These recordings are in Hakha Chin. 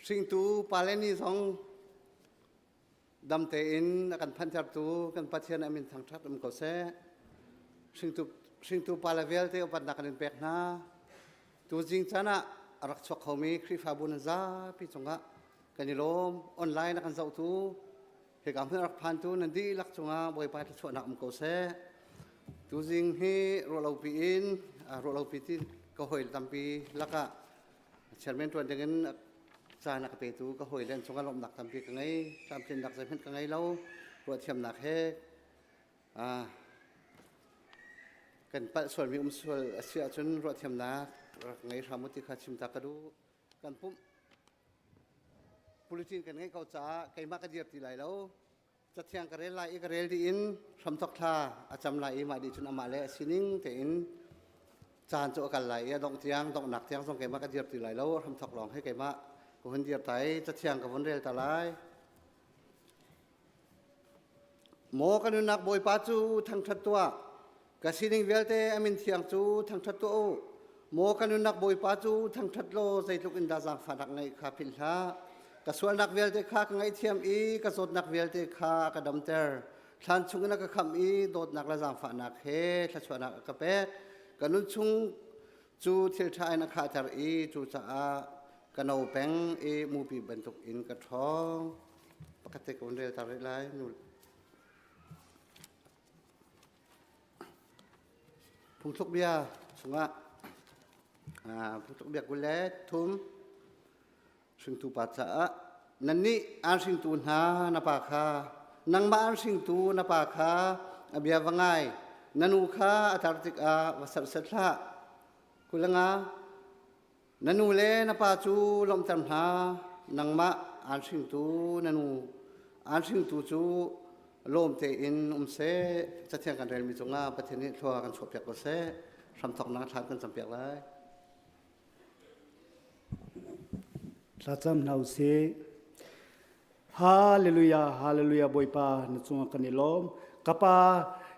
Hringtu pale ni zong dam tein a kan phanhtertu kan Pathian a min thangṭhat um ko seh. Hringtu, hringtu pale vialte upatnak kan in pek hna. Tuzing caan ah a rak chuak khomi Khrihfabu nan zapi cungah kan i lawm. Online a kan zohtu, hika hmun a rak phantu nan dihlak cungah Bawipa thluachuahnak um ko seh. Tuzing hi ruahlopi in ruahlopi ti ka hawi tampi lakah chairman ṭuan dingin caan a ka petu ka hawile an cungah lawmhnak tampi ka ngei. Tlamtlinnak zeihmanh ka ngei lo. Ruahthiamnak he kan palh sualmi um sual a si ahcun ruahthiamnak rak ngei hram u ti kha chim ta ka duh. Kan pumh bulletin kan ngeih ko caah keimah ka dir ti lai lo. Cathiang ka rel lai i ka rel dih in hramthok thla a cam lai i mah dih cun amah le a sining tein caan cu a kal lai i a dongh tiang donghnak tiang zong keimah ka dir ti lai lo. Hramthok lawng he keimah ka hun dir ta i cathiang ka vun rel ta lai. Maw ka nunnak Bawipa cu thangṭhat tuah, ka sining vialte a min thiang cu thangṭhat tuah u. Maw ka nunnak Bawipa cu thangṭhat law zeitluk in dah zaangfahnak ngeih kha philh hlah. Ka sualnak vialte kha ka ngaihthiam i ka zawtnak vialte kha a ka damter. Thlan chungin a ka khamh i dawtnak le zaangfahnak he thluachuahnak a ka pek. Ka nun chung cu thil ṭha in a khahter i cucaah ka no peng i mupi bantuk in ka ṭhawng. Pakhat te ka vun rel ta rih lai. Phungthluk bia chungah phungthluk bia 23 hringtu pa caah nannih aan hringtu hna na pa kha nangmah aan hringtu na pa kha a bia va ngai na nu kha a tar tikah va serhsat hlah 25 Na nu le na pa cu lawmhter hna, nangmah aan hringtu na nu aan hringtu cu lawm tein um seh. Cathiang kan relmi cungah Pathian nih thlua kan chuahpiak ko seh. Hramthawknak thla kan campiak lai. Thlacam hna usih. Hallelujah, hallelujah Bawipa na cungah kan i lawm. Ka pa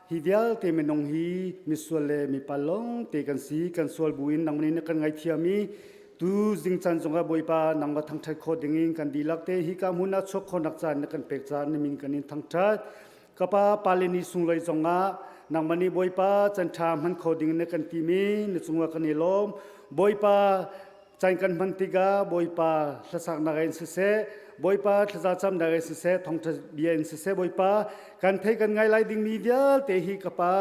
hi vialte minung hi misual le mipa lawng te kan si kan sual buin nang nih na kan ngaithiam i tu zing caan zongah Bawipa nang va thangṭhat khawh dingin kan dihlak te hi ka hmun ah chuak khawhnak caan na kan pek caan na min kan in thangṭhat. Ka pa pale ni sunglawi zongah nangmah nih Bawipa can ṭha hman kho ding na kan timi na cungah kan i lawm. Bawipa Caan kan hman tikah Bawipa hlasaknak in siseh, Bawipa thlaza camnak in siseh, thawngṭha bia in siseh, Bawipa kan thei kan ngai lai dingmi vialte hi ka Pa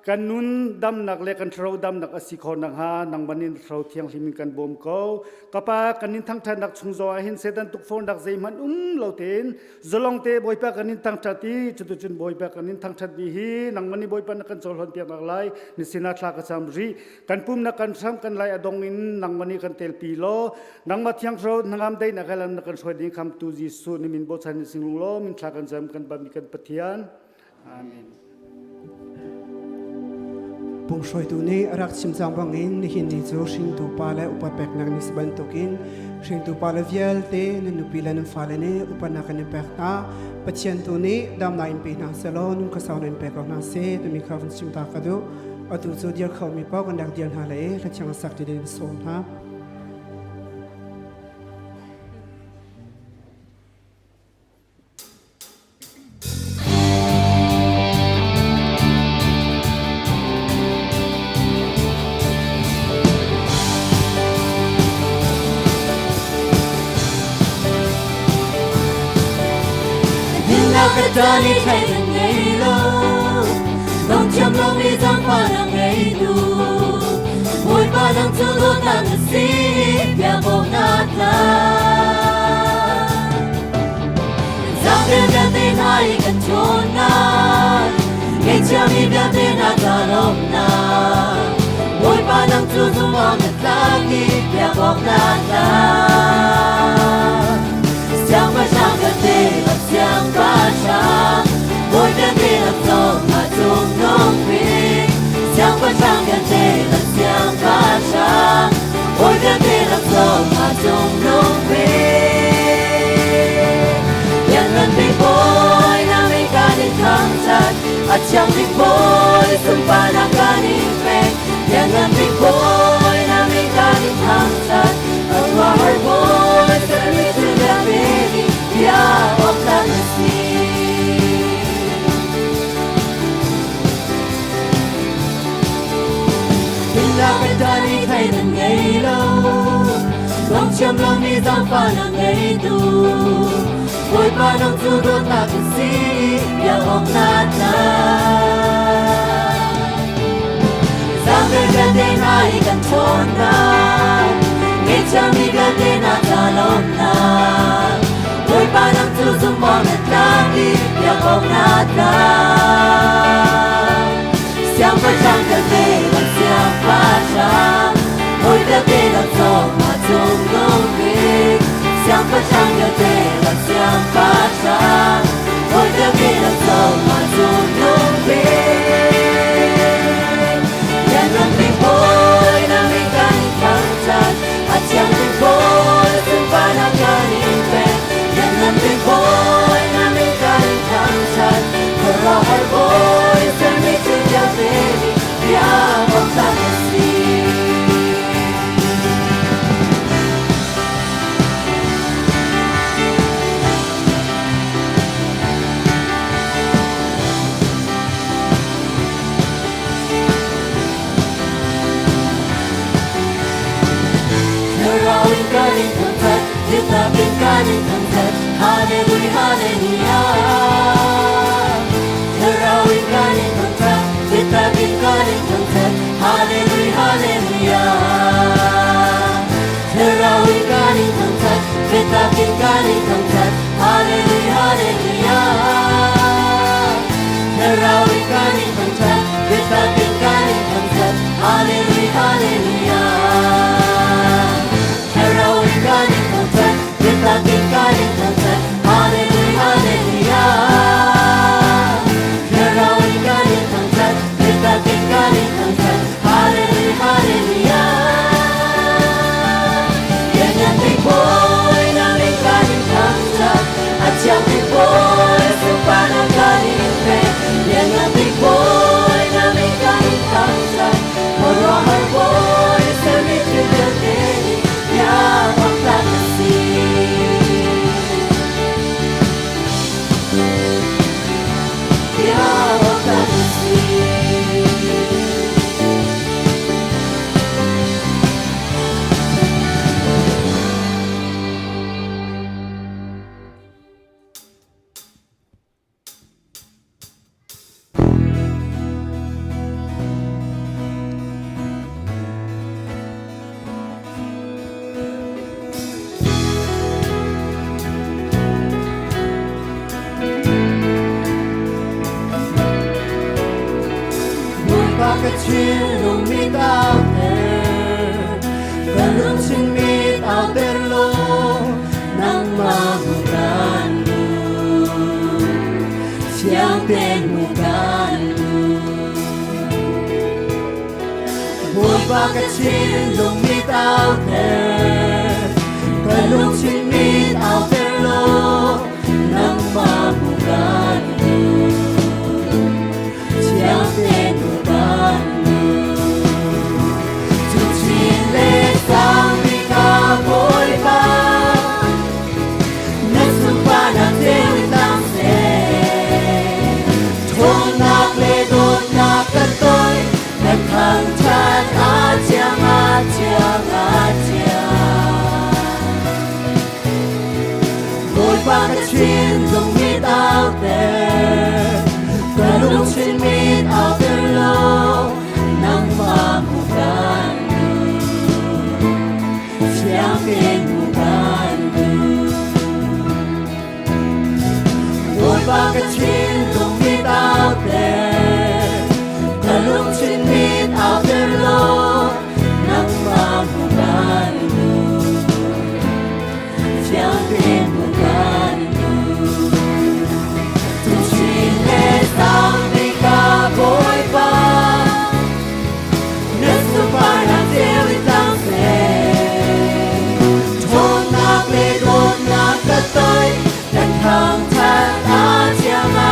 kan nun damnak le kan thlarau damnak a si khawh nakhnga nangmah nih thlarau thianghlim in kan bawm ko. Ka Pa kan in thangṭhatnak chung zong ah hin Satan tukforhnak zeihmanh um lo tein zalong te Bawipa kan in thangṭhat i cuticun Bawipa kan in thangṭhatmi hi nangmah nih Bawipa na kan cohlan piak nak lai na sinah thla ka cam rih. Kan pumnak kan hram kan lai a dong in nangmah nih kan telpi law nangmah thiang thlarau hnangam daihnak he lam na kan hruai ding khamtu Jesuh ni min bochan in singlung law min thla kan zam kan bam kan Pathian. Amen. Pumhruaitu nih a rak chim cang bangin nihin ni cu hringtu pa le upat peknak ni si bantukin hringtu pa le vialte nan nupi le nan fale nih upatnak kan in pek hna. Pathian tu nih damnak in pe hna selaw nun khuasau in pe ko hna seh timi kha vun chim ta ka duh. Atu cu dir khomi paoh kan rak dir hna lai i hlathiang sak ti ding sawm hna. Ka thlai ngei lo Dong thiam lomi zaangfah na ngeitu Bawipa nang cu dawtnak na si biakawk na tla Zaangte vialte hna i kan ṭhawnnak Ngeichiami vialte hna ca lawmhnak Bawipa nang cu zumh na tlak i biakawk na tla Siangpahrang vialte lak siangpahrang, bawi vialte lak zong ah cungnung bik. Siangpahrang vialte lak siangpahrang, bawi vialte lak zong ah cungnung bik. Lianngan bik bawi na min kan in thangṭhat, a thiang bik bawi sunparnak kan in pek. Lianngan bik bawi na min kan in thangṭhat, khuaruahhar bawi sermi Zaangfahnak ngeitu Bawipa nang cu dawtnak na si biak awk naa tlak. Zaangfah vialte hna i kan ṭhawnnak, Ngeihchiami vialte hna ca lawmhnak. Bawipa nang cu zumh awk na tlak i biak awk naa tlak. Siangpahrang vialte kan siangpahrang, Bawi vialte kan cawngah cungnung bik. Siangpahrang vialte kan siangpahrang, Bawi vialte kan cawngah cungnung bik. Lianngan bik Bawi na min kan in thangṭhat, a thiang bik Bawi sunparnak kan in pek. Lianngan bik Bawi na min kan in thangṭhat, khuaruahhar Bawi sermi thil vialte nih biak awk tlak na si. Thlarau in kan in thangṭhat, biaknak in kan in thangṭhat, Hallelujah, Hallelujah. Thlarau in kan in thangṭhat, biaknak in kan in thangṭhat, Hallelujah, Hallelujah. Thlarau in kan in thangṭhat, biaknak in kan in thangṭhat, Hallelujah, Hallelujah. Thlarau in kan in thangṭhat, biaknak in kan in thangṭhat, Hallelujah, Hallelujah. Thlarau in kan in thangṭhat, biaknak in kan in thangṭhat, Hallelujah, Hallelujah. Thlarau in kan in thangṭhat, biaknak in kan in thangṭhat, Hallelujah, Hallelujah. Lianngan bik Bawi na min kan in thangṭhat, a thiang bik Bawi sunparnak kan in pek. Lianngan bik Bawi na min kan in thangṭhat, khuaruahhar Bawi sermi thil vialte nih biak awk tlak na si. Biak awk tlak na si. Bawipa ka thinlung mit auter, ka lungthin mit auter law, nangmah hmu kan duh, thiang tein hmu kan duh. Bawipa ka thinlung mit auter, ka lungthin mit auter law, nangmah hmu kan duh, thiang tein hmu kan duh. Cu chin le sang bik ah Bawipa, na sunparnak ceu in tlang seh. Ṭhawnnak le dawtnak ka toi, na thangṭhat a thiang, a thiang, a thiang. Bawipa ka thinlung mit auter, ka lungthin mit auter law, nangmah hmu kan duh, thiang tein hmu kan duh. Bawipa ka thinlung mit auter, ka lungthin mit auter law, nangmah hmu kan duh, thiang tein hmu kan duh. Tu chin le sang bik ah Bawipa, na sunparnak ceu in tlang seh. Ṭhawnnak le dawtnak ka toi, na thangṭhat a thiang, a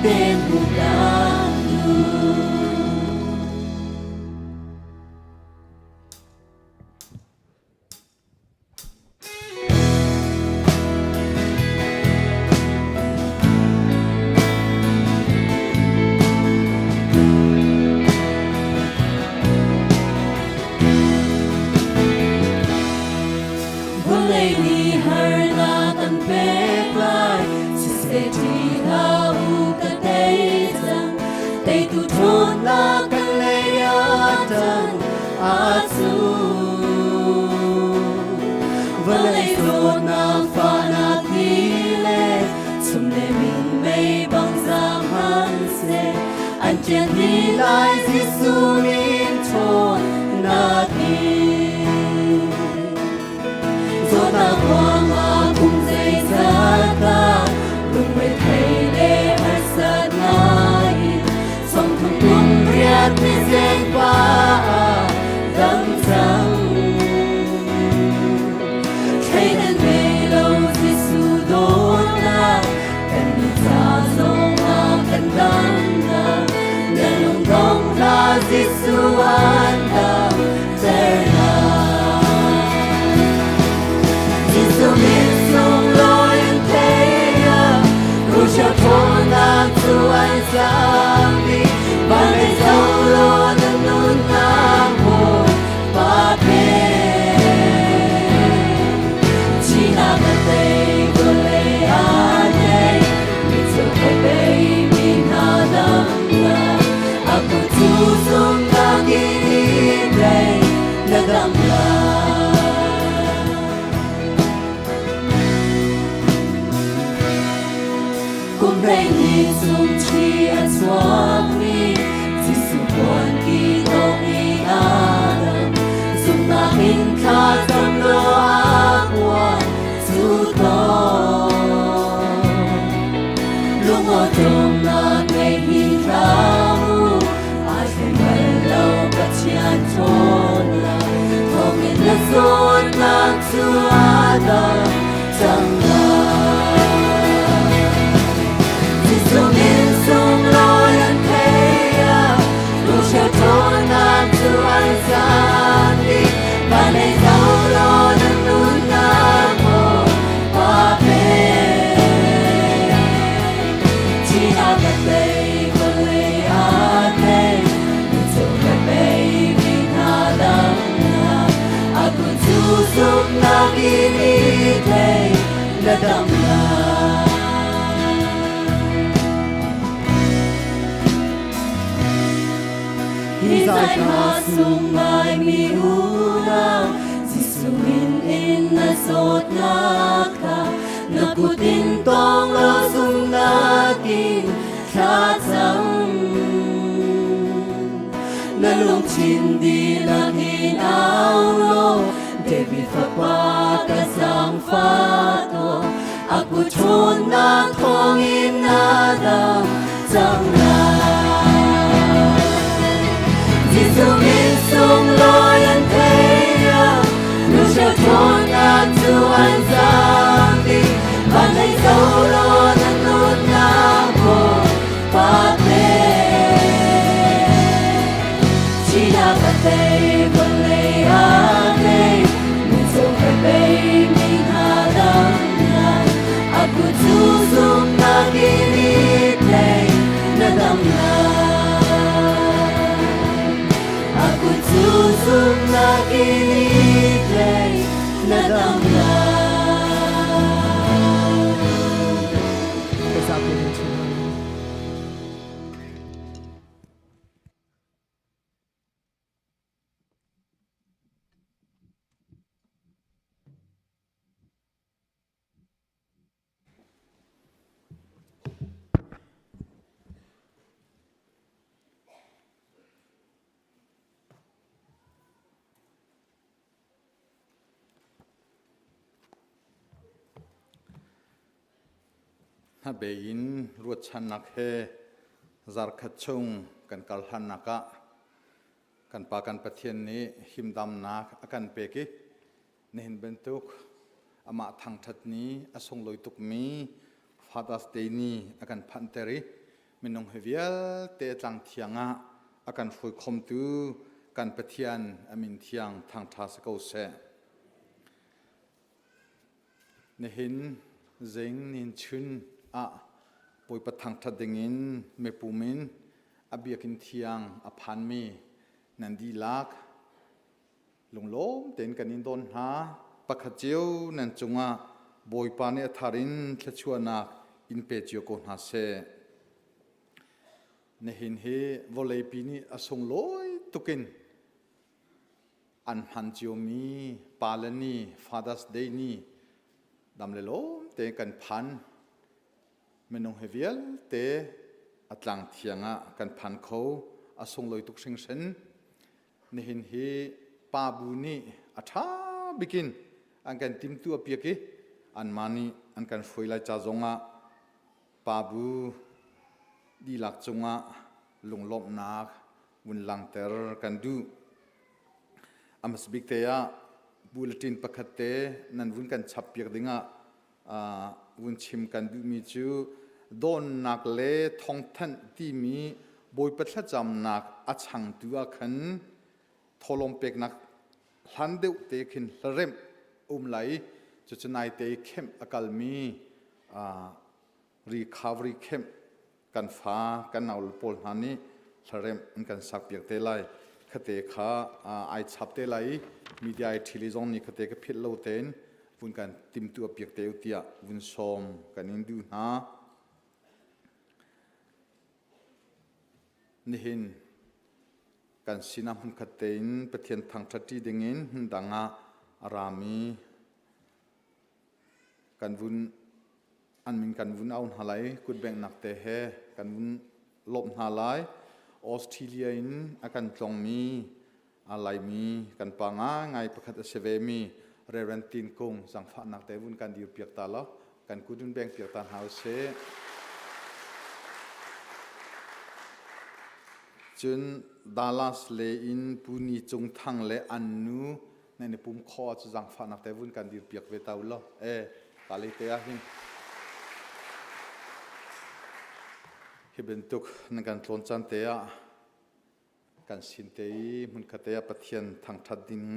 vialte hmuh kan duh. Vawlei nih harnak an pek lai, siseh ṭih hlah u ka tei cang. Teitu ṭhawnnak kan lei ah ṭan a cu. Vawlei zawtnak fahnak ti le chum le minmei bang zaam hmanhseh, an ṭian dih lai Jesuh min ṭhawnnak in. Zawtnak ruangah kum zeizat dah lungrethei le harsatnak in sawmthum kum riat mizeng pa ah dam cang. Thleidan ngei lo Jesuh dawtnak kan mi ca zongah kan damnak na lung dong hlah Jesuh an dam ternak. Jesuh min sunglawi an thei ah Russia ṭhawnnak cu an zam dih van lei zoh law na nunnak maw pa pe. Thihnak a tei vawlei a tei mitcaw ka bei mi hna damnak a kut cu zumhnak in i tei na dam lai. Kum 12 chung thi a chuakmi Jesuh puan ki tawk i aa dang zumhnak in thla cam law a puan cu tawk. Lungawṭawmnak ngei hi hlah u, aa thleng bal lo Pathian ṭhawnnak thawngin na zawtnak cu aa dang cang lai. Jesuh min sunglawi an thei ah, Russia ṭhawnnak cu an zan dih. Van lei zoh law na nunnak maw pa pe. Thihnak a tei, vawlei a tei, mitcaw le mei mi hna damnak, a kut cu zumhnak in i thei, na dam lai. Hi zai hla sung ngaimi unau, Jesuh min in na zawtnak kha na kut in tawng law zumhnak in thla cam. Na lungthin dihlak in au law, David fapa ka zaangfah tuah, a kut ṭhawnnak thawngin na dam cang lai. Jesuh min sunglawi an thei ah, Lucia ṭhawnnak cu an zaam dih, van lei zoh law na nunnak maw pa pe. Thihnak a tei, vawlei a tei, mitcaw ka bei mi hna damnak, a kut cu zumhnak in i tlei, na dam lai. A kut cu zumhnak in i tlei, na dam lai. Zapi in chung Hnabei in ruatchannak he zarkhat chung kan kal hlannak ah kan Pa kan Pathian nih himdamnak a kan pek i nihin bantuk amah thangṭhat ni a sunglawi tukmi Father's Day ni a kan phanhter i. Minung hi vialte tlang thiang ah a kan hruai khomtu kan Pathian a min thiang thangṭha si ko seh. Nihin zing nin chun ah Bawipa thangṭhat dingin mipum in a biakinn thiang a phanmi nan dihlak Lunglawm tein kan in don hna. Pakhat cio nan cungah Bawipa nih a thar in thluachuahnak in pe cio ko hna seh. Nihin hi vawleipi nih a sunglawi tukin an hman ciomi pale ni Father's Day ni dam le lawm tein kan phan. Minung hi vialte a tlang thiang ah kan phan kho. A sunglawi tuk hringhran. Nihin hi pa bu nih a ṭha bikin an kan timtuah piak i anmah nih an kan hruai lai ca zongah pa bu dihlak cungah lunglawmhnak vun langhter kan duh. A hmasa bik te ah bulletin pakhat te nan vun kan chap piak dingah vun chim kan duhmi cu dawnnak le thawngthanh timi Bawipa thlacamnak a changtu ah khan thawhlawm peknak hlan deuh te khin hlaremh um lai cucu naite i kemh a kalmi recovery camp kan fa kan nau pawl hna nih hlaremh an kan sak piak te lai khate kha ai chap te lai i media ai ṭhili zong nih khate ka philh lo tein vun kan timtuah piak te u tiah vun sawm kan in duh hna nihin kan sinah hmunkhat tein Pathian thangṭhat ṭi dingin hmundang ah a rami kan vun an min kan vun au hna lai kutbenghnak te he kan vun lawmh hna lai Australia in a kan tlongmi a laimi kan pa ngai pakhat a si ve mi Reverend Tin Kung zangfahnak te vun kan dir piak ta lo kan kut vun beng piak ta hna usih cun Dallas le in Pu Ni Cung Thang le an nu nan i pum kho ah cu zaangfahnak te vun kan dir piak ve ta u law e ta le te ah hin hi bantuk nan kan tlawn caan te ah kan sin te i hmunkhat te ah Pathian thangthat ding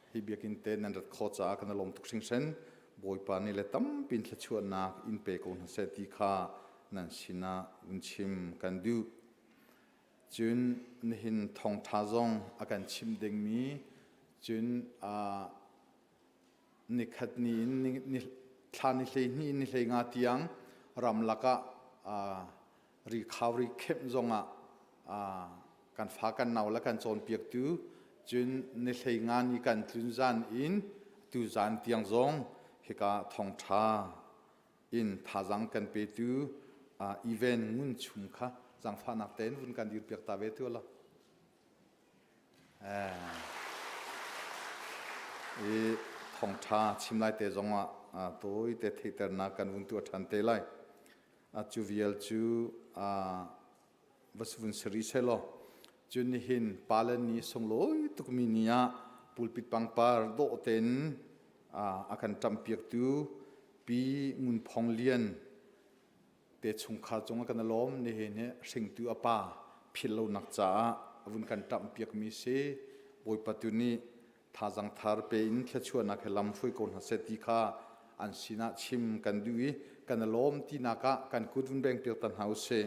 hi biakinn te nan rat kho caah kan lawm tuk hringhran Bawipa nih le tampin thluachuahnak in pe ko hna seh ti kha nan sinah vun chim kan duh. Cun nihin thawngṭha zong a kan chimh dingmi cun nikhat ni in ni thla ni 12 in ni 15 tiang ramlak ah rikhau ri khemh zongah kan fa kan nau le kan cawnpiaktu cun ni 15 ni kan tlun zan in tu zan tiang zong hika thawngṭha in thazang kan petu event ngun chum kha zangfahnak tein vun kan dir piak ta ve tu la i thawngtha chim lai te zong ah tawi te theihternak kan vun tuah than te lai cu vial cu va vun sari selaw cun nihin pale ni sunglawi tukmi ni ah pulpit pangpar dawh tein a kan ṭamhpiaktu Pi Ngun Phong Lian te chungkhar cung ah kan i lawm nihin hi hringtu a pa philh lonak caah a vun kan ṭamhpiakmi si Bawipa tu nih thazang thar pe in thluachuahnak he lam hruai ko hna seh ti kha an sinah chim kan duh i kan i lawm tinak ah kan kut vun beng piak ta hna usih.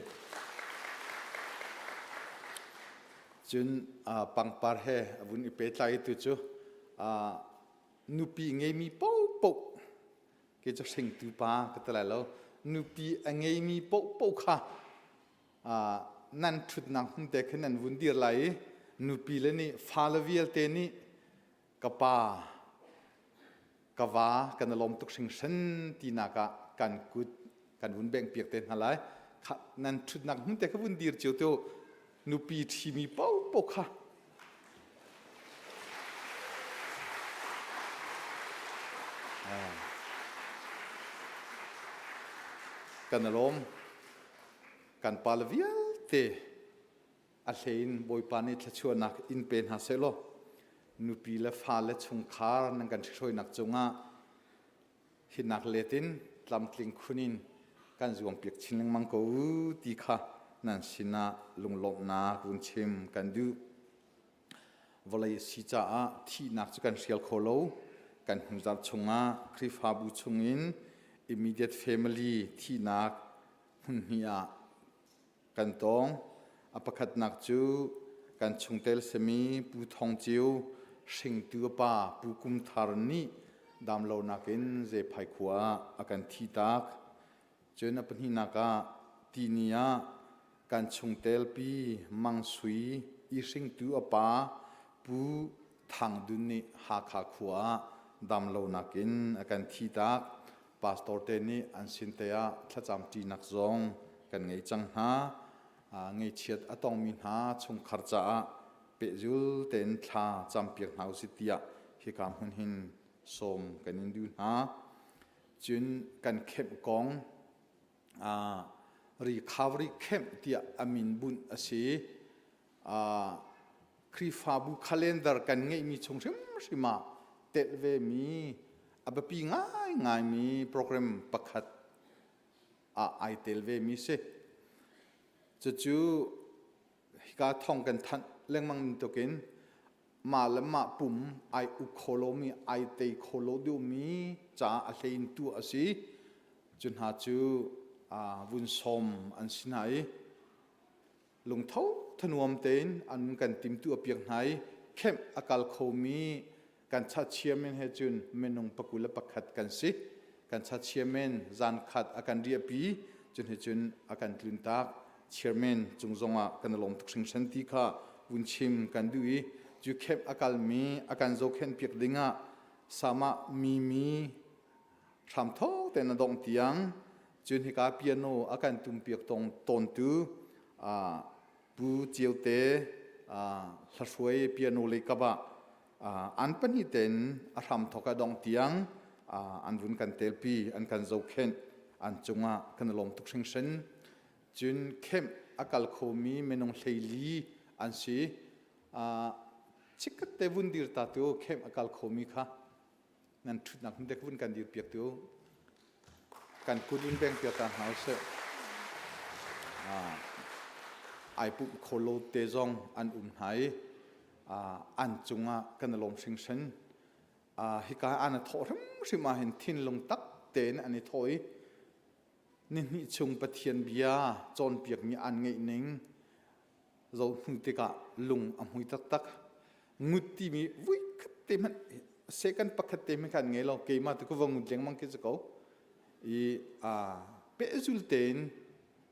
Cun pangpar he a vun i pehtlai tu cu nupi ngeimi paohpaoh ke cu hringtu pa ka ti lai lo nupi a ngeimi paohpaoh kha nan ṭhutnak hmun te khin nan vun dir lai i nupi le nih fale vialte nih ka pa ka va kan i lawm tuk hringhran tinak ah kan kut kan vun bengh piak te hna lai nan ṭhutnak hmun te kha vun dir cio te nupi ṭhimi paohpaoh kha kan i lawm Kan pale vialte a hlein Bawipa nih thluachuahnak in pe hna sehlaw nupi le fale chungkhar nan kan ṭhihruainak cungah hinak let in tlamtling khun in kan zuampiak chin lengmang ko u ti kha nan sinah lunglawmhnak vun chim kan duh. Vawlei a si caah thihnak cu kan hrial kho lo. Kan hnuzarh chungah Khrihfabu chungin immediate family thihnak hmunhnih ah kan tong. A pakhatnak cu kan chungtel simi Pu Thong Ceu hringtu a pa Pu Kum Thar nih damlonak in Zephai khua ah a kan thihtak. Cun a pahnihnak ah tini ah kan chungtel Pi Mang Sui i hringtu a pa Pu Thang Dun nih Hakha khua ah damlonak in a kan thihtak. Pastor te nih an sin te ah thlacam ṭinak zong kan ngei cang hna. Ngeichiat a tongmi hna chungkhar caah pehzul tein thla campiak hna usih tiah hika hmun hin sawm kan in duh hna. Cun kan kemh kong recovery camp tiah a min bunh a si. Khrihfabu calendar kan ngeihmi chung hrimhrim ah telh vemi a biapi ngaingaimi program pakhat ah ai tel vemi si. Cucu hika thong kan thanh lengmang bantukin mah le mah pum ai uk kho lomi ai tei kho lo deuhmi caah a hlei in tuah a si. Cu hna cu vun sawm an si hna i lungtho thanuam tein an kan timtuah piak hna i kemh a kal khomi kan chachiamen he cun minung 21 kan si. Kan chachiamen zan khat a kan riahpi cun hi cun a kan tluntak. Chairman cung zongah kan lawm tuk hringhran ti kha vun chim kan duh i cu kemh a kalmi a kan zohkhenh piak dingah sama mimi hramthok tein a dongh tiang cun hika piano a kan tumpiak tong tawntu Pu Ciote hlahruai piano lei kap ah an pahnih tein a hramthok a dongh tiang an vun kan telpi an kan zohkhenh an cungah kan i lawm tuk hringhran. Cun kemh a kal khomi minung 14 an si. Chikkhat te vun dir ta tu kemh a kal khomi kha nan ṭhutnak hmun te vun kan dir piak tu kan kut vun beng piak ta hna usih. Ai pumh kho lo te zong an um hna i an cungah kan i lawm hringhran. Hika an i thawh hrimhrim ah hin thinlung tak tein an i thawh i nihnih chung Pathian bia cawnpiakmi an ngeih ning zoh hnu tikah lung a hmui taktak. Ngut timi vuikhat te hmanh second pakhat te hmanh khan ngei lo keimah tu ka va ngut lengmang khi si ko i pehzul tein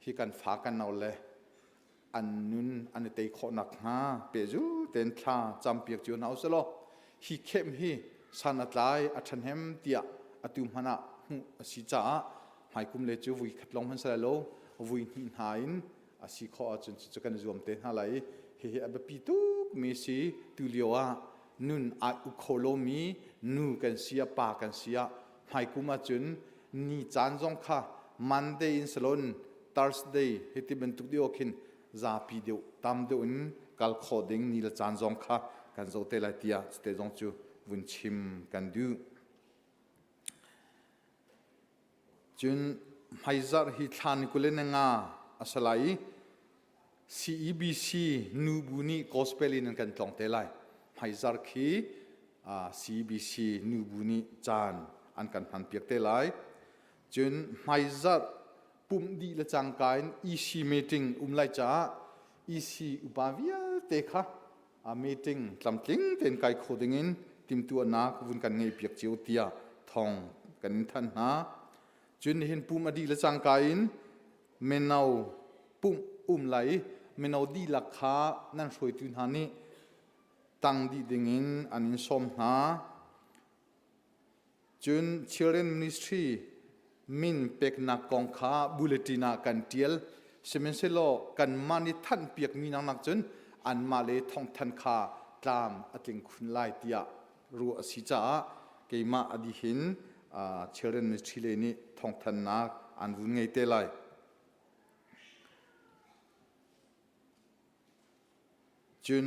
hi kan fa kan nau le an nun an i tei khawh nakhnga pehzul tein thla campiak cio hna usih law hi khem hi san a tlai a ṭhahnem tiah atu hmanh ah hmuh a si caah hmaikum le cu vui khat lawng hmanh si lai lo vui hnih hna in a si khawh ahcun cucu kan i zuam te hna lai i hihi a biapi tukmi si tu lio ah nun ai uk kho lomi nu kan si ah pa kan si ah hmaikum ahcun ni caan zong kha Monday in salon Thursday hiti bantuk deuh khin zapi deuh tam deuh in kal khawh ding ni le caan zong kha kan zoh te lai tiah cute zong cu vun chim kan duh. Cun hmaizarh hi thla ni 25 a si lai i CEBC nubu nih gospel in an kan tlawng te lai. Hmaizarh khi CEBC nubu nih caan an kan hmanpiak te lai. Cun hmaizarh pumh dih le cangka in EC meeting um lai caah EC upa vialte kha meeting tlamtling tein kai kho dingin timtuahnak vun kan ngei piak cio tiah thawng kan in thanh hna. Cun nihin pum a dih le cangka in mino pumh um lai i mino dihlak kha nan hruaitu hna nih tang dih dingin an in sawm hna. Cun Children Ministry min peknak kong kha bulletin ah kan ṭial. Sihmanhsehlaw kanmah nih thanhpiakmi nak cun anmah le thawngthanh kha tlam a tling khun lai tiah ruah a si caah keimah a dihin Children Ministry lei nih thawngthanhnak an vun ngei te lai. Cun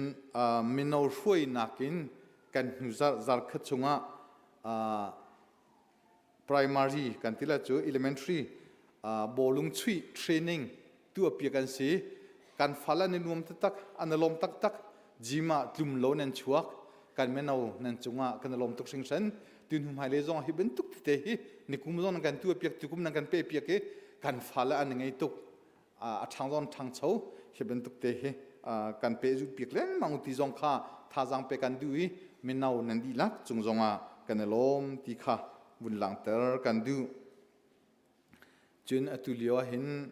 mino hruainak in kan hnu zarkhat chungah primary kan ti lai cu elementary. Bawlung chuih training tuahpiak an si. Kan fal an i nuam taktak, an i lawm taktak. Gym ah tlum lo nan chuak. Kan mino nan cungah kan i lawm tuk hringhran. Tun hmailei zong hi bantuk tete hi nikum zong nan kan tuahpiak, tukum nan kan pehpiak i kan fale an i ngei tuk. A ṭhang zong ṭhangcho hi bantuk te hi kan pehzulh piak lengmang ti zong kha thazaang pe kan duh i mino nan dihlak cung zongah kan i lawm ti kha vun langhter kan duh. Cun atu lio ah hin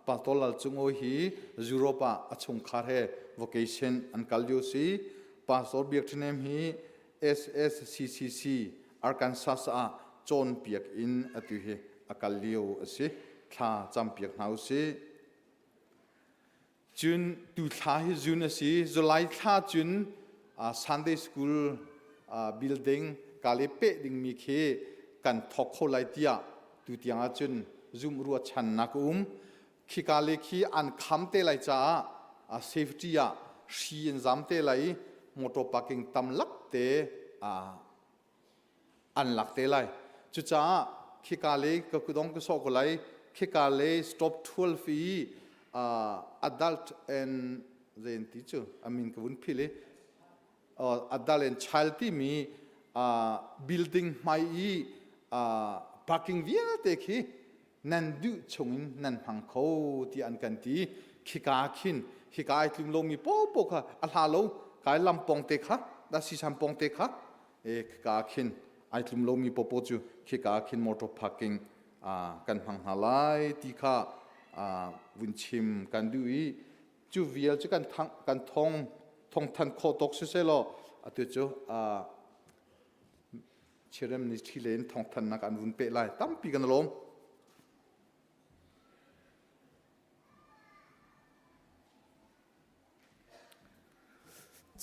Pastor Lal Cung Awi hi Europe ah a chungkhar he vocation an kal lio si. Pastor Biak Ṭhahnem hi SSCCC Arkansas ah cawnpiak in atu hi a kal lio a si. Thla campiak hna u sih. Cun tu thla hi June a si. July thla cun Sunday School building kale peh dingmi khi kan thawk kho lai tiah tu tiang ahcun zumh ruahchannak a um. Khika le khi an kham te lai caah safety ah hri an zam te lai i motor parking tam lak te an lak te lai. Cucaah khika le ka kudong ka sawh ko lai khika le stop 12 i adult and zein ti cu amin ka vun phil i adult and child timi building hmai i parking vialte khi nan duh chungin nan hmang kho ti an kan ti. Khika khin hika ai tlum lomi popo kha a hla lo kai lam pong te kha da sisan pong te kha e khika khin ai tlum lomi popo cu khika khin motor parking kan hmang hna lai ti kha vun chim kan duh i cu vial cu kan thang kan thong thong than khawh tawk siselaw atu cu Chirem ni ṭhi len thawngthannak an vun peh lai. Tampi kan lawm.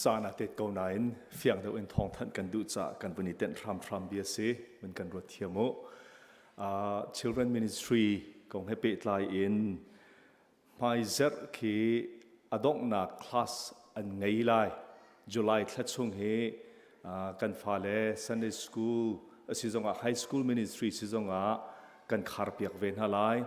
Caan a tet ko nain fiang deuh in thawngthanh kan duh caah kan vun i tenh hramhram bia si mun kan ruat thiam u. Uh, Children Ministry kong he pehtlai in Hmaizerh khi a donghnak class an ngei lai. July thla chung hi kan fale Sunday school a si zongah high school ministry si zongah kan kharpiak ve hna lai.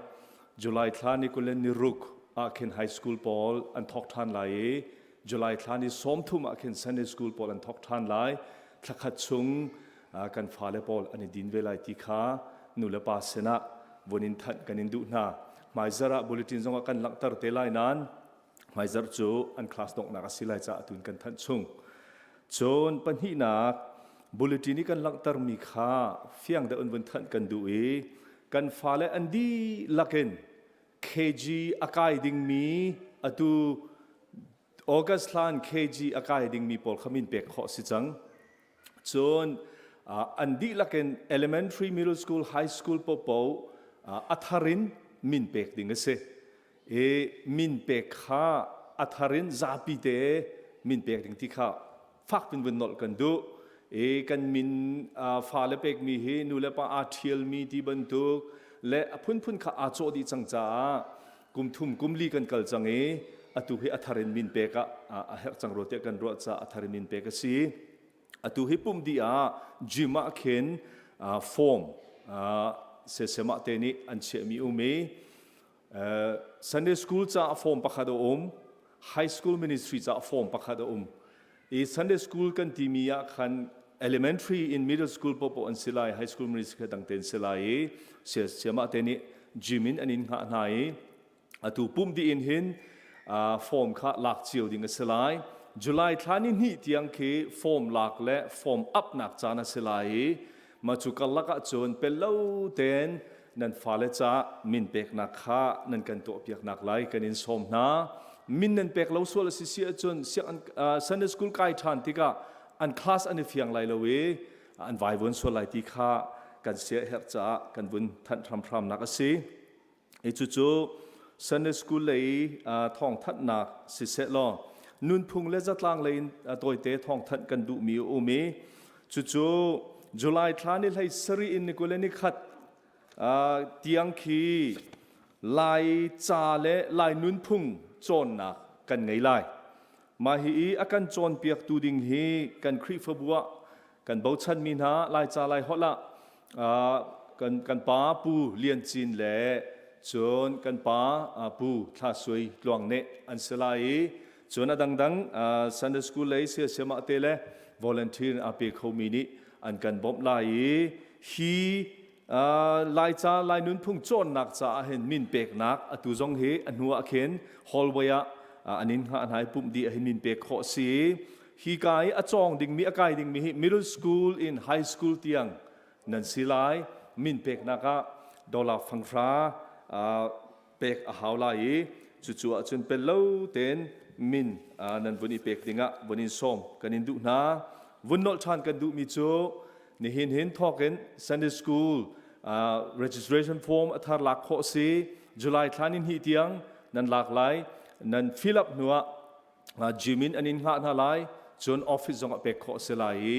July thla ni 20 le ni ruk ah khin high school pawl an thawk ṭhan lai i July thla ni 30 ah khin Sunday school pawl an thawk ṭhan lai. Thlakhat chung kan fale pawl an i din ve lai ti kha nu le pa sinah vun in thanh kan in duh hna. Hmaizarh ah bulletin zongah kan langhter te lai nain hmaizarh cu an class donghnak a si lai caah tun kan thanh chung. Cun pahnihnak bulletin i kan langhtermi kha fiang deuh in vun thanh kan duh i kan fale an dihlak in KG a kai dingmi atu August hlan KG a kai dingmi pawl kha min pek khawh si cang. Cun an dihlak in elementary, middle school, high school popo a thar in min pek ding a si. I min pek kha a thar in zapi te min pek ding ti kha fak pin vun nolh kan duh. I kan min fale pekmi hi nu le pa aa ṭhialmi ti bantuk le a phunphun kha aa cawh dih cang caah kum thum kum li kan kal cang i atu hi a thar in min pek ah a herh cang rua tiah kan ruah caah a thar in min pek a si. Atu hi pumh dih ah gym ah khin form sesemah te nih an chiahmi um i Sunday school caah form pakhat a um, high school ministry caah form pakhat a um. I Sunday school kan timi ah khan elementary in middle school popo an si lai, high school ministry dang te an si lai i siamah te nih gym in an in hngah hna i atu pumh dih in hin form kha lak cio ding a si lai. July thla ni hnih tiang khi form lak le form up nak caan a si lai i mah cu karlak ah cun pel lo tein nan fale ca min peknak kha nan kan tuahpiaknak lai kan in sawm hna. Min nan pek lo sual a si si ahcun Sunday school kai ṭhan tikah an class an i fiang lai lo i an vaivuan sual lai ti kha kan siaherh caah kan vun thanh hramhramnak a si. Hi cucu Sunday school lei thawngthanhnak siseh law nunphung le zatlang lei in tawite thawngthanh kan duhmi a um i cucu July thla ni hlei sarih in ni 20 le ni khat tiang khi Lai ca le Lai nunphung cawnnak kan ngei lai. Mah hi i a kan cawnpiaktu ding hi kan Khrihfabu ah kan bochanmi hna Laica Laiholh ah kan, kan pa Pu Lian Cin le Cun kan pa Pu Thla Sui Tluang nih an si lai i cun a dangdang Sunday School lei siasiamah te le volunteer aa pe khomi nih an kan bawmh lai i hi Laica Lai nunphung cawnnak caah hin min peknak atu zong hi a hnu ah khin hallway ah an in hngah hna i pumh dih ah hin min pek khawh si. Hi ka i a cawng dingmi a kai dingmi hi middle school in high school tiang nan si lai. Min peknak ah dollar fanghra pek a hau lai i cucu ahcun pel lo tein min nan vun i pek dingah vun in sawm kan in duh hna. Vun nolh ṭhan kan duhmi cu nihin hin thawk in Sunday School registration form a thar lak khawh si. July thla ni hnih tiang nan lak lai. Nan fill up hnuah gym in an in hngah hna lai. Cun office zong ah pek khawh si lai i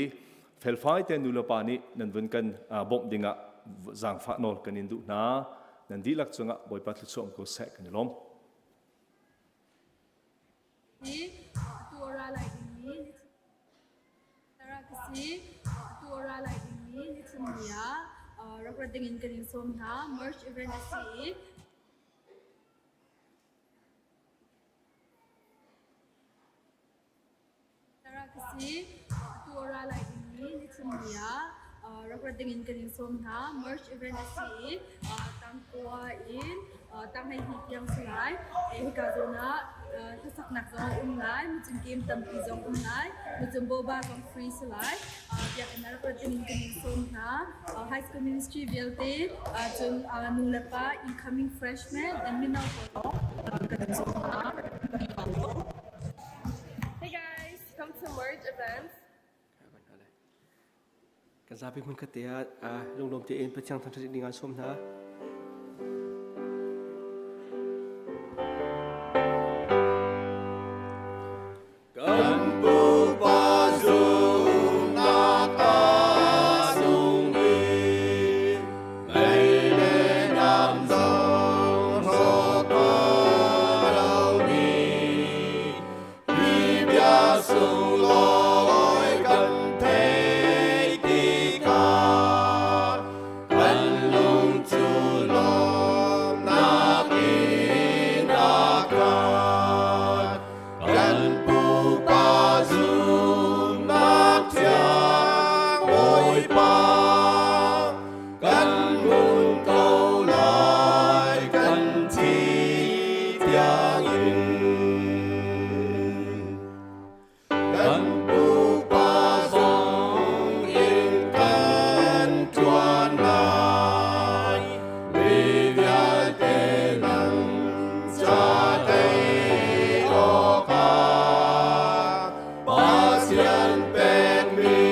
felfai te nu le pa nih nan vun kan bawmh dingah zaangfah nawl kan in duh hna. Nan dihlak cungah Bawipa thluachuah um ko seh kan i lawm. Hi atu a ra lai dingmi rak si atu a ra lai dingmi nithum ni ah rak rat dingin kan in sawm hna. Merge event a si i Rak si. Atu a ra lai dingmi nithum ni ah rak rat dingin kan in sawm hna. Merge event a si i tangkua in tanghleihnih tiang si lai. Hika zawn ah hlasaknak zong a um lai. Micung game tampi zong um lai. Micung boba zong free si lai. Biakinn ah rak rat dingin kan in sawm hna. High school ministry vialte cun nu le pa incoming freshmen and mino pawl zong kan in sawm hna. Hey guys, come to merge events. Kan zapi hmun khat te ah lunglawm tein Pathian thangṭhat ding ah sawm hna. Kan pupa zumnak a nung bik, mei le nam zong hrawk lomi. Hi bia sunglawi kan theih tikah kan lung cu lawmhnak in a khat. Kan pupa zumhnak thiang Bawipa, kan ngun ko lai kan thi tiangin. Kan pupa zong in kan ṭuan lai, mi vialte nang ca tei awkah Pathian pekmi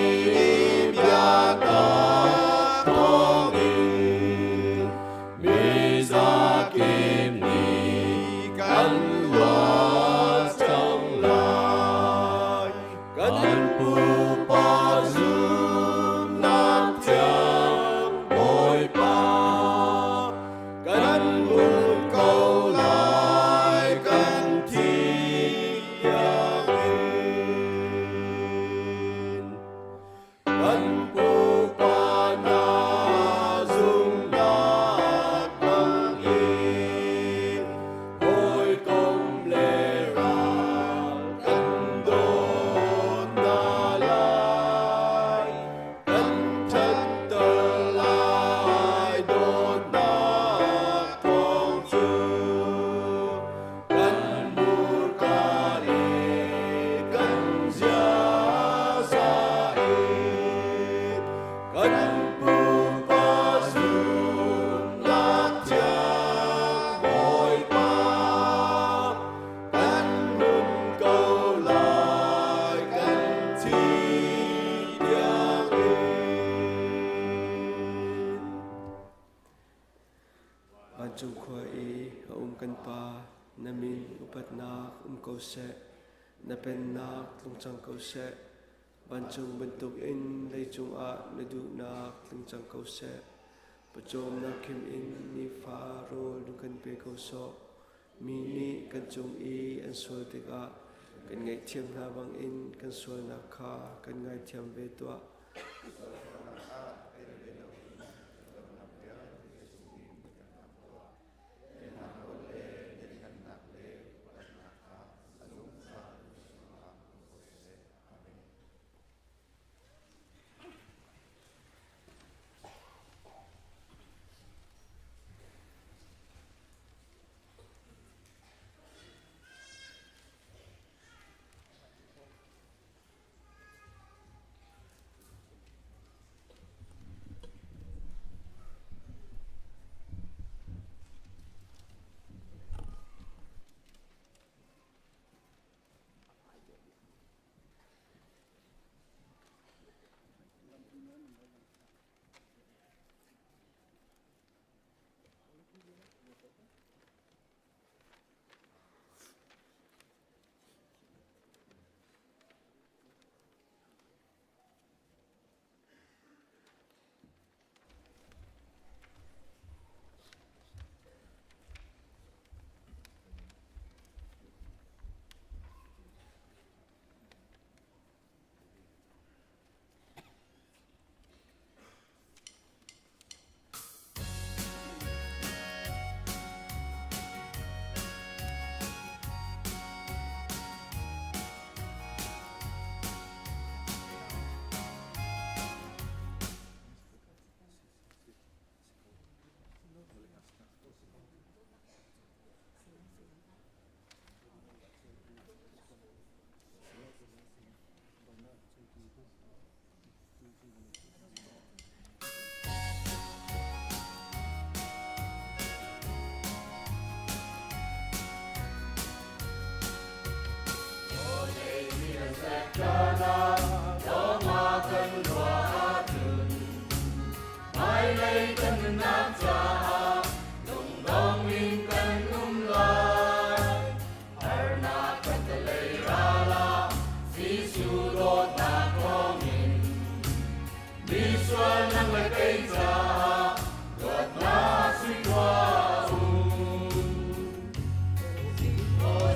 biatak thawngin mi zakip nih kan luat cang lai. Kan pupa zumhnak thiang Bawipa, kan hmun ko lai kan thi tiangin. Kan pupa hna zumhnak bangin hawikom le ral kan dawt hna lai. Kan ṭhatter lai dawtnak thawng cu kan hmurka le kan ziaza in kan pupa zumhnak thiang Bawipa kan nun ko lai kan thi tiangin. Vancung khua i a um kan Pa, na min upatnak um ko seh. Na pennak tlung cang ko seh. Vancung bantukin leicung ah na duhnak tling cang ko seh. Pawcawmnak khim in nifa rawl na kan pe ko sawh. Mi nih kan cung i an sual tikah kan ngaihthiam hna bangin kan sualnak kha kan ngaithiam ve tuah.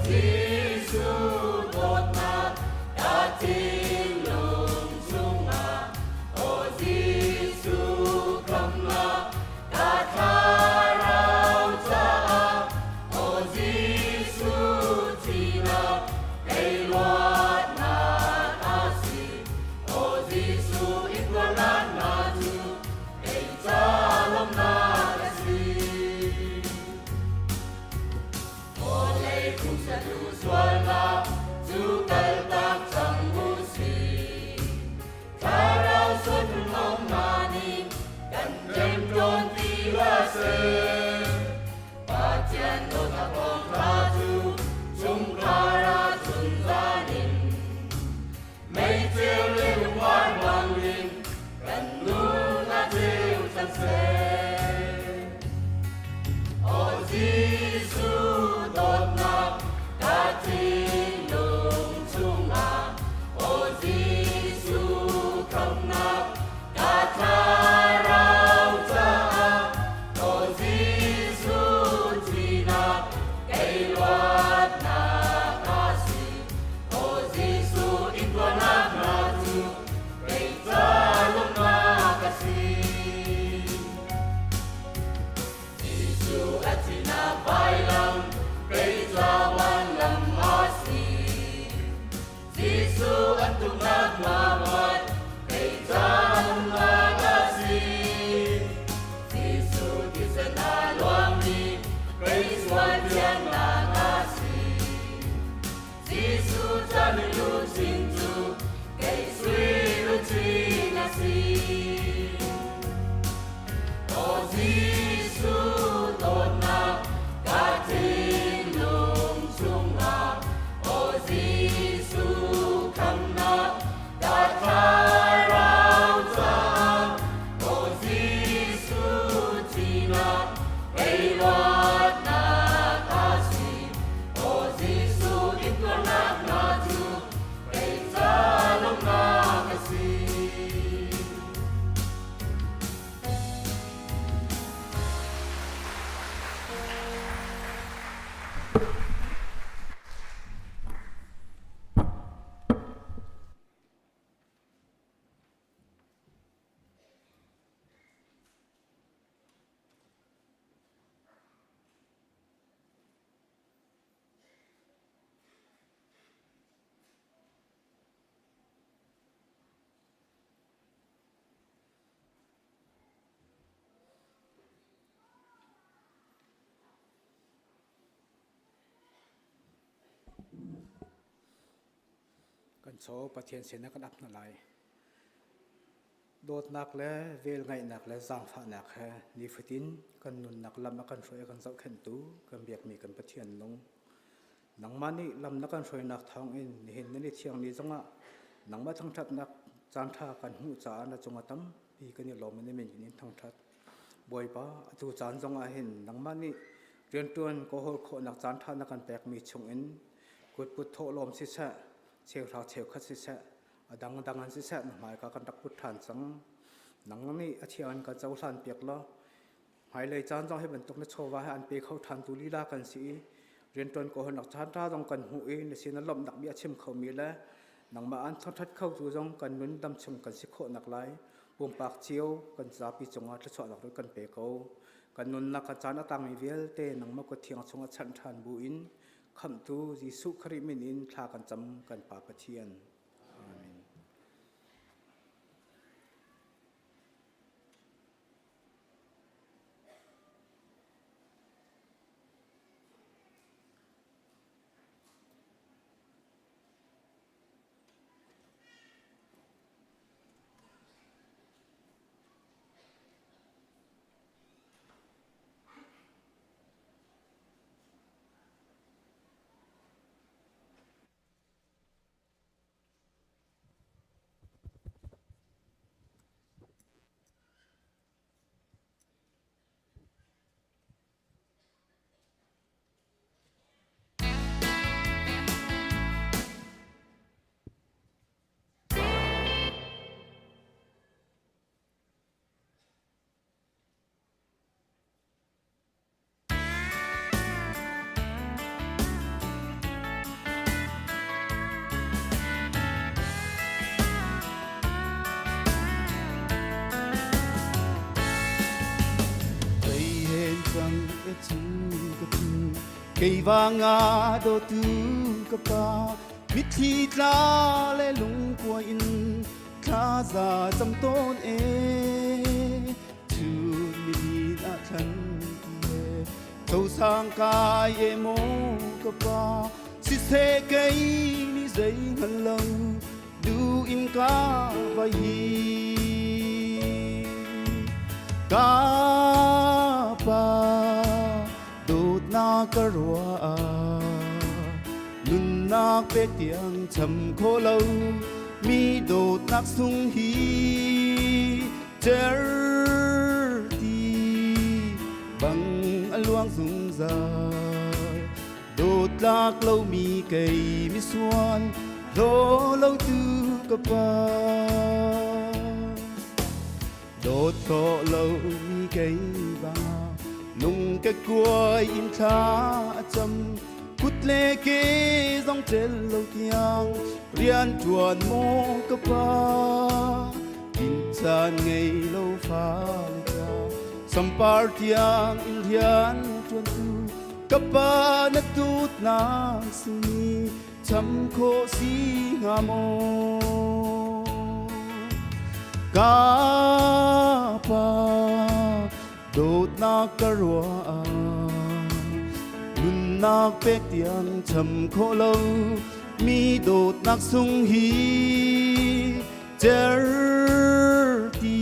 Jesuh dawtnak ka thinlung chungah, Aw Jesuh khamhnak ka thlarau caah, Aw Jesuh thihnak kei luatnak a si. Aw Jesuh intuarnak hna cu kei ca lawmhnak a si. Vawlei pumsatu sualnak cu kaltak cang u sih. Thlarau sualphunnak nih kan ṭemṭawn ti hlah seh. Pathian dawtnak thawngṭha cu chungkhar ah chunzan in meiceu le lungvar bangin kan nun a ceu cang seh. Aw Jesuh dawtnak ka thinlung chungah, Aw Jesuh khamhnak ka thlarau caah, Aw Jesuh thihnak kei luatnak a si. Aw Jesuh intuarnak hna cu kei ca lawmhnak a si. Jesuh a thihnak vailam kei ca vanlam a si. Jesuh an tuknak hmamuan kei ca nunnak a si. Jesuh thisen a luangmi kei sual thiannak a si. Jesuh ca luchin cu kei sui luchin a si. Aw Jesuh dawtnak ka thinlung chungah, Aw Jesuh khamhnak ka thlarau caah, Aw Jesuh thihnak kei luatnak a si. Aw Jesuh intuarnak hna cu kei ca lawmhnak a si. Kan chaw Pathian sinah kan ap hna lai. Dawtnak le velngeihnak le zaangfahnak he nifatin kan nunnak lam a kan hruai a kan zohkhenhtu kan biakmi kan Pathian nung. Nangmah nih lam na kan hruainak thawngin nihin na ni thiang ni zongah nangmah thangṭhatnak caanṭha kan hmuh caah na cungah tampi kan i lawm i na min in in thangṭhat. Bawipa, atu caan zongah hin nangmah nih rianṭuan kawhhawl khawhnak caanṭha na kan pekmi chungin kutput thawhlawm siseh, cheuhra cheukhat siseh, a dangdang an siseh na hmaika kan rak put ṭhan cang. Nang nih a thiang in kan cohlan piak law Hmailei caan zong hi bantuk na chawva he an pe kho ṭhantu lila kan si i rianṭuan kawhnak caan ṭha zong kan hmuh i na sin a lawmhnak bia a chim khomi le nangmah an thangṭhat khotu zong kan nun dam chung kan si khawhnak lai pumpak cio kan zapi cungah thluachuahnak ro kan pe ko. Kan nunnak a caan a tangmi vialte nangmah kut thiang chungah chanh ṭhan buin khamhtu Jesuh Khrih min in thla kan cam kan Pa Pathian. Amen. Keiva nga dawtu ka pa mitthli tla le lungkua in thlaza cam tawn e chun ni ah thlan ti e chosang kai e maw ka pa siseh kei ni zei hngal lo du in ka vai hi ka pa dawtnak ka ruah nunnak pek tiang cham kho lo mi dawtnak sung hi certi bang a luang zungzal dawtlak lomi kei misual hlaw lo tu ka pa Dawt khawh lomi kei bang lung ka kuai in thla a cam kut le ke zong tel lo tiang rian ṭuan maw ka pa tin caan ngei lo fale ca sampar tiang in rian ṭuan tu ka pa na tut nak suni cham khawh si hnga maw ka pa dawtnak ka ruah nunnak pek tiang cham khawh lo mi dawtnak sung hi certi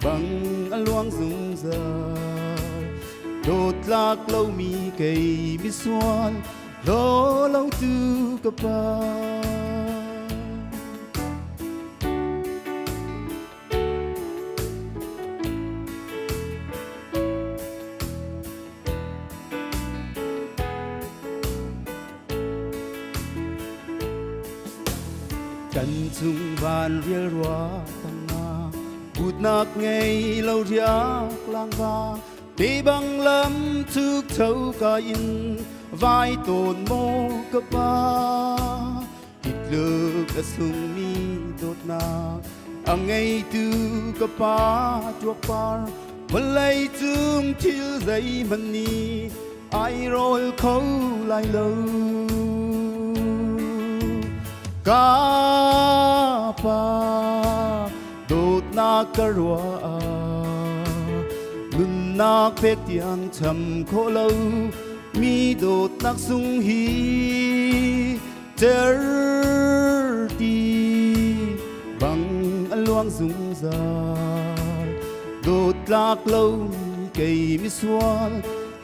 bang a luang zungzal dawtlak lomi kei misual Law lo tu ka pa. Kan cung van rial rua tangah Butnak ngei lo riak langva Te bang lam chuk tho ka in vai tawn maw ka pa Hitluk a sungmi dawtnak a ngeitu ka pa tuakpar vawlei cung thil zeihmanh nih ai rawl kho lai lo ka pa dawtnak ka ruah nunnak pek tiang cham khawh lo mi dawtnak sung hi certi bang a luang zungzal dawtlak lo kei misual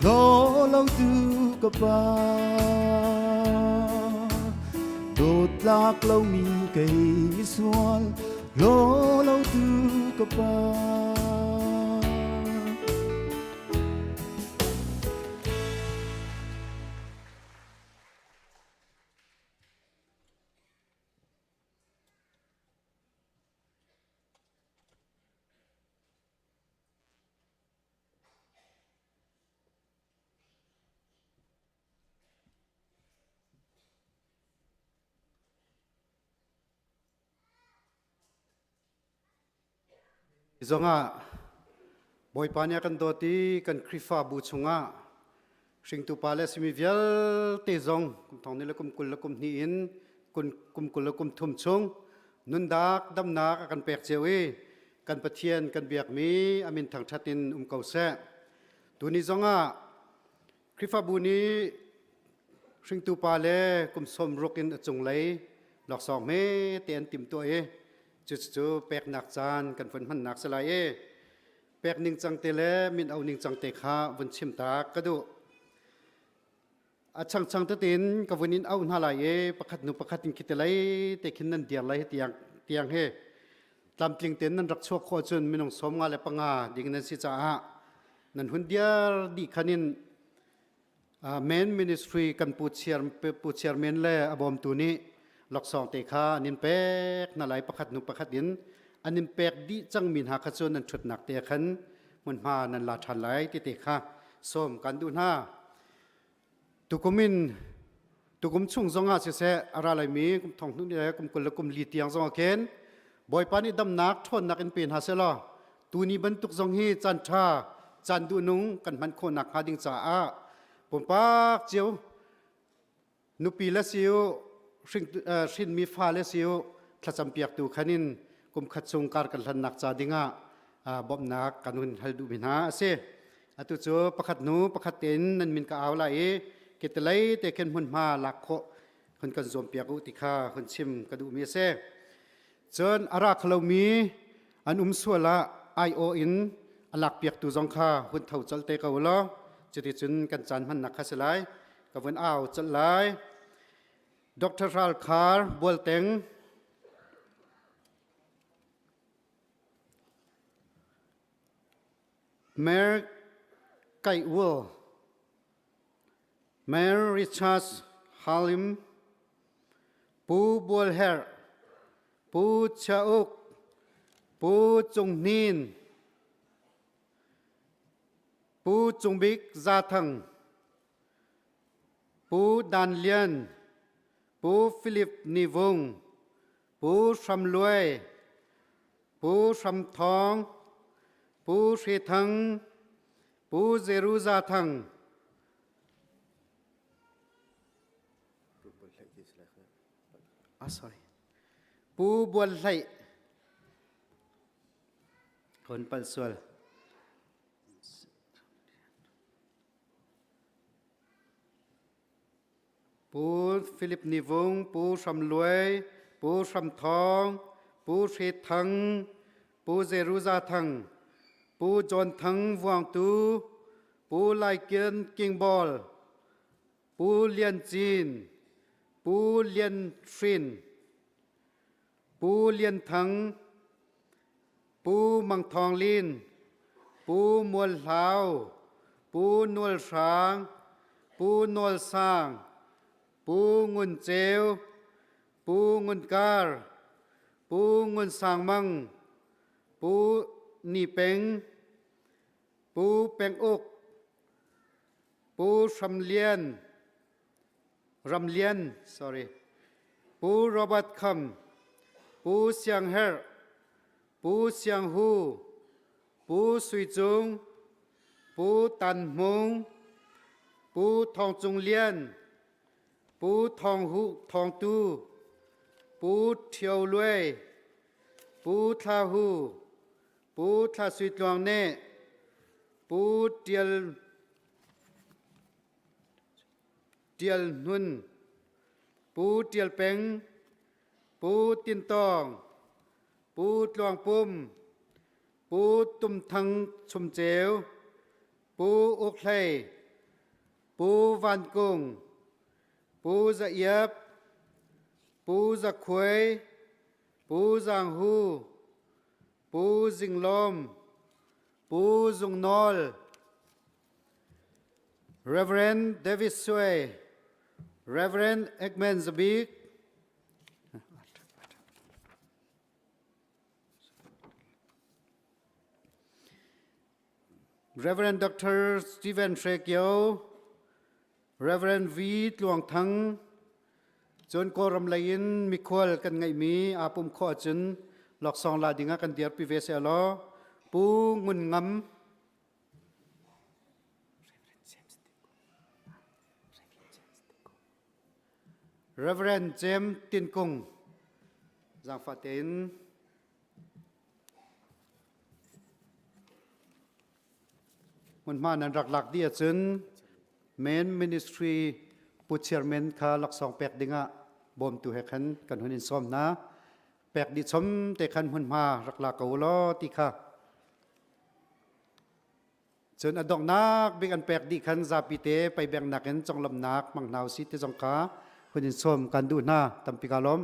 hlaw lo tu ka pa dawtlak lo mi kei misual hlaw lo tu ka pa Zongah Bawipa nih a kan dawt i kan Khrihfabu chungah hringtu pa le simi vialte zong kum thong ni le kum 20 le kum hnih in kum 20 le kum thum chung nundak damnak a kan pek cio i kan Pathian kan biakmi a min thangṭhat in um ko seh. Tuni zongah Khrihfabu nih hringtu pa le kum 60 in a cunglei laksawng hme te an timhtuah i cucu peknak caan kan vun hmannak si lai i pek ningcang te le min au ningcang te kha vun chim ta ka duh. A changchang tein ka vun in auh hna lai i pakhat hnu pakhat in khi te lei te khin nan dir lai tiang tiang he tlamtling tein nan rak chuak khawh cun minung 55 ding nan si caah nan hun diar dih khan in main ministry kan pu chair pu chairman le a bawmtu nih laksawng te kha an in pek hna lai pakhat hnu pakhat in an in pek dih cangmi hna kha cu nan ṭhutnak te khan hmunhma nan la ṭhan lai ti te kha sawm kan duh hna. Tukum in tukum chung zongah siseh a ra laimi kum thong hnu le kum 20 le kum li tiang zongah khin Bawipa nih damnak ṭhawnnak in pe hna sehlaw tuni bantuk zong hi caan ṭha caan duhnung kan hman khawhnak hnga ding caah. Pumpak cio nupi le si u hrinmi fa le si u thlacam piaktu khanin kum khat chung kar kan hlannak ca dingah bawmhnak kan hun hal duhmi hna a si. Atu cu pakhat hnu pakhat tein nan min ka au lai i ketelei te khin hmunhma lak khawh hun kan zuam piak u ti kha hun chim ka duhmi a si. Cun a ra kholomi an um sual ah aiawh in a lakpiaktu zong kha hun tho colh te ko law cuticun kan caan hmannak kha si lai. Ka vun au colh lai. Dr. Ral Khar Bualteng Mayor Kai Will Mayor Richard Halim Pu Bual Herh, Pu Chia Uk, Pu Cung Hnin, Pu Cung Bik Za Thang, Pu Dan Lian, Pu Philip Ni Vung, Pu Hram Luai, Pu Hram Thawng, Pu Hre Thang, Pu Zeru Za Thang, Ah, sorry. Pu Bual Hlei. Kon pal sual. Pu Philip Ni Vung, Pu Hram Luai, Pu Hram Thawng, Pu Hre Thang, Pu Zeruza Thang, Pu John Thang Vuang Tu, Pu Lai Kian King Ball, Pu Lian Cin, Pu Lian Hrin, Pu Lian Thang, Pu Mang Thawng Lin, Pu Mual Hlau, Pu Nual Hrang, Pu Nawl Sang, Pu Ngun Ceu, Pu Ngun Kar, Pu Ngun Sang Mang, Pu Ni Peng, Pu Peng Uk, Pu Hram Lian, Ram Lian, sorry, Pu Robert Kham, Pu Siang Herh, Pu Siang Hu, Pu Sui Cung, Pu Tan Hmung, Pu Thawng Cung Lian, Pu Thawng Hu Thawng Tu, Pu Ṭhio Luai, Pu Thla Hu, Pu Thla Sui Tluang nih Pu Ṭial Ṭial Hnun, Pu Ṭial Peng, Pu Tin Tawng, Pu Tluang Pum, Pu Tum Thang Chum Ceu, Pu Uk Hlei, Pu Van Kung, Pu Za Iap, Pu Za Khuai, Pu Zang Hu, Pu Zing Lawm, Pu Zung Nawl, Reverend David Sui, Reverend Ekman Zabik, Reverend Dr. Stephen Hrekio, Reverend V. Tluang Thang, cun Kawlram lei in mikhual kan ngeihmi aa pum khawh ahcun laksawng la ding ah kan dirpi ve seh law Pu Ngun Ngam Reverend James Tin Kung zaangfah tein Hmunhma nan rak lak dih ahcun Main Ministry pu chairman kha laksawng pek dingah bawmtu he khan kan hun in sawm hna. Pek dih chom te khan hmunhma rak la ko law ti kha. Cun a donghnak bik an pek dih khan zapi te peibengnak in conglawmhnak hmang hna usih ti zong kha hun in sawm kan duh hna. Tampi ka lawm.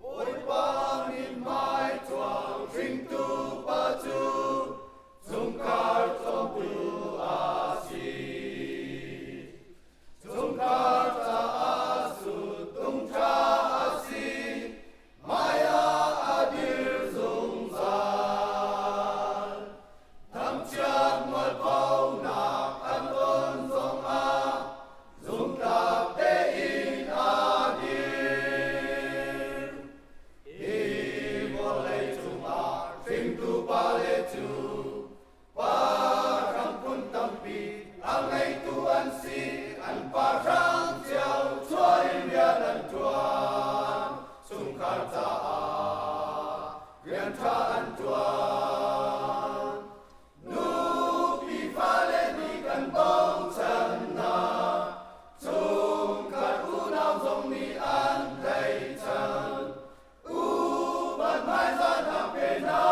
Bawipa mithmai cuang hringtu pa cu chungkhar cawmtu a si. Chungkhar caah suttung ṭha a si, hmaiah a dir zungzal. Thangchiat mualphonak an ton zongah zumtlak tein a dir. Hi vawlei cungah hringtu pale cu pa hrang phun tampi a ngeitu an si, an pa hrang cio chuah in rian an ṭuan, chungkhar caah rian ṭha an ṭuan. Nupi fale nih kan bochan hna, chungkhat unau zong nih an tlaihchan. Upat hmaizahnak pe hna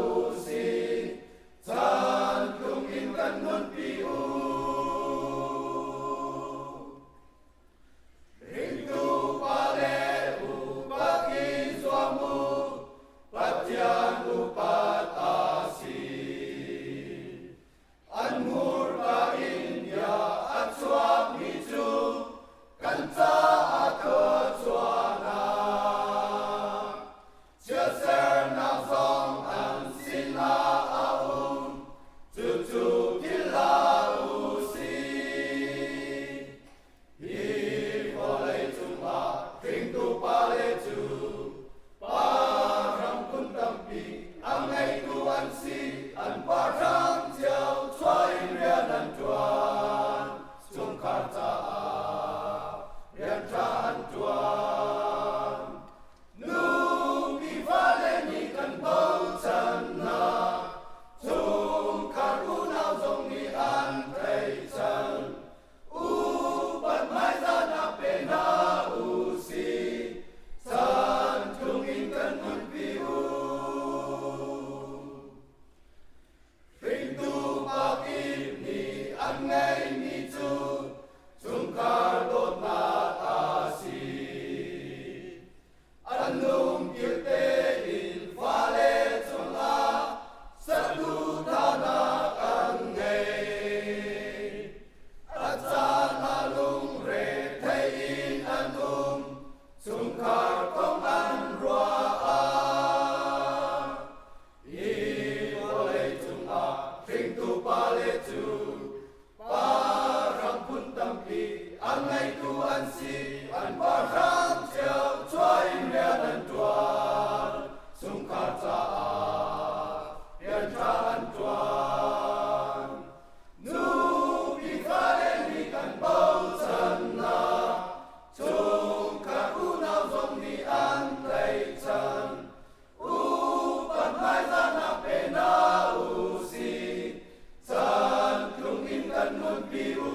u sih, chan tlung in kan nunpi u. Hringtu pale upat i zuam u, Pathian upat a si. An hmurka in bia a chuakmi cu kan caah thluachuahnak. Chiatsernak zong an sinah a um, cucu philh hlah u sih. Hi vawlei cungah hringtu pale cu pa ram phun tampi a ngeitu an si. An pa hram cio chuah in rian an ṭuan. Chungkhar caah rian ṭha an ṭuan. Nupi fale nih kan bochan hna. Chungkhar unau zong nih an tlaihchan. Upat hmaizahnak pe hna u sih, chan tlung in kan nunpi u. Hringtu pa kip nih an ngeihmi cu chungkhar dawtnak a si. An lungkil tein fale cungah saduhthahnak an ngei. A caan ah lungre thei in an um, chungkhar kong an ruah ah. Hi vawlei cungah hringtu pale cu Pa ram phun tampi a ngeitu an si, an pa hram cio chuah in rian an ṭuan, chungkhar caah rian ṭha an ṭuan. Nupi fale nih kan bochan hna, chungkhar unau zong nih an tlaihchan. Upat hmaizahnak pe hna u sih, chan tlung in kan nunpi u.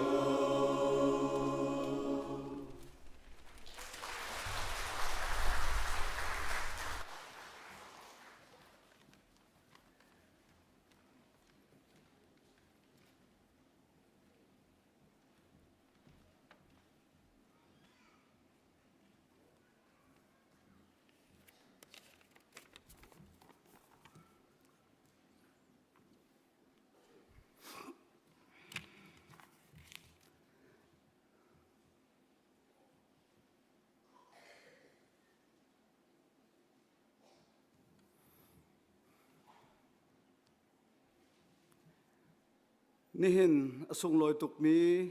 Nihin a sunglawi tukmi.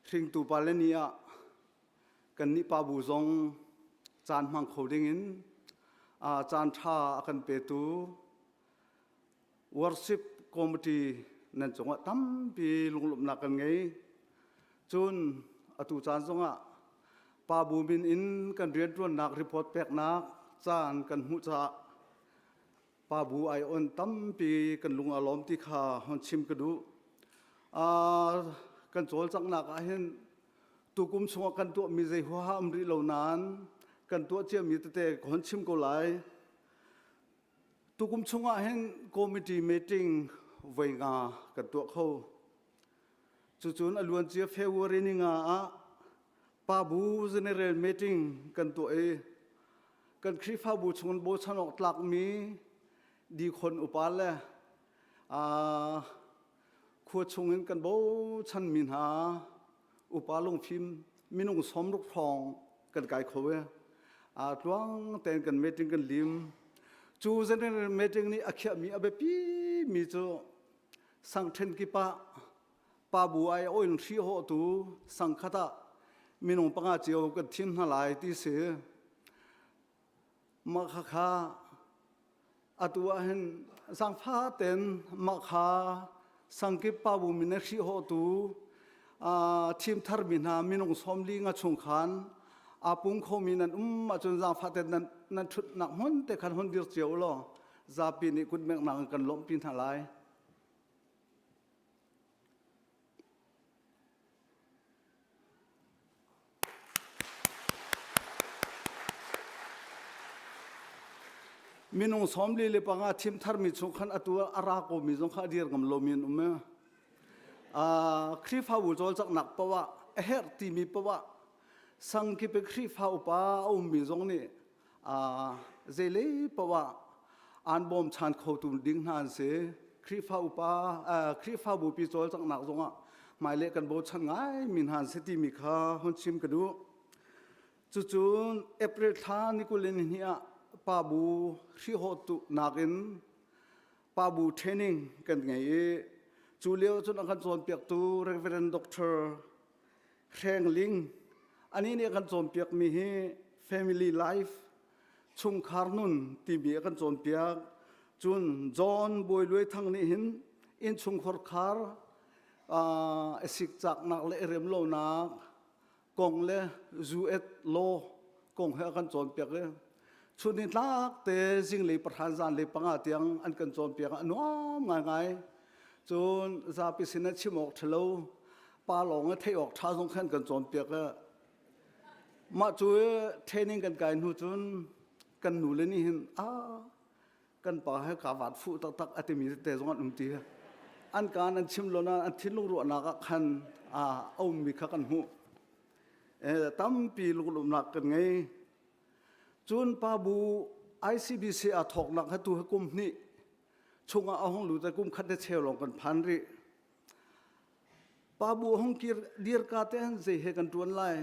Hringtu pale ni ah kannih pa bu zong caan hmang kho dingin caan ṭha a kan petu worship committee nan cungah tampi lunglawmhnak kan ngei. Cun atu caan zongah pa bu min in kan rianṭuannak report peknak caan kan hmuh caah pa bu ai on tampi kan lung a lawm ti kha hon chim ka duh. Kan cawlcanghnak ah hin tukum chungah kan tuahmi zei huaha um rih lo nain kan tuah ciami tete ka hon chim ko lai. Tukum chungah hin committee meeting voi nga kan tuah kho. Cucun a luancia February ni nga ah Pabu General Meeting kan tuah i kan Khrihfabu chungin bochan awk tlakmi dikhon upa le khua chungin kan bochanmi hna upa lungfim minung sawmruk hrawng kan kai kho i tluang tein kan meeting kan lim. Cu general meeting nih a khiahmi a biapi mi cu sangṭhen kip ah pabu ai oil hri hawhtu sangkhat ah minung panga cio kan thim hna lai ti si. Mah khakha atu ah hin zaangfa ten mah kha sangkip pabu min a hri hawhtu thim tharmi hna minung sawmli nga chung khan aa pung khomi nan um ahcun zaangfa ten nan nan ṭhutnak hmun te khan hun dir cio law zapi nih kutmeknak in kan lawmhpi hna lai. Minung 45 thim tharmi chung khan atu a ra komi zong kha a dir ngam lomi an um. Khrihfabu cawlcanghnak paoh ah a herh timi paoh ah sangkip i Khrihfa upa a ummi zong nih zeilei paoh ah aan bawmchan khotu ding hna an si. Khrihfa upa Khrihfabu pi cawlcanghnak zongah hmailei kan bochan ngaimi hna an si timi kha hun chim ka duh. Cucun April thla ni 22 ah pabu hrihhawhtu nakin pabu training kan ngei i cu lio cun a kan cawnpiaktu Reverend Dr. Hreng Ling anih nih a kan cawnpiakmi hi family life chungkhar nun timi a kan cawnpiak cun John Bawi Luai Thang nih hin innchungkhar khar a sikcaknak le i remlonak kong le zu et law kong he a kan cawnpiak i chun ni tlak te zinglei pahran zanlei panga tiang an kan cawnpiak a nuam ngaingai cun zapi sin ah chim awk ṭhalo pa lawng i theih awk ṭha zong khan kan cawnpiak i mah cu training kan kai hnu cun kan nu le nih hin a kan pa he ka vat fuh taktak a timi tete zong an um ti an kaan an chim lo nain an thinlung ruahnak ah khan a ummi kha kan hmuh tampi lunglawmhnak kan ngei cun pa bu ICBC a thawknak ha tu hi kum hnih chungah a hung lut kum khat le cheu lawng kan phan rih pa bu hung kir dir ka te han zei he kan tuan lai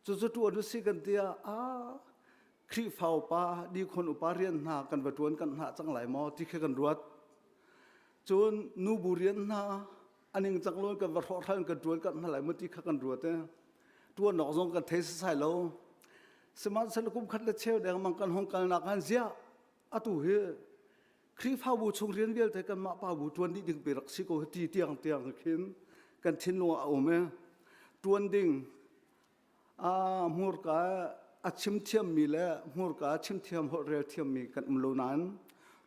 cucu tuan u si kan tia a Khrihfa upa dikhon upa rian hna kan va tuan kan hna cang lai maw ti khi kan ruat cun nu bu rian hna aning cang lo kan va hrawhhral kan tuan kan hna lai maw ti kha kan ruat e tuan nok zong kan thei sasai lo sihmanhsehlaw kum khat le cheu dengmang kan hong kalnak han ziah atu hi Khrihfabu chung rian vialte kanmah pa bu ṭuan dih ding pe rak si ko ti tiang tiang khin kan thinlung ah a um i ṭuan ding a hmurka a chim thiammi le hmurka chim thiam holh rel thiammi kan um lo nain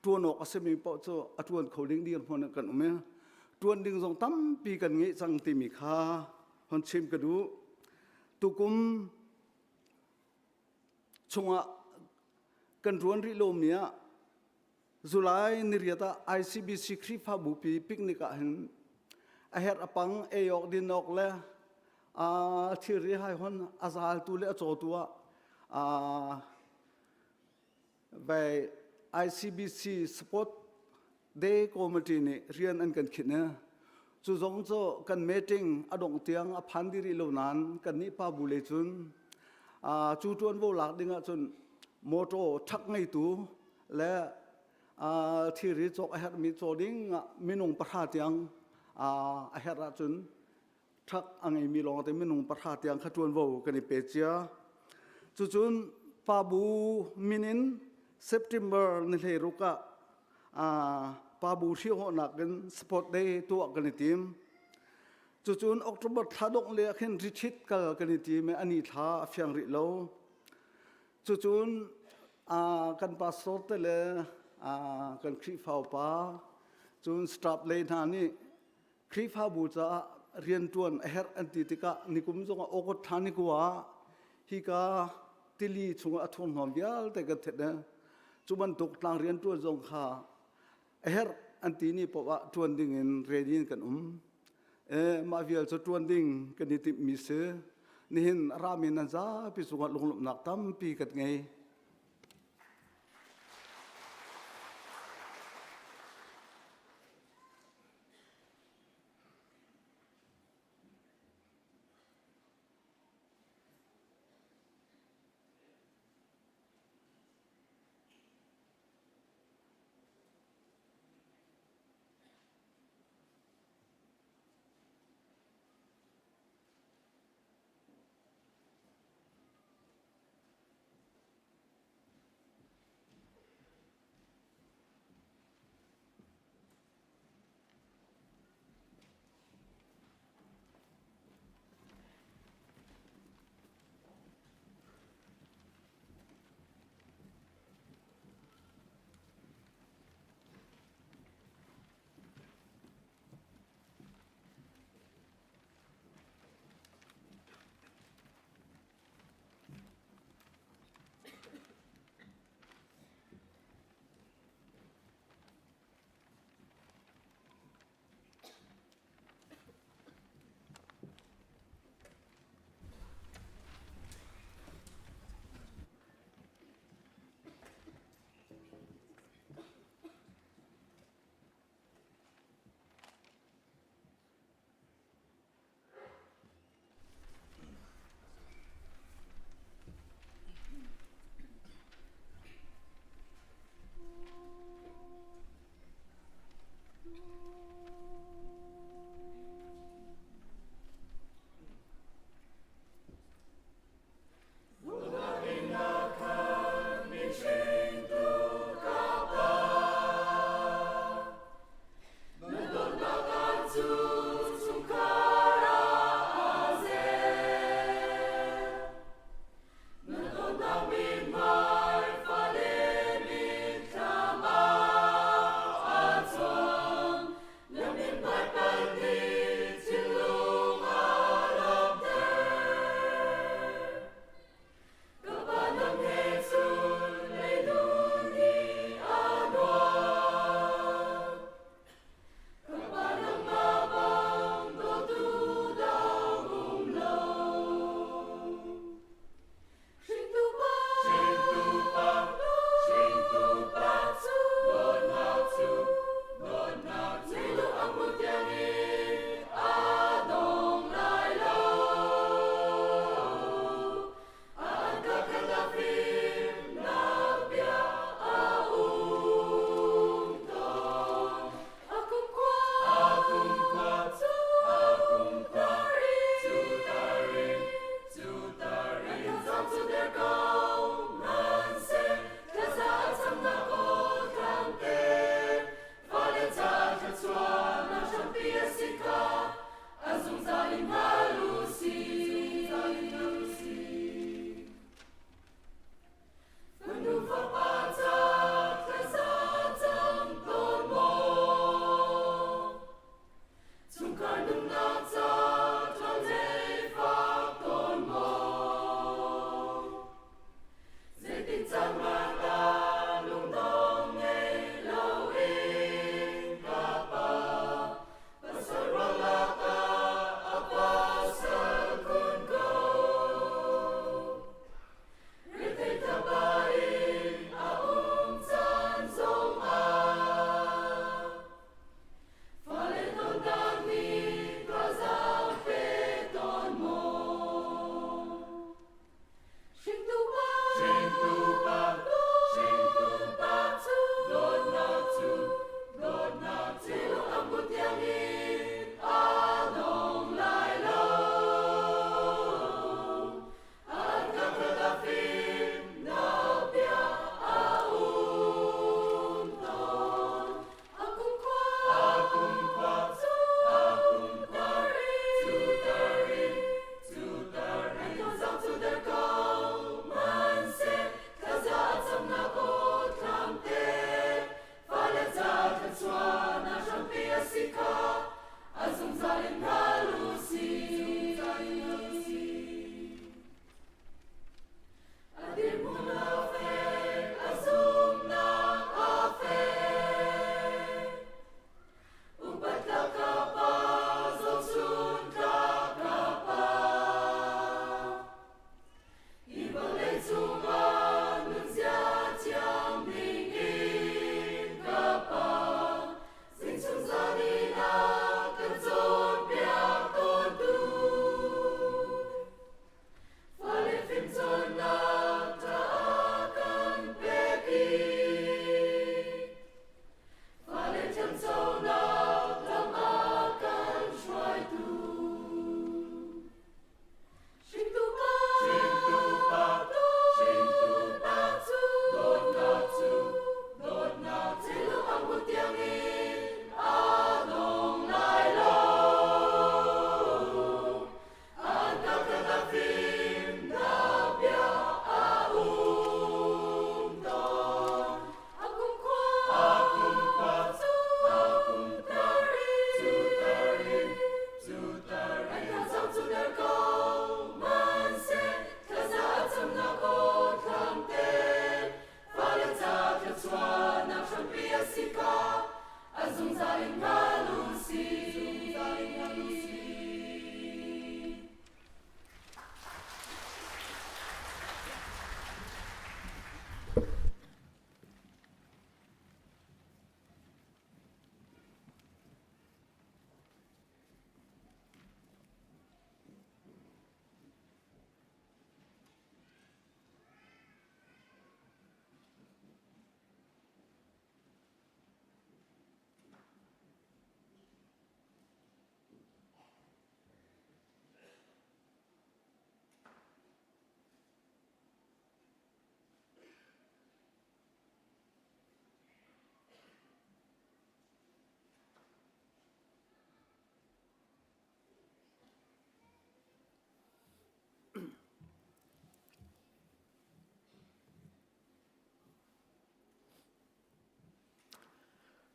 ṭuan awk a simi paoh cu a ṭuan kho ding dirhmun ah kan um i ṭuan ding zong tampi kan ngeih cang timi kha hon chim ka duh. Tukum chungah kan ruan rih lomi ah July niriat ah ICBC Khrihfabu pi picnic ah hin a herh a pang ei awk din awk le thilri hai hon a zaltu le a cawtu ah vai ICBC support day committee nih rian an kan khinh i cu zong cu kan meeting a dongh tiang a phan dih rih lo nain kan nih pa bu lei cun cu ṭuanvo lak ding ahcun motor ṭhak ngeitu le thilri cawk a herhmi caw ding ah minung pahra tiang a herh ahcun. Truck a ngeimi lawngte minung pahra tiang kha ṭuanvo kan i pe cia. Cucun Pabu min in September ni 16 ah Pabu hrihhawhnak in sport day tuah kan i tim. Cucun October thla dongh le ah khin retreat kal kan i tim i ani thla a fiang rih lo. Cucun kan pastor te le kan Khrihfa upa cun staff lei hna nih Khrihfabu caah rianṭuan a herh an ti tikah nikum zongah August thla ni kua ah hika tili chungah a thurhnawm vialte kan thet i cu bantuk tlang rianṭuan zong kha a herh an ti ni paoh ah ṭuan ding in ready in kan um. E, mah vial cu ṭuan ding kan i timhmi si. Nihin a rami nan zapi cungah lunglawmhnak tampi kan ngei.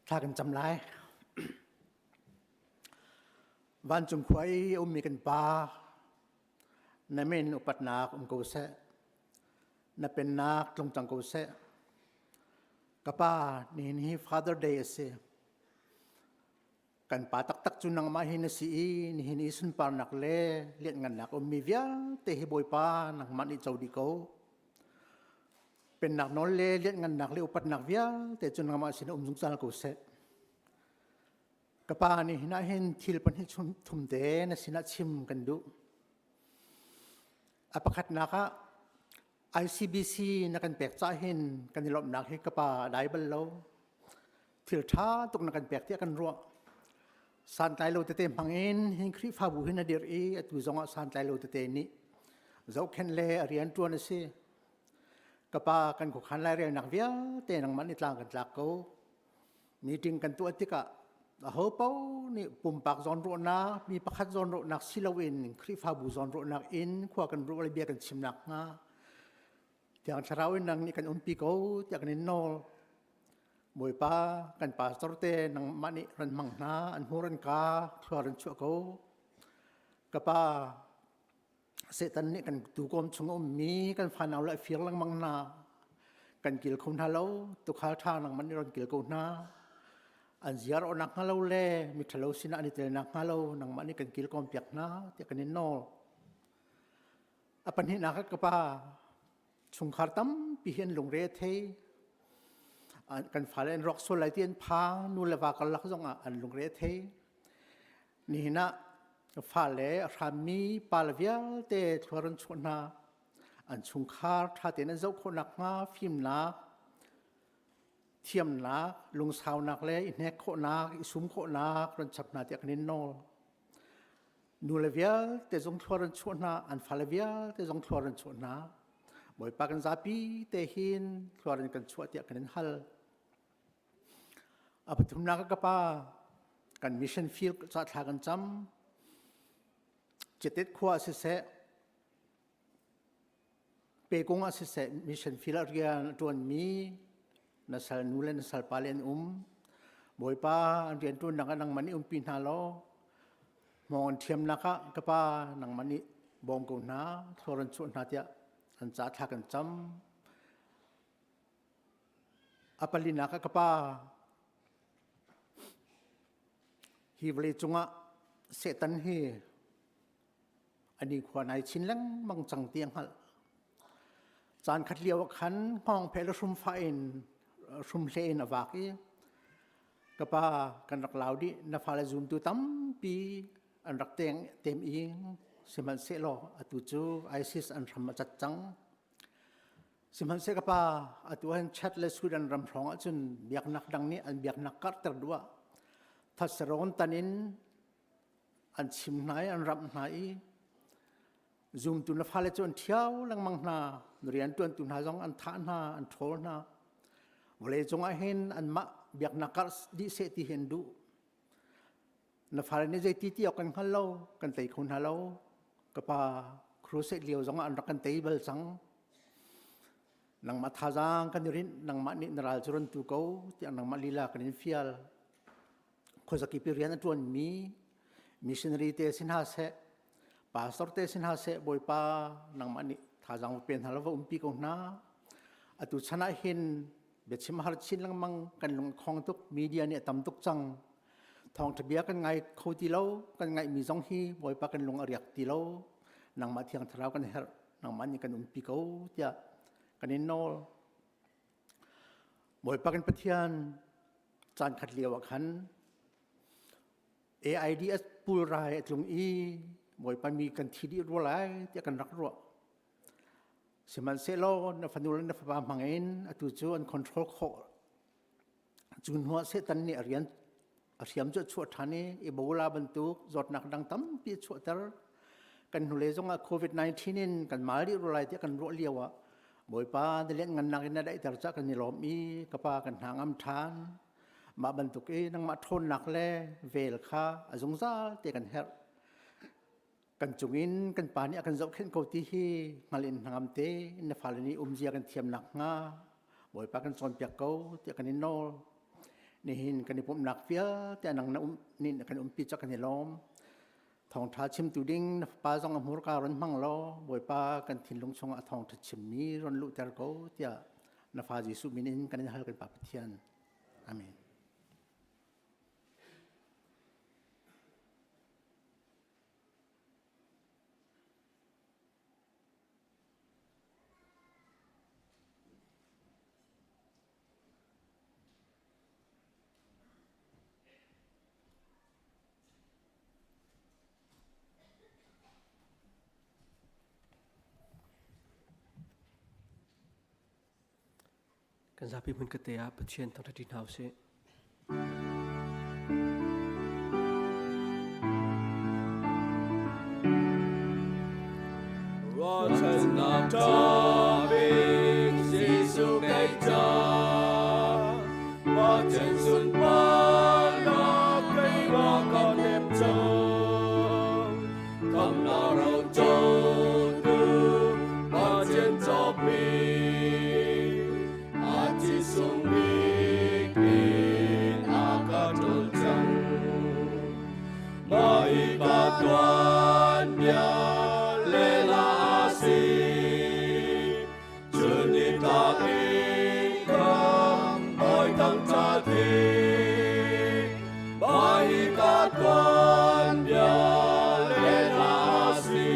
Thla kan cam lai. Vancung khua i a ummi kan Pa, na min upatnak um ko seh. Na pennak tlung cang ko seh. Ka Pa, nihin hi Father Day a si. Kan pa taktak cu nangmah hi na si i nihin i sunparnak le lianhngannak ummi vialte hi Bawipa nangmah nih co dih ko. Pennak nawl le lianhngannak le upatnak vialte cu nangmah sin um zungzal ko seh. Ka pa nih hin ah hin thil pahnih thum te na sinah chim kan duh. A pakhatnak ah ICBC na kan pek cah hin kan i lawmhnak hi ka pa a dai bal lo. Thil ṭha tuk na kan pek tiah kan ruah. Santlai lo tete hmang in hin Khrihfabu hin a dirh i atu zongah santlai lo tete nih zohkhenh le a rian ṭuan a si. Ka pa kan khuakhan lairelnak vialte nangmah nih tlang kan tlak ko. Meeting kan tuah tikah aho paoh nih pumpak zawnruahnak, mi pakhat zawnruahnak si loin Khrihfabu zawnruahnak in khua kan ruah le bia kan chim nakhnga Thiang Thlarau in nang nih kan umpi ko tiah kan in nawl. Bawipa kan pastor te nangmah nih ran hmang hna, an hmur an ka, thlua ran chuah ko. Ka pa Satan nih kan tuukawm chung a ummi kan fanau le a fir lengmang hna. Kan kil kho hna lo, tuukhal ṭha nangmah nih ron kil ko hna. An ziar awh nak hnga lo le miṭhalo sinah an i tel nak hnga lo nangmah nih kan kilkawm piak hna tiah kan in nawl. A pahnihnak ah ka pa chungkhar tampi hi an lungre a thei. Kan fale an rawk sual lai ti an phang, nu le va karlak zongah an lungre a thei. Nihin ah fale a hrammi pale vialte thluar an chuah hna. An chungkhar ṭha tein an zoh khawh nakhnga fimnak, thiamnak, lungsaunak le i hnek khawhnak, i sum khawhnak ran chap hna tiah kan in nawl. Nule vialte zong thluar an chuah hna, an fale vialte zong thluar an chuah hna. Bawipa kan zapi te hin thluar in kan chuah tiah kan in hal. A pathumnak ka pa kan mission field ca thla kan cam. Chitet khua siseh, pekung ah siseh mission field ah rian a ṭuanmi na sal nu le na sal pa le an um. Bawipa an rian ṭuannak ah nangmah nih umpi hna law hmawng an ṭhiamnak ah ka pa nangmah nih bawm ko hna, thlor an chuah hna tiah an ca thla kan cam. A palinak ah ka pa hi vawlei cungah Satan hi a nikhua nai chin lengmang cang ti a hngalh. Caan khat lio ah khan hngawngpheh le hrumfah in hrumhle in a vak i ka pa kan rak lau dih na fale zumtu tampi an rak teng tem i sihmanhsehlaw atu cu ISIS an hram a cat cang. Sihmanhsehlaw ka pa atu han Chad le Sudan ram hrawng ahcun biaknak dang nih an biaknak karhter duh ah thatsarawn tan in an chim hna i an ramh hna i zumtu na fale cu an ṭhiao lengmang hna rianṭuantu hna zong an thah hna an ṭhawl hna vawlei cungah hin anmah biaknak karh dih seh ti hi an duh na fale nih zeiti ti awk kan hngal lo kan tei kho hna lo ka pa crusade lio zongah an rak kan tei bal cang nangmah thazaang kan i rinh nangmah nih na ral cu run tu ko tiah nangmah lila kan in fial khuazakip i rian a ṭuanmi missionary te si hna seh pastor te si hna seh bawipa nangmah nih thazaang va pe hna law va umpi ko hna atu chan ah hin biachim har chin lengmang kan lung khong tuk media nih a tam tuk cang thawngṭha bia kan ngai kho ti lo kan ngaihmi zong hi bawipa kan lung a riak ti lo nangmah thiang thlarau kan herh nangmah nih kan umpi ko tiah kan in nawl Bawipa kan Pathian caan khat lio ah khan AIDS pulrai a tlung i Bawipa mi kan thi dih rua lai tiah kan rak ruah. Sihmanhsehlaw na fanu le na fapa hmang in atu cu an control khawh. Cu hnuah Satan nih a rian a hriam cu a chuah ṭhan i Ebola bantuk zawtnak dang tampi a chuahter. Kan hnulei zongah COVID-19 in kan mal dih rua lai tiah kan ruah lio ah Bawipa na lianhngannak in na daihter cah kan i lawm i ka pa kan hna ngam ṭhan. Mah bantuk i nangmah ṭhawnnak le vel kha a zungzal te kan herh. Kan cungin kan pa nih a kan zohkhenh ko ti hi hngal in hnangam te in na fale nih umzia kan thiam nakhnga Bawipa kan cawnpiak ko tiah kan in nawl. Nihin kan i pumhnak vialte nang na um nih na kan umpi cak kan i lawm. Thawngṭha chimtu ding na fapa zong a hmurka ron hmang law Bawipa kan thinlung chungah a thawngṭha chimmi ron luhter ko tiah na fa Jesuh min in kan in hal kan Pa Pathian. Amen. Kan zapi hmun kate ah Pathian thangṭhat hna usih. Ruahchannak ṭha bik Jesuh kei ca Pathian sunparnak keimah ka tep cang Khamhnak rocotu Pathian cawkmi A thi sung bik in a ka ṭawl cang. Mah hi ka tuanbia lehla a si. Chun ni tlak in kam bawi thangṭhat hi. Mah hi ka tuanbia lehla a si.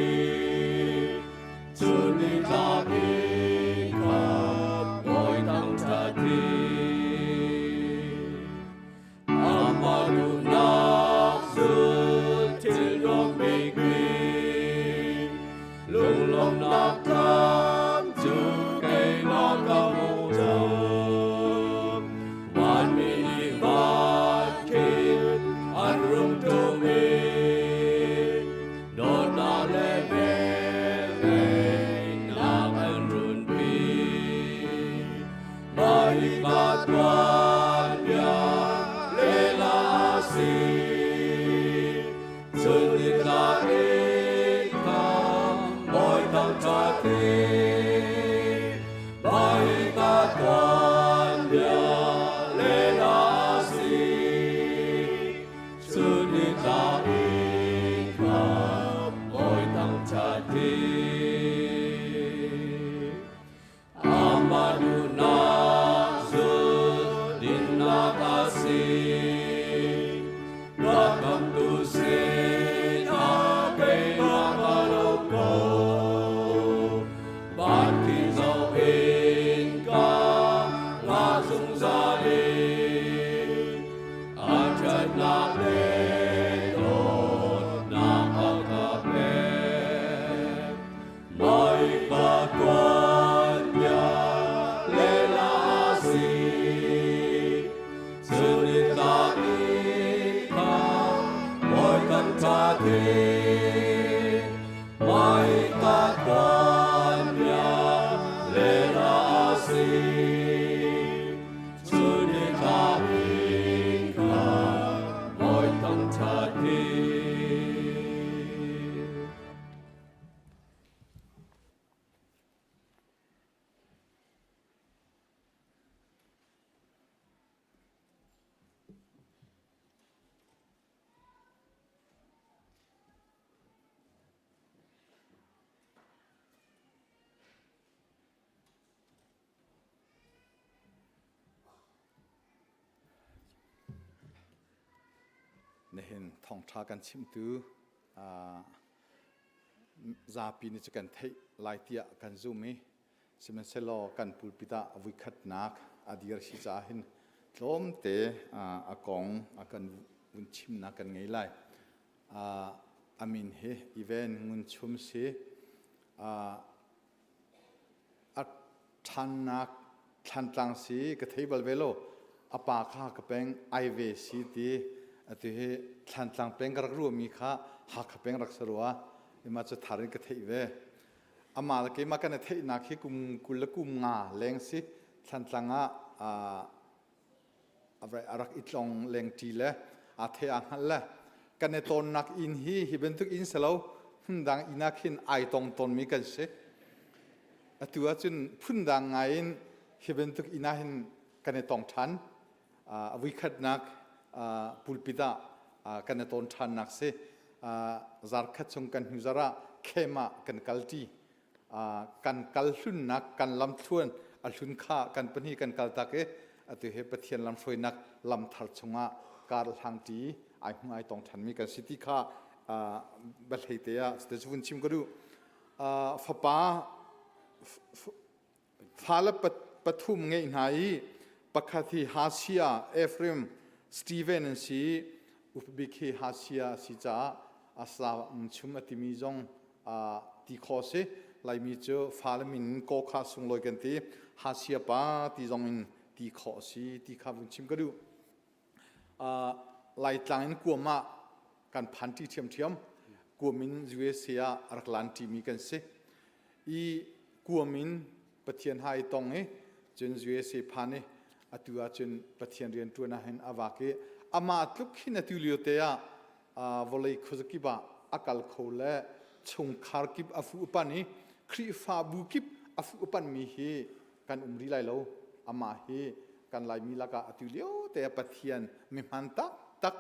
Chun ni tlak in kam bawi thangṭhat hi. Amah duhnak zul thil nuam bikmi lunglawmhnak tlam cu keimah ka hmuh cang. Vanmi nih van khin an rung tum i dawtnak le velngeihnak an runpi. Mah hi ka tuanbia lehla a si. Chun nitlak in kha bawi thangṭhat hi. Mah hi ka tuanbia lehla a si. Chun nitlak in kha bawi thangṭhat hi. Amah duhnak zul dinnak a si. Ka khamtu sinah keimah ka lo ko. Van khi zoh in ka ngah zungzal i a ṭhatnak le dawtnak a ka pek. Bawipa tuanbia lehla a si. Chun nitlak in kha bawi kan ṭha te. Bawipa tuanbia lehla a si. Chun nitlak in kha bawi kan ṭha te. Nihin thawngṭha kan chimtu zapi nih cu kan theih lai tiah kan zum i sihmanhsehlaw kan pulpit ah vuikhatnak a dir si caah hin tlawmte a kong a kan vun chimnak kan ngei lai. A min hi Ivan Ngun Chum si. A ṭhannak thlantlang si ka thei bal ve lo. A pa kha ka peng ai ve si ti atu hi thlantlang peng ka rak ruahmi kha Hakha peng rak si rua. Ima cu thar in ka theih ve. Amah le keimah kan i theihnak hi kum 20 le kum nga leng si thlantlang ah a rak i tlong lengṭi le aa the aa hngalh le kan i tawnnak inn hi hi bantuk inn si lo hmundang inn ah khin ai tong tawnmi kan si. Atu ahcun phundang ngai in hi bantuk inn ah hin kan i tong ṭhan. A vuikhatnak pulpit ah kan i tawn ṭhannak si. Zarkhat chung kan hnu zarh ah khem ah kan kalṭi. Kan kal hlunnak kan lamthluan a hlun kha kan pahnih kan kal tak i atu hi Pathian lamhruainak lam thar chungah kar hlangṭi ai hmu ai tong ṭhanmi kan si ti kha biahlei te ah cuti vun chim ka duh. Fapa Fale pathum ngeih hna i pakhat hi Hasia, Ephraim, Stephen an si i upabik hi Hasia a si caah Asa chum a timi zong ti khawh a si. Laimi cu fale min in kaw kha sunglawi kan ti. Hasia pa ti zong in ti khawh a si ti kha vun chim ka duh. Laitlang in kuam ah kan phan ṭi ṭhiamṭhiam. Kuam in USA ah a rak lan ṭimi kan si. I kuam in Pathian hai tong i cun USA phan i atu ahcun Pathian rian ṭuan ah hin a vak i amah tluk hin atu lio te ah vawlei khuazakip ah a kal kho le chungkhar kip a fuh pan i Khrihfabu kip a fuh panmi hi kan um rih lai lo. Amah hi kan Laimi lakah atu lio te ah Pathian mihman taktak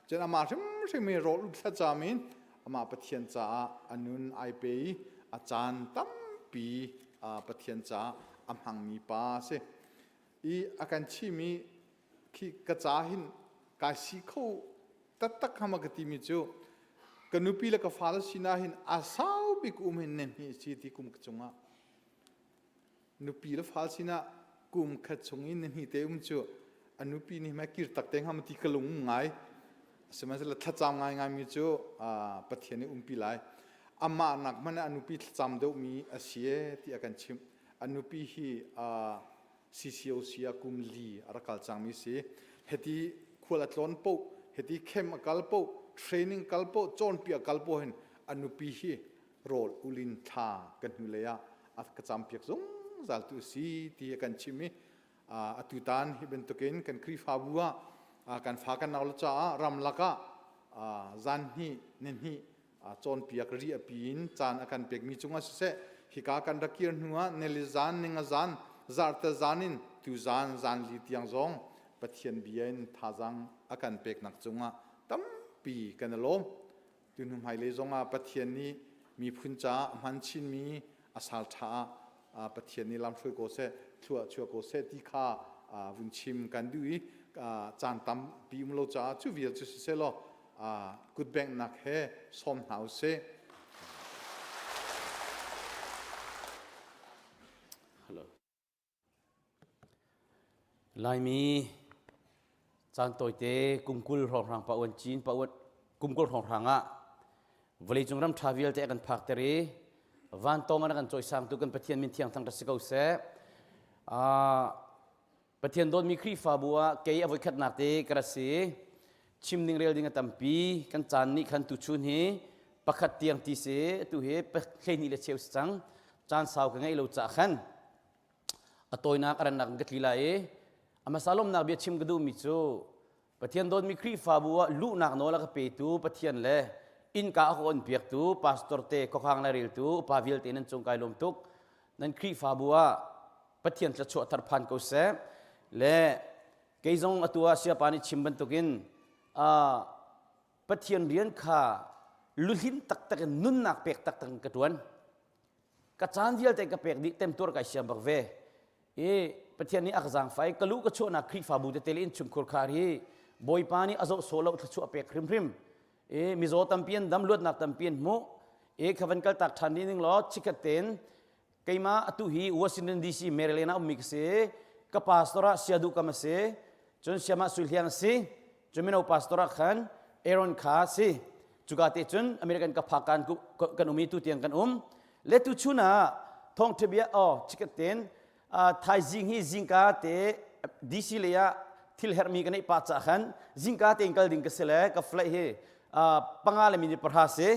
cun amah hrimhrim hi rawl thlacam in amah Pathian caah a nun ai pe i a caan tampi Pathian caah a hmangmi pa a si. I a kan chimi khi ka ca hin kai si kho taktak hama ka timi cu ka nupi le ka fale sinah hin a sau bik um hin ne si ti kum cungah Nupi le fal sinah kum khat chung in nihnih te um cu a nupi nih mei kir tak te hnga ti ka lung ngai. Sihmanhsehlaw thlacam ngaingai mi cu Pathian nih umpi lai. Amah nak hmanh ah a nupi thlacam deuhmi a si e ti a kan chimh. A nupi hi CCOC ah kum li a rak kal cangmi si. Hiti khual a tlawn poh, hiti camp a kal poh, training kal poh, cawnpiak kal poh hin a nupi hi rawl ulin thla kan hnulei ah a ka campiak zungzal tu si ti a kan chim i atu tan hi bantukin kan Khrihfabu ah kan fa kan nau le caah ramlak ah zan hnih ni hnih cawnpiak ri a pi in caan a kan pekmi cungah siseh hika kan rak kir hnu ah nili zan ninga zan zarte zan in tu zan zan li tiang zong Pathian bia in thazaang a kan peknak cungah tampi kan i lawm. Tuhnu hmailei zongah Pathian nih miphun caah a hman chinmi a sal ṭha ah Pathian nih lamhruai ko seh, thlua chuah ko seh ti kha vun chim kan duh i caan tampi um lo caah cu vial cu siseh law kutbenghnak he sawm hna usih. Hello. Laimi caan tawite kum 20 hrawnghrang pa uan cin pa uan kum 20 hrawnghrang ah vawleicung ram ṭha vialte a kan phakter i vantawng an kan cawisangtu kan Pathian min thiang thang si ko seh. Pathian dawtmi Khrihfabu ah kei a voikhatnak te ka ra si. Chim ding rel ding a tampi kan caan nih khan tuchun hi pakhat tiang ti si tu hi 12 le cheu si cang. Caan sau ka ngeih lo caah khan A tawinak a rannak in ka tli lai i a hmasa lawmhnak bia chim ka duhmi cu Pathian dawtmi Khrihfabu ah luhnak nawl a ka petu Pathian le innka a ka onpiaktu pastor te khuakhang laireltu upa vialte nan cung kai lawm tuk. Nan Khrihfabu ah Pathian thluachuah thar phan ko seh. Le kei zong atu ah siapa nih chim bantukin uh, Pathian rian kha luhlin taktak in nunnak pek taktak in ka ṭuan. Ka caan vialte ka pek dih temtuar kai siam bak ve. I Pathian nih a ka zaangfai ka luh ka chuahnak Khrihfabu tete le innchungkhur khar hi Bawipa nih a zoh sawh lo thluachuah pek hrimhrim. I mizaw tampi an dam luatnak tampi an hmuh. I kha van kaltak ṭhan ding ning law chikkhat tein keimah atu hi Washington DC Maryland ah ummi ka si. Ka pastor ah Siaduh kam a si. Cun Siamah Sui Hliang a si. Cun mino pastor ah khan Aaron kha a si. Cuka te cun American ka phak kan kan um i tu tiang kan um. Le tu chun ah thawngṭha bia oh chikkhat ten thaizing hi zingka te DC lei ah thil herhmi ka neih pah cah khan zingka tein kal ding ka si le ka flight hi panga le minute pahra si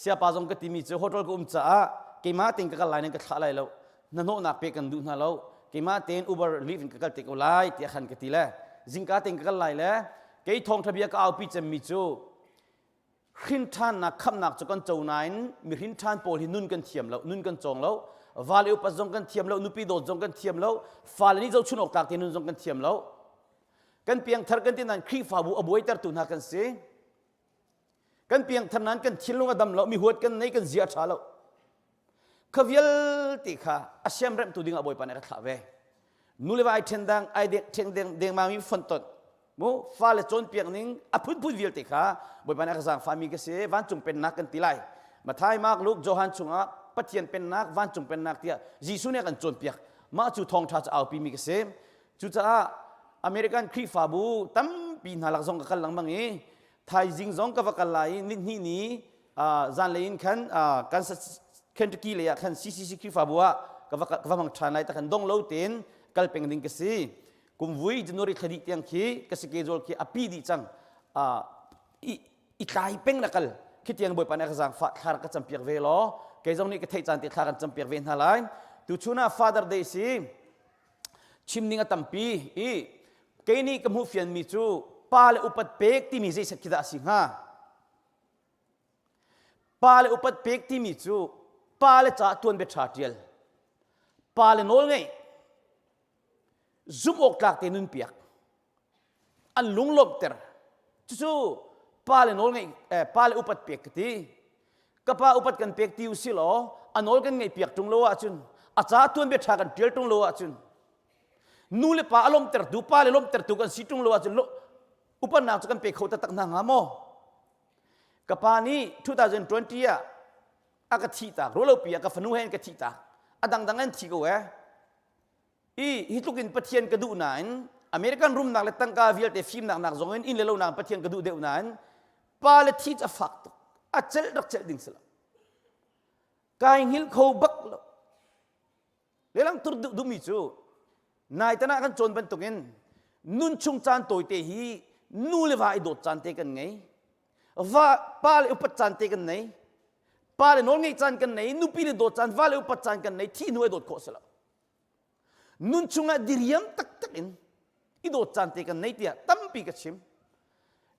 siapa zong ka timi cu hotel ka um caah keimah tein ka kal lai nan ka thlah lai lo hnahnawhnak pe kan duh hna lo keimah tein Uber Lyft in ka kal te ko lai tiah khan ka ti le zingka tein ka kal lai le kei thawngṭha bia ka aupi cemmi cu hrinṭhannak khamhnak cu kan co nain mi hrinṭhan pawl hi nun kan thiam lo nun kan cawng lo vale upat zong kan thiam lo nupi dawt zong kan thiam lo fale nih zohchun awk tlak te nun zong kan thiam lo. Kan piangthar kan ti nain Khrihfabu a buaitertu hna kan si. Kan piangthar nain kan thinlung a dam lo, mi huat kan nei, kan zia a ṭha lo. Kha vialte kha a siamremhtu dingah Bawipa nih a ka thlah ve. Nu le va ai ṭhen dang, ai deng, ṭheng deng, dengmang mi fontonh, mu fale cawnpiak ning a phunphun vialte kha Bawipa nih a ka zaangfahmi ka si. Vancung pennak kan ti lai. Matthai, Mark, Luke, Johan chungah Pathian pennak, vancung pennak tiah Jesuh nih a kan cawnpiak. Mah cu thawngṭha cu aupimi ka si. Cucaah American Khrihfabu tampi hna lak zong ka kal lengmang i thaizing zong ka va kal lai i nihnih ni zanlei in khan Kansas Kentucky lei ah khan CCC Khrihfabu ah ka va ka va hmang ṭhan lai ta khan dong lo tein kal peng ding ka si. Kum vui January thla dih tiang khi ka schedule khi a pi dih cang. I i tlai peng na kal khi tiang Bawipa nih a ka zaangfah thla rak ka campiak ve law kei zong nih ka theih caan te thla kan campiak ve hna lai. Tuchun ah Father Day si chim ning a tampi i kei nih ka hmuh fianmi cu pa le upat pek timi zeiset khi dah a si hnga? Pa le upat pek timi cu pa le caah tuanbia ṭha ṭial, pa le nawl ngeih, zumh awk tlak te nun piak, an lunglawmhter. Cucu pa le nawl ngeih, eh, pa le upat pek ka ti. Ka pa upat kan pek ti u si law, a nawl kan ngeih piak ṭung lo ahcun, a ca tuanbia ṭha kan ṭial ṭung lo ahcun, nu le pa a lawmhtertu, pa le lawmhtertu kan si ṭung lo ahcun, upatnak cu kan pe kho taktak hna hnga maw? Ka pa nih 2020 ah a ka thih tak, ruahlopi ah ka fanu he an ka thih tak. A dangdang an thi ko eh. I hi tluk in Pathian ka duh nain American rumnak le tangka vialte fimnak nak zong in inn le lo nak Pathian ka duh deuh nain pa le thi cu a fak tuk. A celh rak celh ding si lo. Kai hngilh kho bak lo. Lelang tur duh duhmi cu nai tan ah kan cawn bantukin nun chung caan tawite hi nu le va i dawt caan te kan ngei. Va pa le upat caan te kan nei. Pa le nawl ngeih caan kan nei, nupi le dawt caan, va le upat caan kan nei, thi hnu ai dawt khawh si lo. Nun chungah diriam taktak in i dawt caan te kan nei tiah tampi ka chim.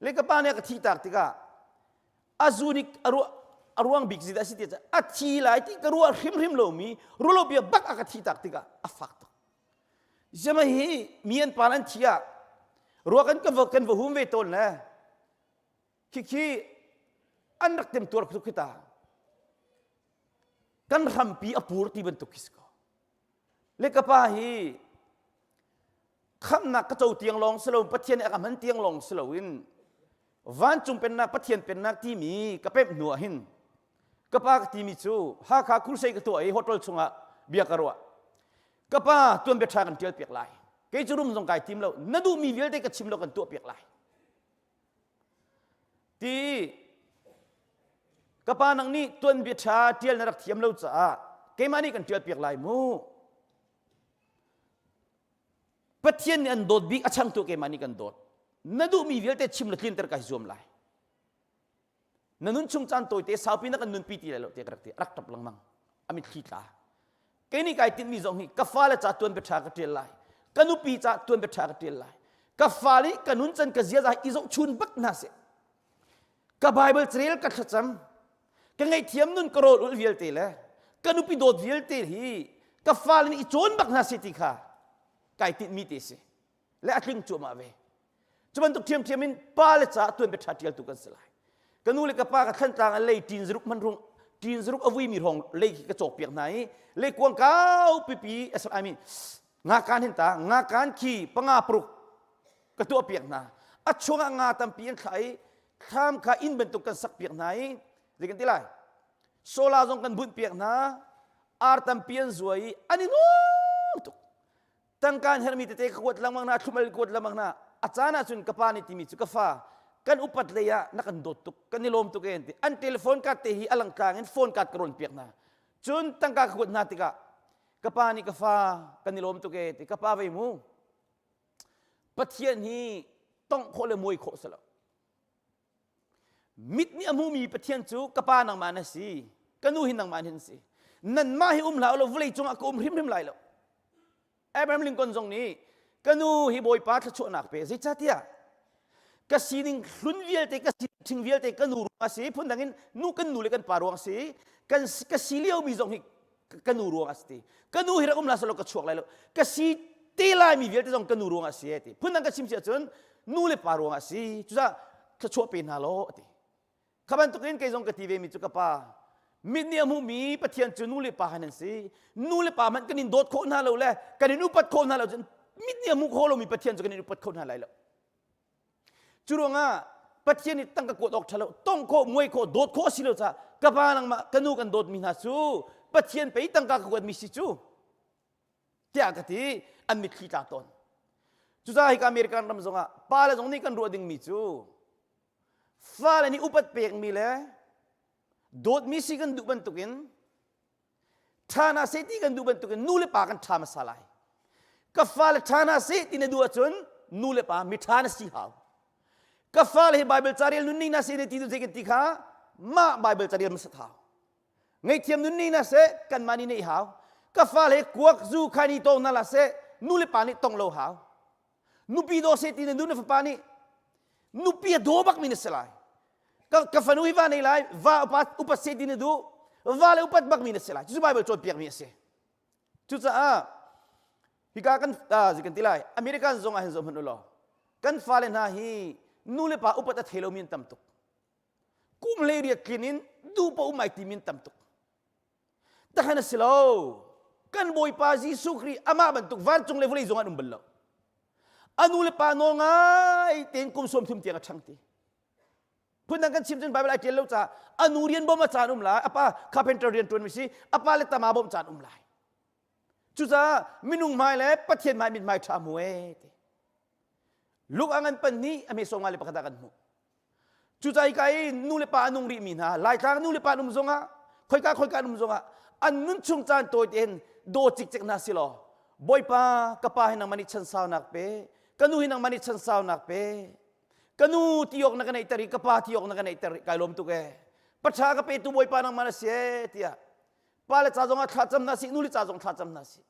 Le ka pa nih a ka thih tak tikah a zu nih a ruah a ruang bik zeidah a si ti a thi lai ti ka ruah hrimhrim lomi rulo bia bak a ka thi tak tikah a fak tuk ziama hi mi an pa an thi ah ruak an kan va kan va hum ve tawn le khikhi an rak tem tuar tuk khi ta kan hrampi a pur ti bantuk khi si ko le ka pa hi khamnak ka co tiang lawng si lo Pathian nih a ka hman tiang lawng si loin vancung pennak Pathian pennak timi ka pemh hnu ah hin ka pa ka timi cu Hakha crusade ka tuah i hotel chungah bia ka ruah ka pa tuanbia ṭha kan ṭial piak lai kei cu rum zong kai tim lo na duhmi vialte ka chim lo kan tuah piak lai ti ka pa nang nih tuanbia ṭha ṭial na rak thiam lo caah keimah nih kan ṭial piak lai mu Pathian nih an dawt bik a changtu keimah nih kan dawt. Na duhmi vialte chim le tlinter kai zuam lai. Na nun chung caan tawite saupi na kan nunpi ti lai lo tiah ka rak ti. Rak ṭap lengmang. A mitthli tla. Kei nih kai tinhmi zong hi ka fale ca tuan bia ṭha ka ṭial lai. Ka nupi ca tuan bia ṭha ka ṭial lai. Ka fale ka nun can ka ziaza i zohchun bak hna seh. Ka Bible carel ka thlacam. Ka ngaihthiam nun ka rawl ulh vialte le ka nupi dawt vialte hi ka fale nih i cawn bak hna seh ti kha kai tinhmi te si le a tling cuahmah ve. Cu bantuk ṭhiamṭhiam in pa le ca tuan bia ṭha ṭialtu kan si lai. Ka nu le ka pa ka thlantlang an lei ṭin zaruk hman rung ṭin zaruk a vuimi hrawng lei khi ka cawk piak hna i lei kuang kau pipi I mean ngakan hin ta ngakan khi panga paruk ka tuah piak hna. A chungah nga tampi an thlah i thlam kha inn bantuk kan sak piak hna i zei kan ti lai solar zong kan bunh piak hna ar tampi an zuai i an i nuam tuk tangka an herhmi tete ka kuat lengmang hna thlumal kuat lengmang hna a caan ahcun ka pa nih timi cu ka fa kan upat lei ah na kan dawt tuk kan i lawm tuk e ti an telephone card te hi a langtlang in phone card ka rawn piak hna cun tangka ka kuat hna tikah ka pa nih ka fa kan i lawm tuk e ti ka pa vei mu Pathian hi tongh khawh le muai khawh si lo. Mit nih a hmumi Pathian cu ka pa nangmah na si, ka nu hi nangmah hin si. Nanmah hi um hlah law vawlei cungah ka um hrimhrim lai lo. Abraham Lincoln zong nih ka nu hi Bawipa thluachuahnak pe zeicahtiah ka sining hlun vialte ka sining vialte ka nu ruang a si phundang in nu kan nu le kan pa ruang a si kan ka si liomi zong hi ka nu ruang a si ti ka nu hi rak um la selaw ka chuak lai lo ka si Te laimi vialte zong ka nu ruangah a si ti. Phundang ka chim si ahcun nu le pa ruangah a si. Cucaah thluachuah pe hna law a ti. Kha bantukin kei zong ka ti ve mi cu ka pa mit nih a hmuhmi Pathian cu nu le pa han an si. Nu le pa hmanh kan in dawt khawh hna lo le kan in upat khawh hna lo cun mit nih a hmuh khawh lomi Pathian cu kan in upat kho hna lai lo. Cu ruangah Pathian nih tangka kuat awk ṭha lo, tong khawh, muai khawh, dawt khawh a si lo caah ka pa nangmah ka nu kan dawtmi hna cu Pathian pei tangka ka kuatmi si cu tiah ka ti an mitthli tla tawn. Cucaah hika American ram zongah pa le zong nih kan ruah dingmi cu fale nih upat pekmi le dawtmi si kan duh bantukin ṭha hna seh ti kan duh bantukin nu le pa kan ṭha hmasa lai. Ka fale ṭha hna seh ti na duh ahcun nu le pa miṭha na si hau. Ka fale hi Bible ca rel nunning na seh ti tu zei kan ti kha mah Bible ca rel hmasat hau. Ngaihthiam nunning na seh kanmah nih neih hau. Ka fale hi kuak zu khaini tong na la seh nu le pa nih tong lo hau. Nupi daw seh ti na nu na fapa nih nupi a daw bakmi na si lai. Ka, ka fanu hi va nei lai, va upat, upat seh ti na duh, va le upat bakmi na si lai. Cucu Bible cawnpiakmi a si. Cucaah hika kan uh, kan ti lai American zong ah hin zoh hmanh u law kan fale hna hi nu le pa upat a thei lomi an tam tuk. Kum hlei riat tlin in duh pa um ai timi an tam tuk. Tahan a si lo. Kan Bawipa Jesuh Khrih amah bantuk vancung le vawlei zong an um bal lo. A nu le pa nawl ngai tein kum 30 tiang a ṭhang ti. Phundang kan chim cun Bible ai ṭial lo caah a nu rian bawm a caan um lai, a pa carpenter rian ṭuan mi si, a pa le tama bawmh caan um lai. Cucaah minung hmai le Pathian hmai mithmai ṭha hmu ee ti. Luke a ngan pan nih a hme 51 ah kan hmuh. Cucaah hika i nu le pa a nung rihmi hna, Laitlang nu le pa an um zongah, khoika khoika an um zongah, an nun chung caan tawi tein daw cikcek hna si law, Bawipa, ka pa hi nangmah nih chansaunak pe, ka nu hi nangmah nih chansaunak pe, ka nu ti awk na ka neihter i ka pa ti awk na ka neihter i kai lawm tuk ee. Paṭha ka petu Bawipa nangmah na si ee tiah pa le ca zongah thlacam hna sih, nu le ca zong thlacam hna sih.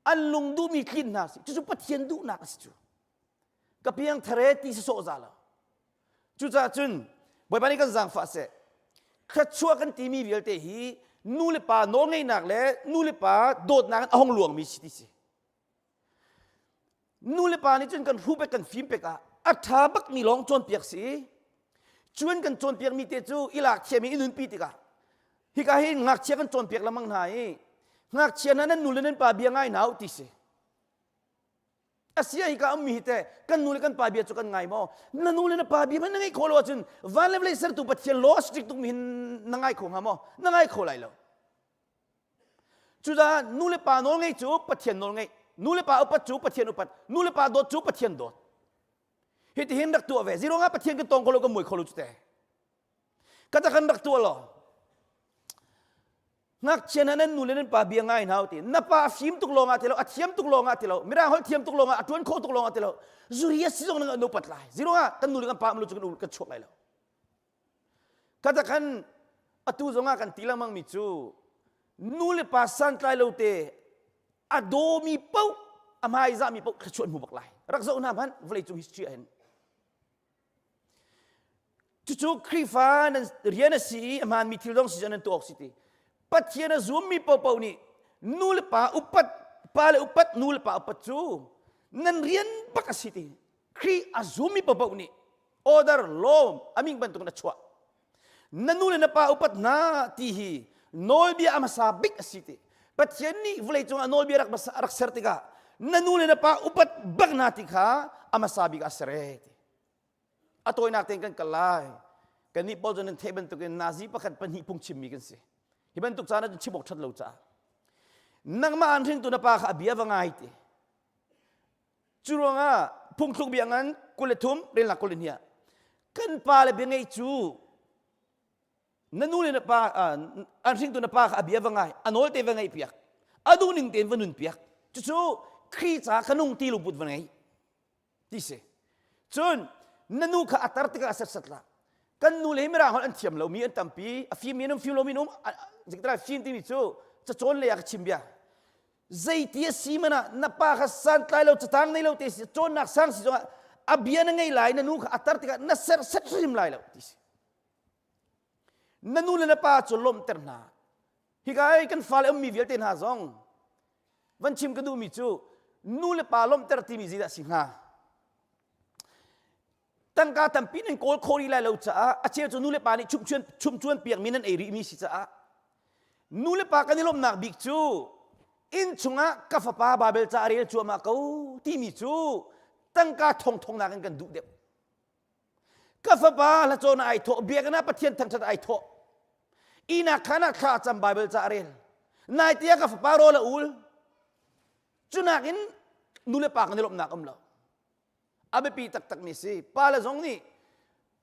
An lung duhmi tlin hna sih. Cucu Pathian duhnak a si cu. Ka piang thare ti sawsawh za lo. Cucaah cun Bawipa nih kan zaangfah seh. Thluachuah kan timi vialte hi nu le pa nawlngeihnak le nu le pa dawtnak in a hung luangmi si ti si. Nu le pa nih cun kan hru pek kan fim pek ah a ṭha bakmi lawng cawnpiak si. Cun kan cawnpiakmi te cu i lak thiam i nunpi tikah hika hin ngakchia kan cawnpiak lengmang hna i ngakchia hna nan nu le nan pa bia ngai hna u ti si. Asia hi ka ummi hi te kan nu le kan pa bia cu kan ngai maw? Na nu le na pa bia hmanh na ngaih khawh lo ahcun van le vawlei sertu Pathian law strict tuk mi hin na ngai kho hnga maw? Na ngai kho lai lo. Cucaah nu le pa nawl ngeih cu Pathian nawl ngeih, nu le pa upat cu Pathian upat, nu le pa dawt cu Pathian dawt. Hitihin rak tuah ve. Ziruangah Pathian kan tong kho lo kan muai kho lo cu te. Ka ta kan rak tuah law ngakchia hna nan nu le nan pa bia ngai hna ti na pa a fim tuk lawng ah ti lo a thiam tuk lawng ah ti lo mirang holh thiam tuk lawng ah a tuan khawh tuk lawng ah ti lo zuri a si zong nan upat lai ziruangah kan nu le kan pa am lu cu kan kan chuak lai lo kata khan atu zongah kan ti lengmang mi cu nu le pa santlai lo te a dawmi paoh a hmaizahmi paoh thluachuah hmu bak lai rak zoh hna hmanh vawlei cung history ah hin Cucu Khrihfa nan rian a si i a hmaanmi thil zong si nan tuah awk si ti. Pathian a zummi paohpaoh nih nu le pa upat, pa le upat, nu le pa upat cu nan rian bak a si ti. Khrih a zummi paohpaoh nih order lawm aming bantukin a chuah. Na nu le na pa upat hna ti hi nawlbia a hmasa bik a si ti. Pathian nih vawleicung ah nawlbia rak, rak ser tikah na nu le na pa upat bak hna ti kha a hmasa bik ah ser e ti. A tawinak tein kan kal lai. Kannih pawl cu nan theih bantukin nazi pakhat pahnih phungchimmi kan si. Hi bantuk caan ahcun chim awk ṭhat lo caah. Nangmah an hringtu na pa kha a bia va ngai ti. Cu ruangah phungthluk bia ngan 23 relnak 22 kan pa le bia ngeih cu na nu le na pa an hringtu na pa kha a bia va ngai a nawl te va ngaih piak a duh ning tein va nun piak cucu Khrih ca ka nung ti lungput va ngei ti si cun na nu kha a tar tikah a serhsat hlah kan nu le hi mirang holh an thiam lomi an tampi a fimmi an um fim lomi an um zeitilah fim timi cu cacawn lei ah ka chim bia zeiti a si man ah na pa kha santlai lo catang nei lo te si cawnnak sang si zongah a bia na ngei lai na nu kha a tar tikah na serhsat hrim lai lo ti si na nu le na pa cu lawmhter hna hika i kan fale ummi vialte hna zong van chim ka duhmi cu. Nu le pa lawmhter timi zeidah si hnga? Tangka tampi nan kawl kho rih lai lo caah a cheu cu nu le pa nih chumchuan chumchuan piakmi nan ei rihmi si caah nu le pa kan i lawmhnak bik cu inn chungah ka fapa Baibal ca a rel cuahmah ko timi cu tangka thongthong nakin kan duh deuh. Ka fapa hlacawn ai thawh, biakinn ah Pathian thangṭhat ai thawh. Ihnak khaan ah thla a cam Baibal ca a rel. Nai tiah ka fapa rawl a ul. Cunak in nu le pa kan i lawmhnak um lo. A biapi taktakmi si. Pale zong nih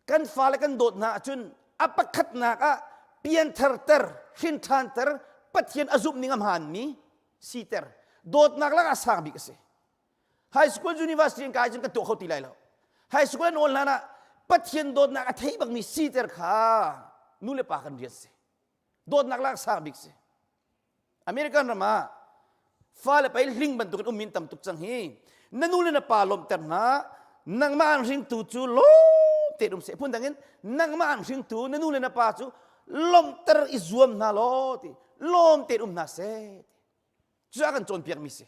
kan fale kan dawt hna ahcun a pakhatnak ah piantharter, hrinṭhanter, Pathian a zumh ning a hmaanmi siter. Dawtnak lakah sang bik a si. High school university in kai cun kan tuah kho ti lai lo. High school an awl hlan ah Pathian dawtnak a thei bakmi siter kha nu le pa kan rian si. Dawtnak lak sang bik si. American ram ah fale pei hling bantukin um in tam tuk cang hi. Na nu le na pa lawmhter hna, nangmah an hringtu cu lawm tein um seh. Phun dang in nangmah an hringtu na nu le na pa cu lawmhter i zuam hna law ti lawm tein um hna seh. Cucu a kan cawnpiakmi si.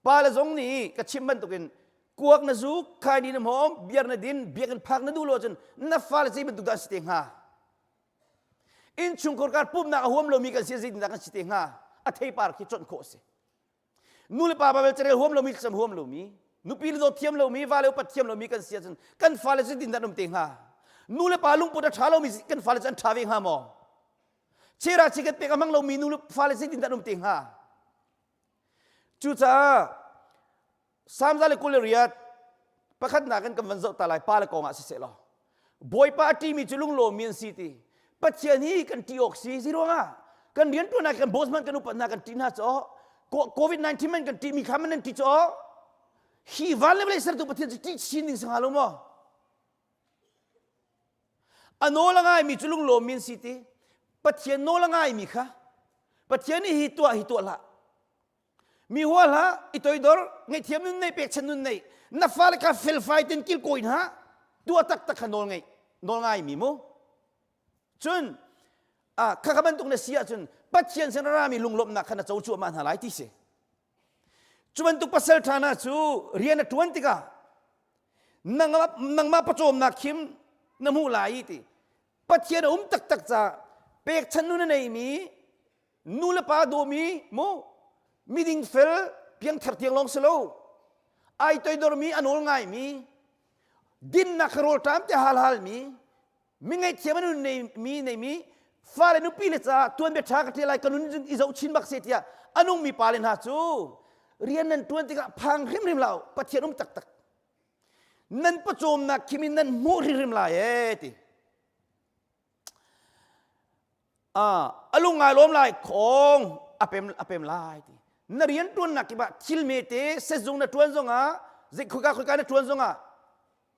Pa le zong nih ka chim bantukin kuak na zuk, khaini na hmawm, biar na din, biakinn phak na duh lo ahcun na fale zei bantuk dah an si te hnga? Innchungkhar kar pumhnak a huam lomi kan si zeitindah kan si te hnga? A theipar khi conh khawh a si. Nu le pa Bible carel huam lomi, thlacam huam lomi, nupi le dawt thiam lomi, vale upat thiam lomi kan si ahcun kan fale zeitindah an um te hnga? Nu le pa lungput a ṭha lomi kan fale cu an ṭha ve hnga maw? Chera chiket pek a hmang lomi nu fale zeitindah an um te hnga? Cucaah Salm 128 pakhatnak in kan van zoh ta lai pa le kong ah siseh law Bawipa a ṭimi cu lunglawmmi an si ti Pathian hi kan ṭih awk si si ruangah kan rianṭuannak kan boss man kan upat hna kan ṭih hna caw COVID-19 man kan ṭihmi kha man nan ṭih caw hi van le vawlei sertu Pathian cu ṭih chin ding si hnga lo maw A nawl a ngaimi cu lunglawmmi an si ti. Pathian nawl a ngaimi kha Pathian nih hi tuah hi tuah hlah. Mi hua hlah, i toidor, ngaihthiam nun nei, pekchan nun nei. Na fale kha felfai ten kilkawi hna. Tuah taktak kha nawl ngeih, nawl ngaimi mu. Cun ah kha kha bantuk na si ahcun Pathian sin a rami lunglawmhnak kha na co cuahmah hna lai ti si. Cu bantuk pasal ṭha hna cu rian a ṭuan tikah nangmah, nangmah pawcawmnak khim na hmuh lai i ti Pathian a um taktak caah pekchan nu na neimi nu le pa dawmi mu miding fel piangthar tiang lawng si lo ai toidormi a nawl ngaimi dinnak kha rawlṭam te hal halmi mi ngaihthiam an neimi neimi fale nupi le caah tuanbia ṭha ka ṭial lai ka nun i zoh chin bak se tiah a nungmi pale hna cu rian nan ṭuan tikah phang hrimhrim hlah Pathian um taktak nan pawcawmnak khim in nan hmuh hrimhrim lai ee ti a lung ngai lawm lai khong a pem a pem lai ti na rian ṭuannak kip ah thil mete sezung na ṭuan zongah zei khoika khoika na ṭuan zongah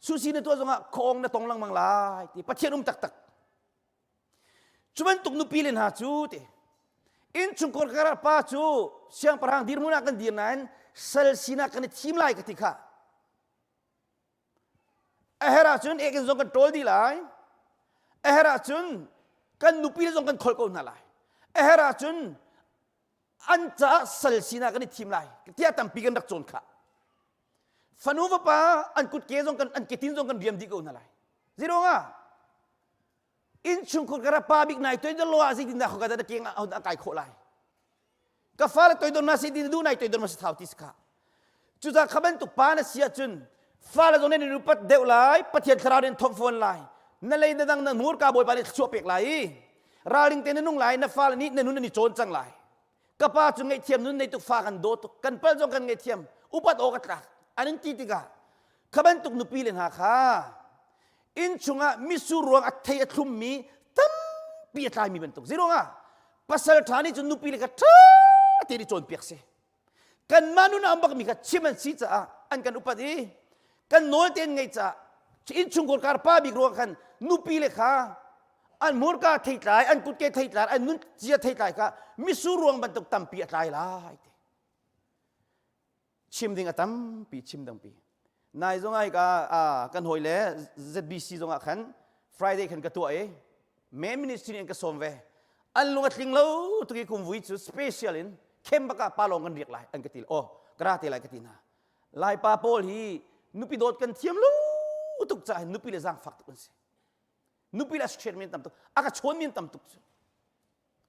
Susi na tuah zongah khawng na tong lengmang lai ti Pathian um taktak. Cu bantuk nupi le hna cu ti innchungkhar kar pa cu siangpahrang dirhmun ah kan dir nain sal sinak kan i thim lai ka ti kha. A herh ahcun ekin zong kan ṭawl dih lai. A herh ahcun kan nupi le zong kan kholh ko hna lai. A herh ahcun an caah sal sinak kan i thim lai tiah tampi kan rak cawn khah fanu vapa an kutke zong kan an ketin zong kan riam dih ko hna lai zeiruangah innchungkhar kara pa bik nai toidor lo ah zeitindah khoka dah na keng ah kai khawh lai ka fale toidor na si ti duh nai toidor ma si thau ti si kha cucaah kha bantuk pa na si ahcun fale zong nan upat deuh lai pathian thlarau nih thawm fawn lai na lei na dang na hmurka bawipa nih thluachuah pek lai i ralring te na nung lai na fale nih na nun an i cawn cang lai ka pa cu ngaihthiam nun nei tuk fa kan daw tuk kan pal zong kan ngaihthiam upat awk a tlak an in ti tikah kha bantuk nupi le hna kha inn chungah mitsur ruang a thei a thlummi tampi a tlaimi bantuk zeiruangah pasal ṭha nih cun nupi le kha ṭha tein i cawnpiak si kanmah nun a um bakmi kha chim an si caah an kan upat i kan nawl tein ngeih caah innchungkhar kar pa bik ruang khan nupi le kha an hmurka theitlai an kutke theitlai an nun cia theitlai kha misur ruang bantuk tampi a tlai lai ti chim ding a tampi chim dangpi nai zong ai ka kan hawi le ZBC zong ah khan Friday khan ka tuah i May ministry in ka sawm ve an lung a tling lo tuk i kum vui cu special in khem baka pa lawng kan riak lai an ka ti oh. Ka ra te lai ka ti hna. Laipa pawl hi nupi dawt kan thiam lo tuk caah nupi le zaangfak tuk an si. Nupi le a mi an tam tuk. A ka chawn mi an tam tuk cu.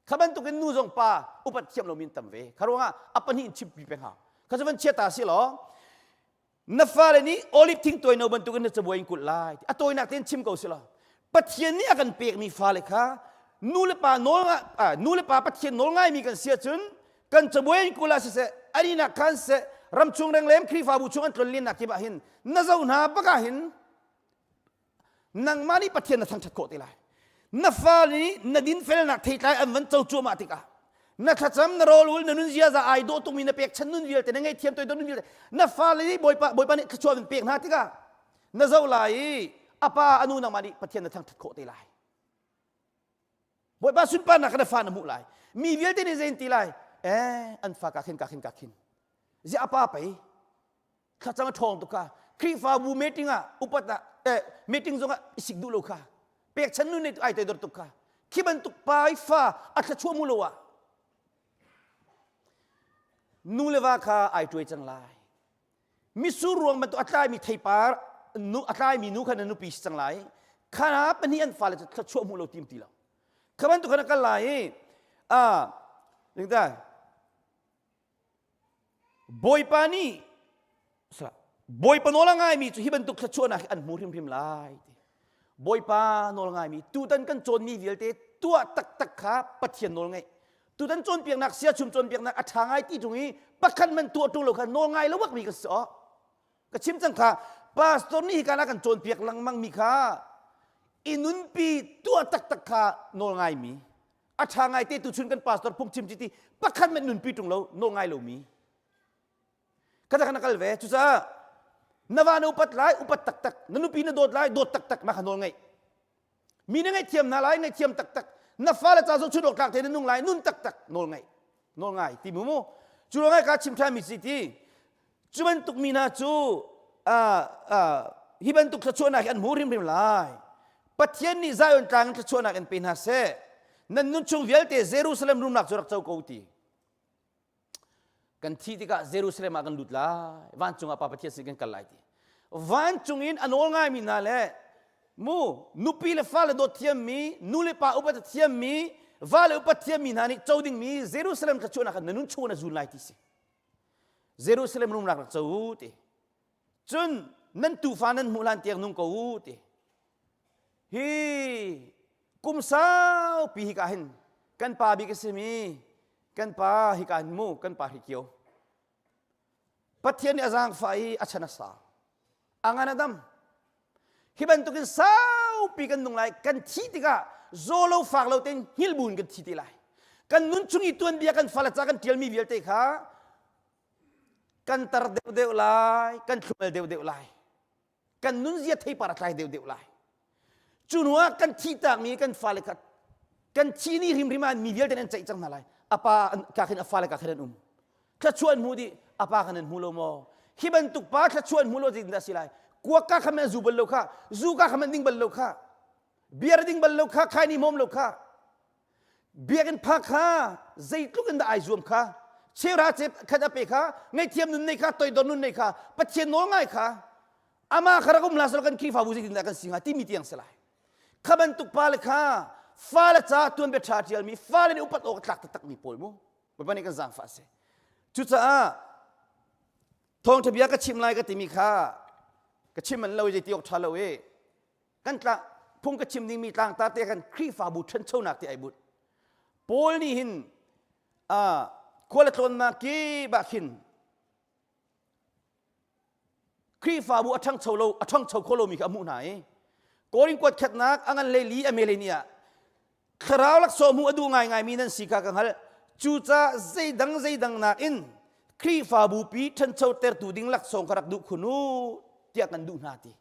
Kha bantukin nu zong pa upat thiam lomi an tam ve. Kha ruangah a pahnih in chimpi peng hau. Kha cu van chia ta si law na fale nih olive thing tuaino bantukin na cabuai in kulh lai. A tawinak tein chim ko si law Pathian nih a kan pekmi fale kha nu le pa nawl nu le pa Pathian nawl ngaimi kan si ahcun kan cabuai in kulh ah siseh an inn ah khan siseh ramchung renglem Khrihfabu chung an tlonlennak kip ah hin na zoh hna bak ah hin nangmah nih Pathian na thangṭhat khawh te lai na fale nih na dinfelnak theitlai an van co cuahmah tikah na thlacam na rawlul na nun ziaza ai dawh tukmi na pekchan nun vialte na ngaihthiam toidor nun vialte na fale nih Bawipa Bawipa nih thluachuah an pek hna tikah na zoh lai i a pa a nu nangmah nih Pathian na thangṭhat khawh te lai Bawipa sunparnak kha na fa na hmuh lai mi vialte nih zei an ti lai eh an fa ka khin ka khin ka khin ziah a pa pei thlacam a ṭhawng tuk kha Khrihfabu meeting ah upat ah eh, meeting zong ah i sik duh lo kha pekchan nu nih ai toidor tuk kha khi bantuk pa i fa a thluachuah mu lo ah nu le va kha ai tuai cang lai misur ruang bantuk a tlaimi theipar nu a tlaimi nu kha na nupi si cang lai khana pahnih an fale cu thluachuah hmu lo tim ti lo kha bantuk khan a kal lai i a Bawipa nih Bawipa nawl a ngaimi cu hi bantuk thluachuahnak hi an hmu hrimhrim lai ti. Bawipa nawl ngaimi tutan kan cawnmi vialte tuah taktak kha Pathian nawl ngaih. Tutan cawnpiaknak siachum cawnpiaknak a ṭha ngai ti ṭung i pakhat man tuah ṭung lo kha nawl ngai lo bakmi ka si aw. Ka chim cang kha pastor nih hi kan kan cawnpiak lengmang mi kha i nunpi tuah taktak kha nawl ngaimi a ṭha ngai te tuchun kan pastor phungchim ci ti pakhat men nunpi ṭung lo nawl ngai lomi kata kana kal ve cucaah na va na upat lai upat taktak na nupi na dawt lai dawt taktak mah kha nawl ngaih mi na ngaihthiam hna lai ngaihthiam taktak na fale ca zohchun awk tlak te na nung lai nun taktak nawl ngaih nawl ngai ti mu mu cu ruangah ka chim ṭhan mi si ti Cu bantuk mi hna cu hi bantuk thluachuahnak hi an hmu hrimhrim lai. Pathian nih Zion tlang in thluachuahnak in pe hna seh. Nan nun chung vialte Jerusalem rumnak cu rak co ko ti. Kan thih tikah Jerusalem ah kan lut lai. Vancung ah Pa Pathian sin kan kal lai ti. Vancung in a nawl ngaimi hna le mu nupi le fale dawt thiammi, nu le pa upat thiammi, va le upat thiammi hna nih co dingmi Jerusalem thluachuahnak na nun chung na zul lai ti si. Jerusalem rumnak rak co u ti. Cun nan tufa nan hmuh hlan tiang nung ko u ti. Hi kum saupi hi ka hin kan pa bik a simi kan pa hi ka hin mu kan pa hri kio. Pathian nih a zaangfah i a chan a sau. A ngan a dam. Hi bantukin saupi kan nung lai kan thi tikah zaw lo fak lo tein hngilh buin kan thi te lai. Kan nun chung i tuanbia kan fale ca kan ṭialmi vialte kha kan tar deuhdeuh lai, kan thlumal deuhdeuh lai. Kan nunzia theipar a tlai deuhdeuh lai. Cu hnu ah kan thihtakmi kan fale kha kan thi ni hrimhrim ah mi vialte an ceih cang hna lai. A pa ka khin a fale ka khin an um. Thluachuah an hmu dih a pa khan an hmu lo maw? Hi bantuk pa thluachuah an hmu lo zeitindah si lai? Kuak ka kha zu bal lo kha, zu ka kha ding bal lo kha, beer ding bal lo kha, khai ni mom lo kha. Biakinn phak kha zeitluk in dah ai zuam kha, cheuhra khat a pe kha, ngaihthiam nun nei kha, toidor nun nei kha, Pathian nawl ngai kha, amah kha rak um hlah selaw kan Khrihfabu zeitindah kan si hnga timi tiang si lai. Kha bantuk pale kha fale ca tuanbia ṭha ṭialmi fale nih upat awk a tlak taktakmi pawl mu Bawipa nih kan zaangfah seh. Cucaah thawngṭha bia ka chim lai ka timi kha ka chim an lo i zeiti awk ṭha lo i kan tla phung ka chim dingmi tlangtar te kan Khrihfabu ṭhanchonak ti ai but. Paul nih hin khual a tlawnnak kip ah khin Khrihfabu a ṭhangcho lo a ṭhangcho kho lomi kha a hmuh hna i Korin kuat khatnak a ngan leili a mele ni ah thlarau laksawng hmuh a duh ngaingaimi nan si kha ka hngalh cucaah zeidang zeidang nakin Khrihfabu pi ṭhancho tertu ding laksawng kha rak duh khun u tiah kan duh hna ti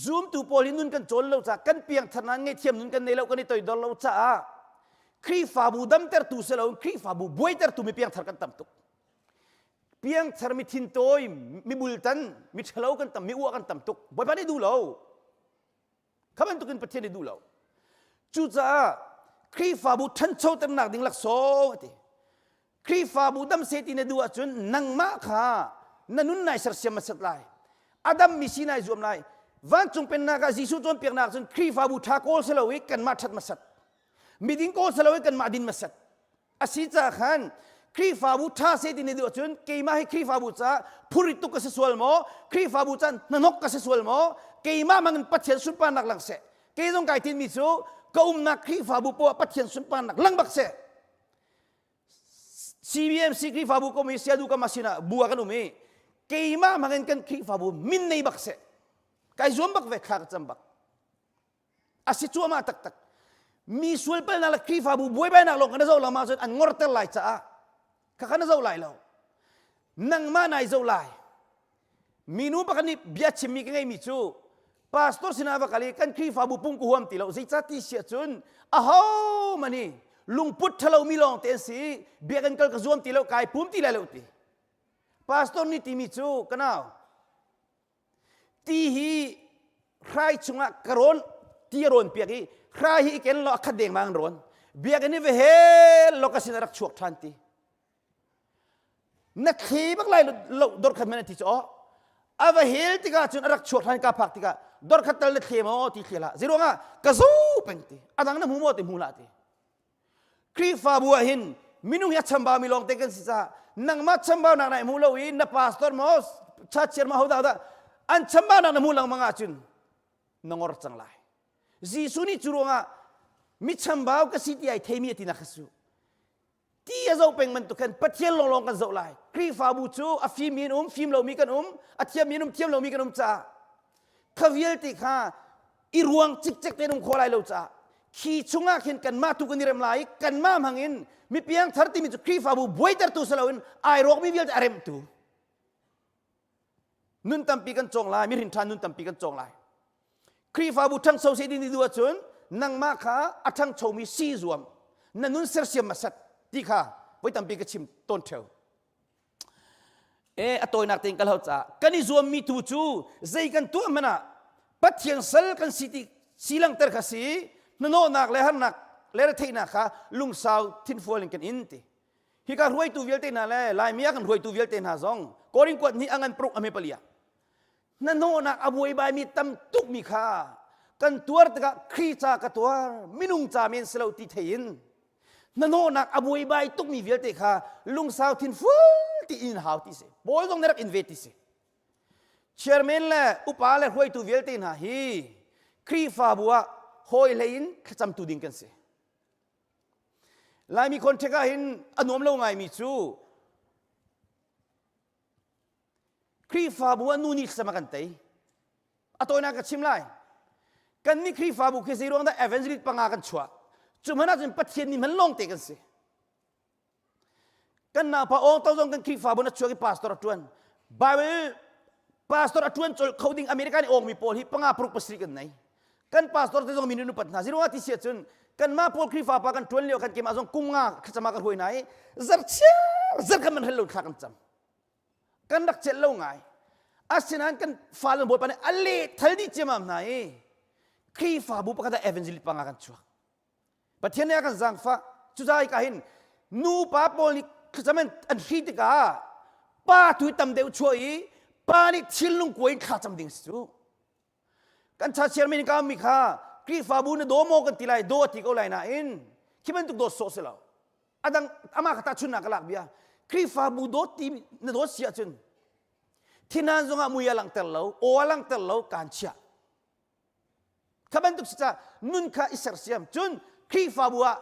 Zumtu pawl hi nun kan cawn lo caah kan piangthar nain ngaihthiam nun kan nei lo kan i toidor lo caah Khrihfabu damtertu si loin Khrihfabu buaitertu mi piangthar kan tam tuk. Piangthar mi thintawi, mi bultan, mi ṭhalo kan tam, mi uah kan tam tuk. Bawipa nih duh lo. Kha bantukin Pathian nih duh lo. Cucaah Khrihfabu ṭhanchoternak ding laksawng a ti. Khrihfabu dam seh ti na duh ahcun nangmah kha na nun nai sersiam hmasat lai. A dammi si nai zuam lai. Vancung pennak ah Jesuh cawnpiaknak cun Khrihfabu ṭha kawl si lo i kanmah ṭhat hmasat. Miding kawl si lo i kanmah din hmasat. A si caah khan Khrihfabu ṭha seh ti na duh ahcun keimah hi Khrihfabu caah phurit tuk ka si sual maw? Khrihfabu caah hnahnok ka si sual maw? Keimah hmang in Pathian sunparnak lang seh. Kei zong kai tinmi cu ka umnak Khrihfabu poah Pathian sunparnak lang bak seh. CBMC Khrihfabu kom hi siadu kam sinah bu ah kan um i keimah hmang in kan Khrihfabu min nei bak seh. Kai zuam bak ve thla ka cam bak. A si cuahmah taktak. Mi sual palnak le Khrihfabu buaibainak lawng kan zoh lengmang cun an ngorter lai caah kha kha na zoh lai lo. Nangmah nai zoh lai. Minu pakhat nih bia chimmi ka ngeimi cu pastor sinah va kal i kan Khrihfabu pung ka huam ti lo zeicah ti si ahcun aho man hi lungput ṭhalomi lawng te an si biakinn kal ka zuam ti lo kai pum ti lai lo ti pastor nih timi cu ka nau ti hi hrai chungah ka rawn ti a rawn piak i hrai hi i ken law a khat dengmang an rawn biakinn i va hel law ka sin a rak chuak ṭhan ti Na thli bak lai lo dorkhat men ti cu aw a va hel tikah cun a rak chuak than ka phak tikah dorkhat tal na thle maw ti thli hlah zeiruangah ka zu peng ti adang na hmu maw ti hmu hlah ti Khrihfabu ah hin minung hi a chambau mi lawng te kan si caah nangmah chambau nak na hmu lo i na pastor maw chachiar maw hodah hodah an chambau nak na hmu lengmang ahcun na ngor cang lai Jesuh nih cu ruangah mi chambau ka si ti ai theimi a ti nak kha su Ti a zoh peng bantuk khan Pathian lawnglawng kan zoh lai. Khrihfabu cu a fimmi an um, fim lomi kan um, a thiammi an um, thiam lomi kan um caah kha vialte kha i ruang cikcek tein um khawh lai lo caah khi chungah khin kanmah tu kan i rem lai i kanmah hmang in mi piangthar timi cu Khrihfabu buaitertu si loin ai rawkmi vialte a remhtu. Nun tampi kan cawng lai, mihrin ṭha nun tampi kan cawng lai. Khrihfabu ṭhangcho seh ding duh ahcun nangmah kha a ṭhangchomi si zuam, na nun sersiam hmasat ti kha voi tampi ka chim tawn ṭheo. E a tawinak tein ka hlo caah kan i zuammi tu cu zei kan tuah hmanh ah Pathian sal kan si ti si langhter kha si hnanawhnak le harnak le retheihnak kha lungsau thinfual in kan in ti. Hika hruaitu vialte hna le Laimi a kan hruaitu vialte hna zong Korin kuat nih a ngan paruk a hme palia. Hnahnawhnak a buaibaimi tam tukmi kha kan tuar tikah Khrih ca ka tuar, minung ca men si lo ti thei in hnahnawhnak a buaibai tukmi vialte kha lungsau thinful ti in hau ti si. Paul zong nih rak in ve ti si. Chairman le upa le hruaitu vialte hna hi Khrihfabu ah hawi hlei in thlacamtu ding kan si. Laimi contact ah hin a nuam lo ngaimi cu Khrihfabu ah nu nih thlacam a kan tei. A tawinak ka chim lai. Kan nih Khrihfabu khi zei ruang dah evangelist panga kan chuah. Cu hmanh ahcun Pathian nih hman lawng te kan si. Kan naupa awng to zong kan Khrihfabu na chuak i pastor a ṭuan. Bible pastor a ṭuan colh kho ding America nih awngmi pawl hi panga paruk pasarih kan nei. Kan pastor te zong min in upat hna. Ziruangah ti si ahcun kanmah pawl Khrihfa pa kan ṭuan lio khan keimah zong kum nga thlacam ah ka hruai hna i zarchiar zar kan man hel lo thla kan cam. Kan rak celh lo ngai. Asinain kan fale Bawipa nih a lehthal dih ciammam hna i Khrihfabu pakhat ah evangelist panga kan chuak. Pathian nih a kan zaangfah. Cucaah hika hin nupa pawl nih thlacam an hri tikah pa tu tam deuh chuah i pa nih thinlung kuai in thlacam ding si cu. Kan chachiar min ka mi kha Khrihfabu na daw maw kan ti lai daw a ti ko lai nain khi bantuk dawt sawh si lo. Adang amah kha tahchunnak ka lak bia. Khrihfabu dawt ti na dawt si ahcun thinhan zongah mui a langhter lo, aw a langhter lo, kaan chiah. Kha bantuk si caah nun kha i sersiam cun Khrihfabu ah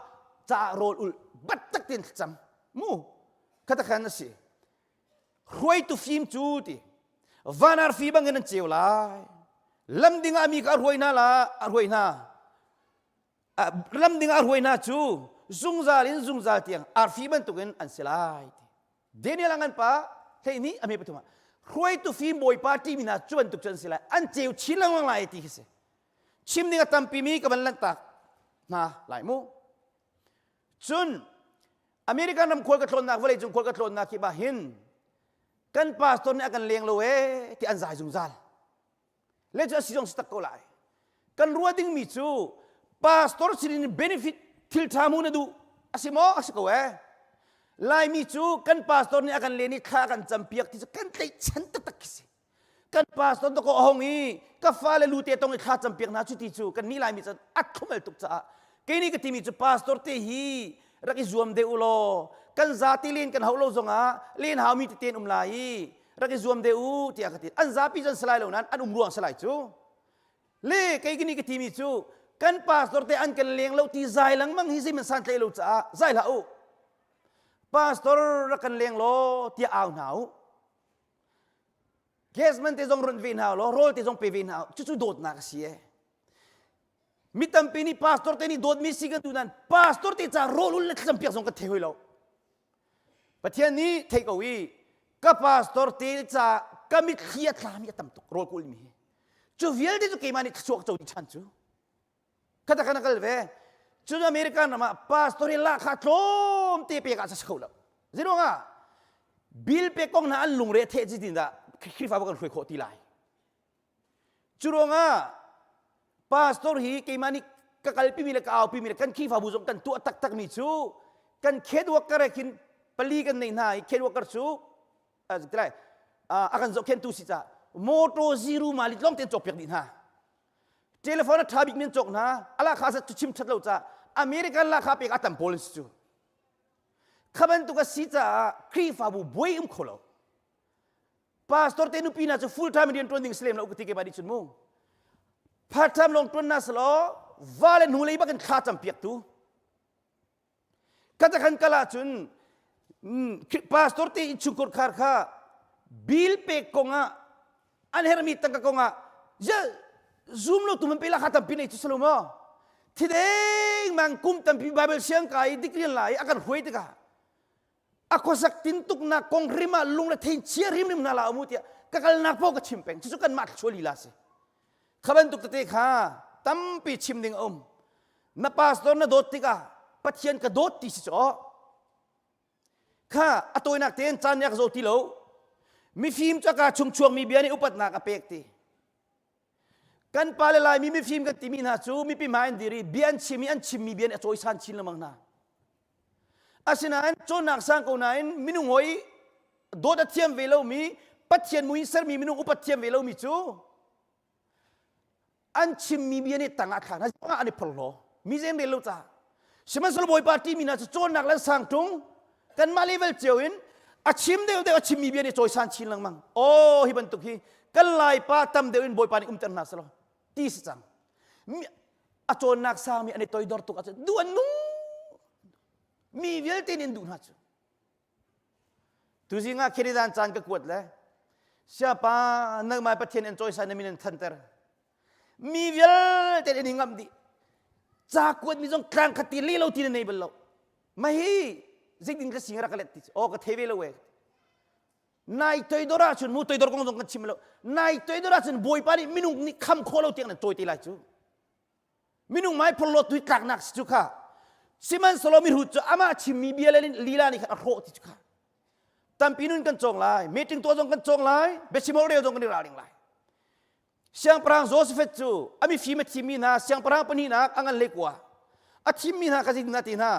caah rawl ulh battak tein thlacam mu kha takhan a si hruaitu fim cu ti van arfi bangin an ceu lai lam ding ah mi kha a hruai hna la a hruai hna lam ding ah a hruai hna cu zungzal in zungzal tiang arfi bantukin an si lai ti Daniel a ngan pa 12 a hme pathum ah hruaitu fim bawipa ṭihmi hna cu bantuk cu an si lai an ceu chin lengmang lai ti khi si chim ding a tampi mi ka van lanhtak hna lai mu cun American ram khual ka tlawnnak vawlei cung khual ka tlawnnak khi ba hin kan pastor nih a kan leng lo ee ti an zai zungzal le cu a si zong si tak ko lai kan ruah dingmi cu pastor sinin benefit thil ṭha mu na duh a si maw a si ko ee. Laimi cu kan pastor nih a kan len i thla kan campiak ti cu kan tlaihchan taktak khi si. Kan pastor dawkaw a hong i ka fale lu te tong i thla campiak hna cu ti cu kan nih Laimi cu a thlumel tuk caah kei nih ka timi cu pastor te hi rak i zuam deuh u law kan zati len kan hauh lo zongah len haumi tete an um lai i rak i zuam deuh u tiah ka ti. An zapi cun salai lo nain an um ruang salai cu. Le kei ka nih ka timi cu kan pastor te an kan leng lo ti zai lengmang hi zeihmanh santlaih lo caah zai hlah u. Pastor rak kan leng law tiah au hna u. Gas man te zong runh ve hna law rawl te zong pe ve hna u. Cucu dawtnak a si e. Mi tampi nih pastor te nih dawtmi si kan tu nain pastor te ca rawl ul le thlacam piak zong kan thei hoi lo. Pathian nih thei ko i ka pastor te ca ka mitthli a tlami a tam tuk rawl ka ulmi hi. Cu vialte cu keimah nih thluachuah ka co dih ṭhan cu. Khata khan a kal ve. Cun American ram ah pastor hi lahkhah tlawmte pek ah si kho lo. Zeiruangah bill pek kong hna an lungre a theh ci tin dah Khrihfabu kan hruai khawh ti lai. Cu ruangah pastor hi keimah nih ka kalpimi le ka aupimi le kan Khrihfabu zong kan tuah taktakmi cu kan khet worker he khin pali kan neih hna i khet worker cu tilai a kan zohkhentu si caah motor zero malit lawng te cawk piak dih hna. Telephone a ṭha bik mi an cawk hna. A lahkhah zat cu chim ṭhat lo caah American lahkhah pek a tam pawl an si cu. Kha bantuk a si caah Khrihfabu buai um kho lo. Pastor te nupi hna cu full time rian ṭuan ding si lem lo ka ti ke ba nih cun mu. Part time lawng ṭuan na selaw va le hnulei bak in thla cam piak tu. Kata khan kal ahcun pastor te innchungkhar khar kha bill pek kongah an hermi tangka kongah zoom lo tu man pe la kha tampi nei chu salo maw thideng mang kum tampi bible siang kai degree lai a kan hruai tikah a khuasak tintuknak kong rim ah lung le thein chia rimrim hna la mu tiah ka kalnak paoh ka chim peng cucu kanmah thluachuah lila si kha bantuk tete kha tampi chim ding a um na pastor na dawt tikah Pathian ka dawt ti si cu kha a tawinak tein caan nih a ka zaw ti lo mifim cu a ka chung chuakmi bia nih upatnak a pek ti Kan pale Laimi mifim kan timi hna cu mipi hmai an dir i bia an chim i an chimmi bia nih a cawisan chin lengmang hna. Asinain cawnnak sang ko nain minung hawi dawt a thiam ve lomi Pathian mui in sermi minung upat thiam ve lomi cu an chimmi bia nih tang ah thlak hna an i phorhlaw mi zei an rel lo caah Sihmanhsehlaw Bawipa ṭihmi hna cu cawnnak le sang ṭung kanmah level cio in a chim deuh deuh a chimmi bia nih cawisan chin lengmang. Aw hi bantuk hi kan Laipa tam deuh in Bawipa nih umter hna selaw ti si cang. A cawnnak sangmi an i toidor tuk ahcun duh an nung. Mi vialte nih an duh hna cu. Tuzing ah Kheridan caan ka kuat le siapa nangmah Pathian an cawisan na min an thanter. Mi vialte an i ngamh dih. Ca kuat mi zong tlang khat ti le lo ti na nei bal lo. Ma hi zeitin ka sing rak ka let ti oh ka thei ve lo we. Nai toidor ahcun mu toidor kong zong kan chim lo. Nai toidor ahcun Bawipa nih minung nih kham khawh lo tiang nan cawi te lai cu. Minung mai phorhlawt tu tlaknak si cu kha. Sihmanhsehlaw mihrut cu amah chimmi bia le lila nih khan a hrawh ti cu kha. Tampi nun kan cawng lai, meeting tuah zong kan cawng lai, biachim rel zong kan i ralring lai. Siangpahrang Joseph cu a mifim a thimmi hna siangpahrang pahnihnak a ngan hlei kua a thimmi hna kha zeitin a ti hna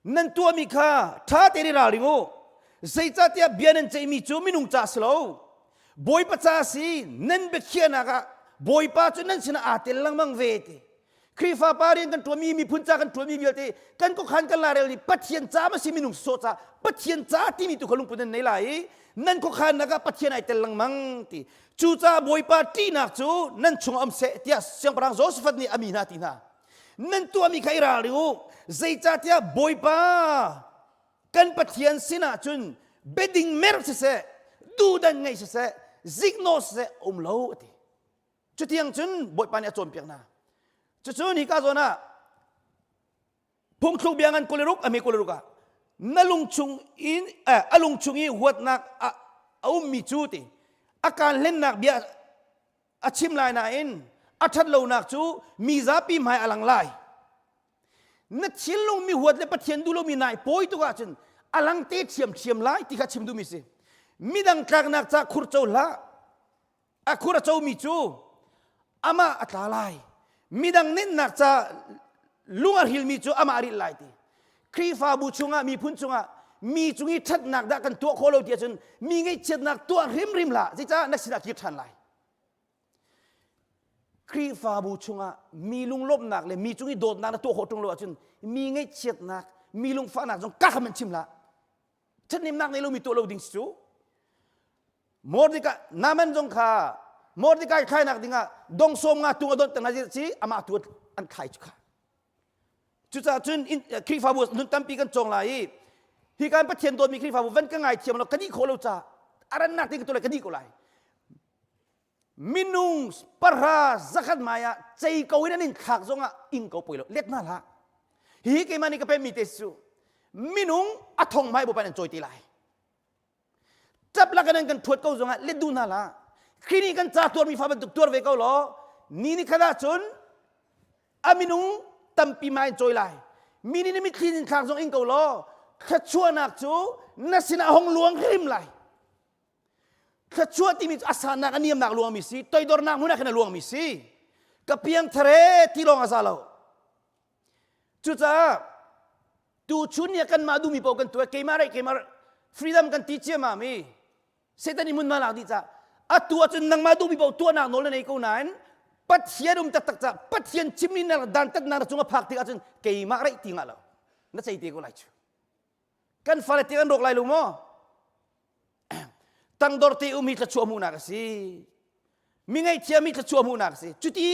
Nan tuahmi kha ṭha tein i ralring u. Zeicahtiah bia nan ceihmi cu minung ca a si lo. Bawipa ca a si. Nan biakhiahnak ah Bawipa cu nan sinah aa tel lengmang ve ti. Khrihfa pa rian kan ṭuanmi, miphun ca kan ṭuanmi vialte kan khuakhan kan lairel nih Pathian ca ma si minung sawh ca Pathian ca timi tu kha lungput nan nei lai i nan khuakhannak ah Pathian ai tel lengmang ti. Cucaah Bawipa ṭihnak cu nan chungah um seh tiah Siangpahrang Josaphat nih a mi hna ti hna. Nan tuahmi kha i ralring u. Zeicahtiah Bawipa kan Pathian sinah cun biading mer siseh, duhdan ngei siseh, ziknawh siseh um lo a ti. Cutiang cun Bawipa nih a cawnpiak hna. Cucun hika zawn ah phungthluk bia ngan 26 a hme 26 ah na lung chung in eh, a lung chung i huatnak a, a ummi cu ti a kaan hlennak bia a chim lai nain a ṭhat lonak cu mi zapi hmai a lang lai. Na thinlung mi huat le Pathian duh lomi nai pawi tuk ahcun a lang te ṭhiamṭhiam lai ti kha chim duhmi si. Midang tlaknak ca khur co hlah. A khur a comi cu amah a tla lai. Midang nennak ca lung a hrilmi cu amah a rilh lai ti. Khrihfabu chungah miphun chungah mi cung i ṭhatnak dah kan tuah khawh lo ti ahcun mi ngaihchiatnak tuah hrimhrim hlah. Zeicah na sinah kir ṭhan lai. Khrihfabu chungah mi lunglawmhnak le mi cung i dawtnak na tuah khawh ṭung lo ahcun mi ngaihchiatnak, mi lungfahnak zong ka kha man chim hlah. Ṭhathnemnak nei lomi tuah lo ding si cu. Mordecai Naaman zong kha Mordecai thlainak dingah dong sawm nga tung a donh teng hna si amah tu an thlai cu kha. Cucaah cun Khrihfabu nun tampi kan cawng lai i hi kan Pathian dawtmi Khrihfabu van ka ngaithiam lo ka dih khawh lo ca a rannak ding ka tuah lai ka dih ko lai. Minung pahra zakhat mai ah cei ko in an in thlak zongah ing ko poi lo let hna hlah. Hihi keimah nih ka pemmi te cu minung a thong hmai bawipa an cawi te lai. Ṭap lak in an kan ṭhuat ko zongah let duh hna hlah. Khrih nih kan ca tuarmi fa bantuk tuar ve ko law ni ni khat ahcun a minung tampi ma in cawi lai. Mi nih na mitthli in thlak zong in ko law thluachuahnak cu na sinah hong luang hrim lai. Thluachuah timi cu a sannak a niamnak luangmi si, toidornak hmun ah khin a luangmi si. Ka piangthar e ti lawng a za lo. Cucaah tuchun ni ah kanmah duhmi paoh kan tuah keimah raih keimah freedom kan ti ciammam i Satan i hmunhma lak dih cah atu ahcun nangmah duhmi paoh tuahnak nawl na nei ko nain Pathian um taktak cah Pathian chimmi na dantatnak na cung a phak tik ahcun keimah raih ti ngah lo na cei te ko lai cu kan fale te kan rawk lai lo maw tangdor te um hi thluachuah hmuhnak a si mi ngaihthiam hi thluachuah hmuhnak a si cuti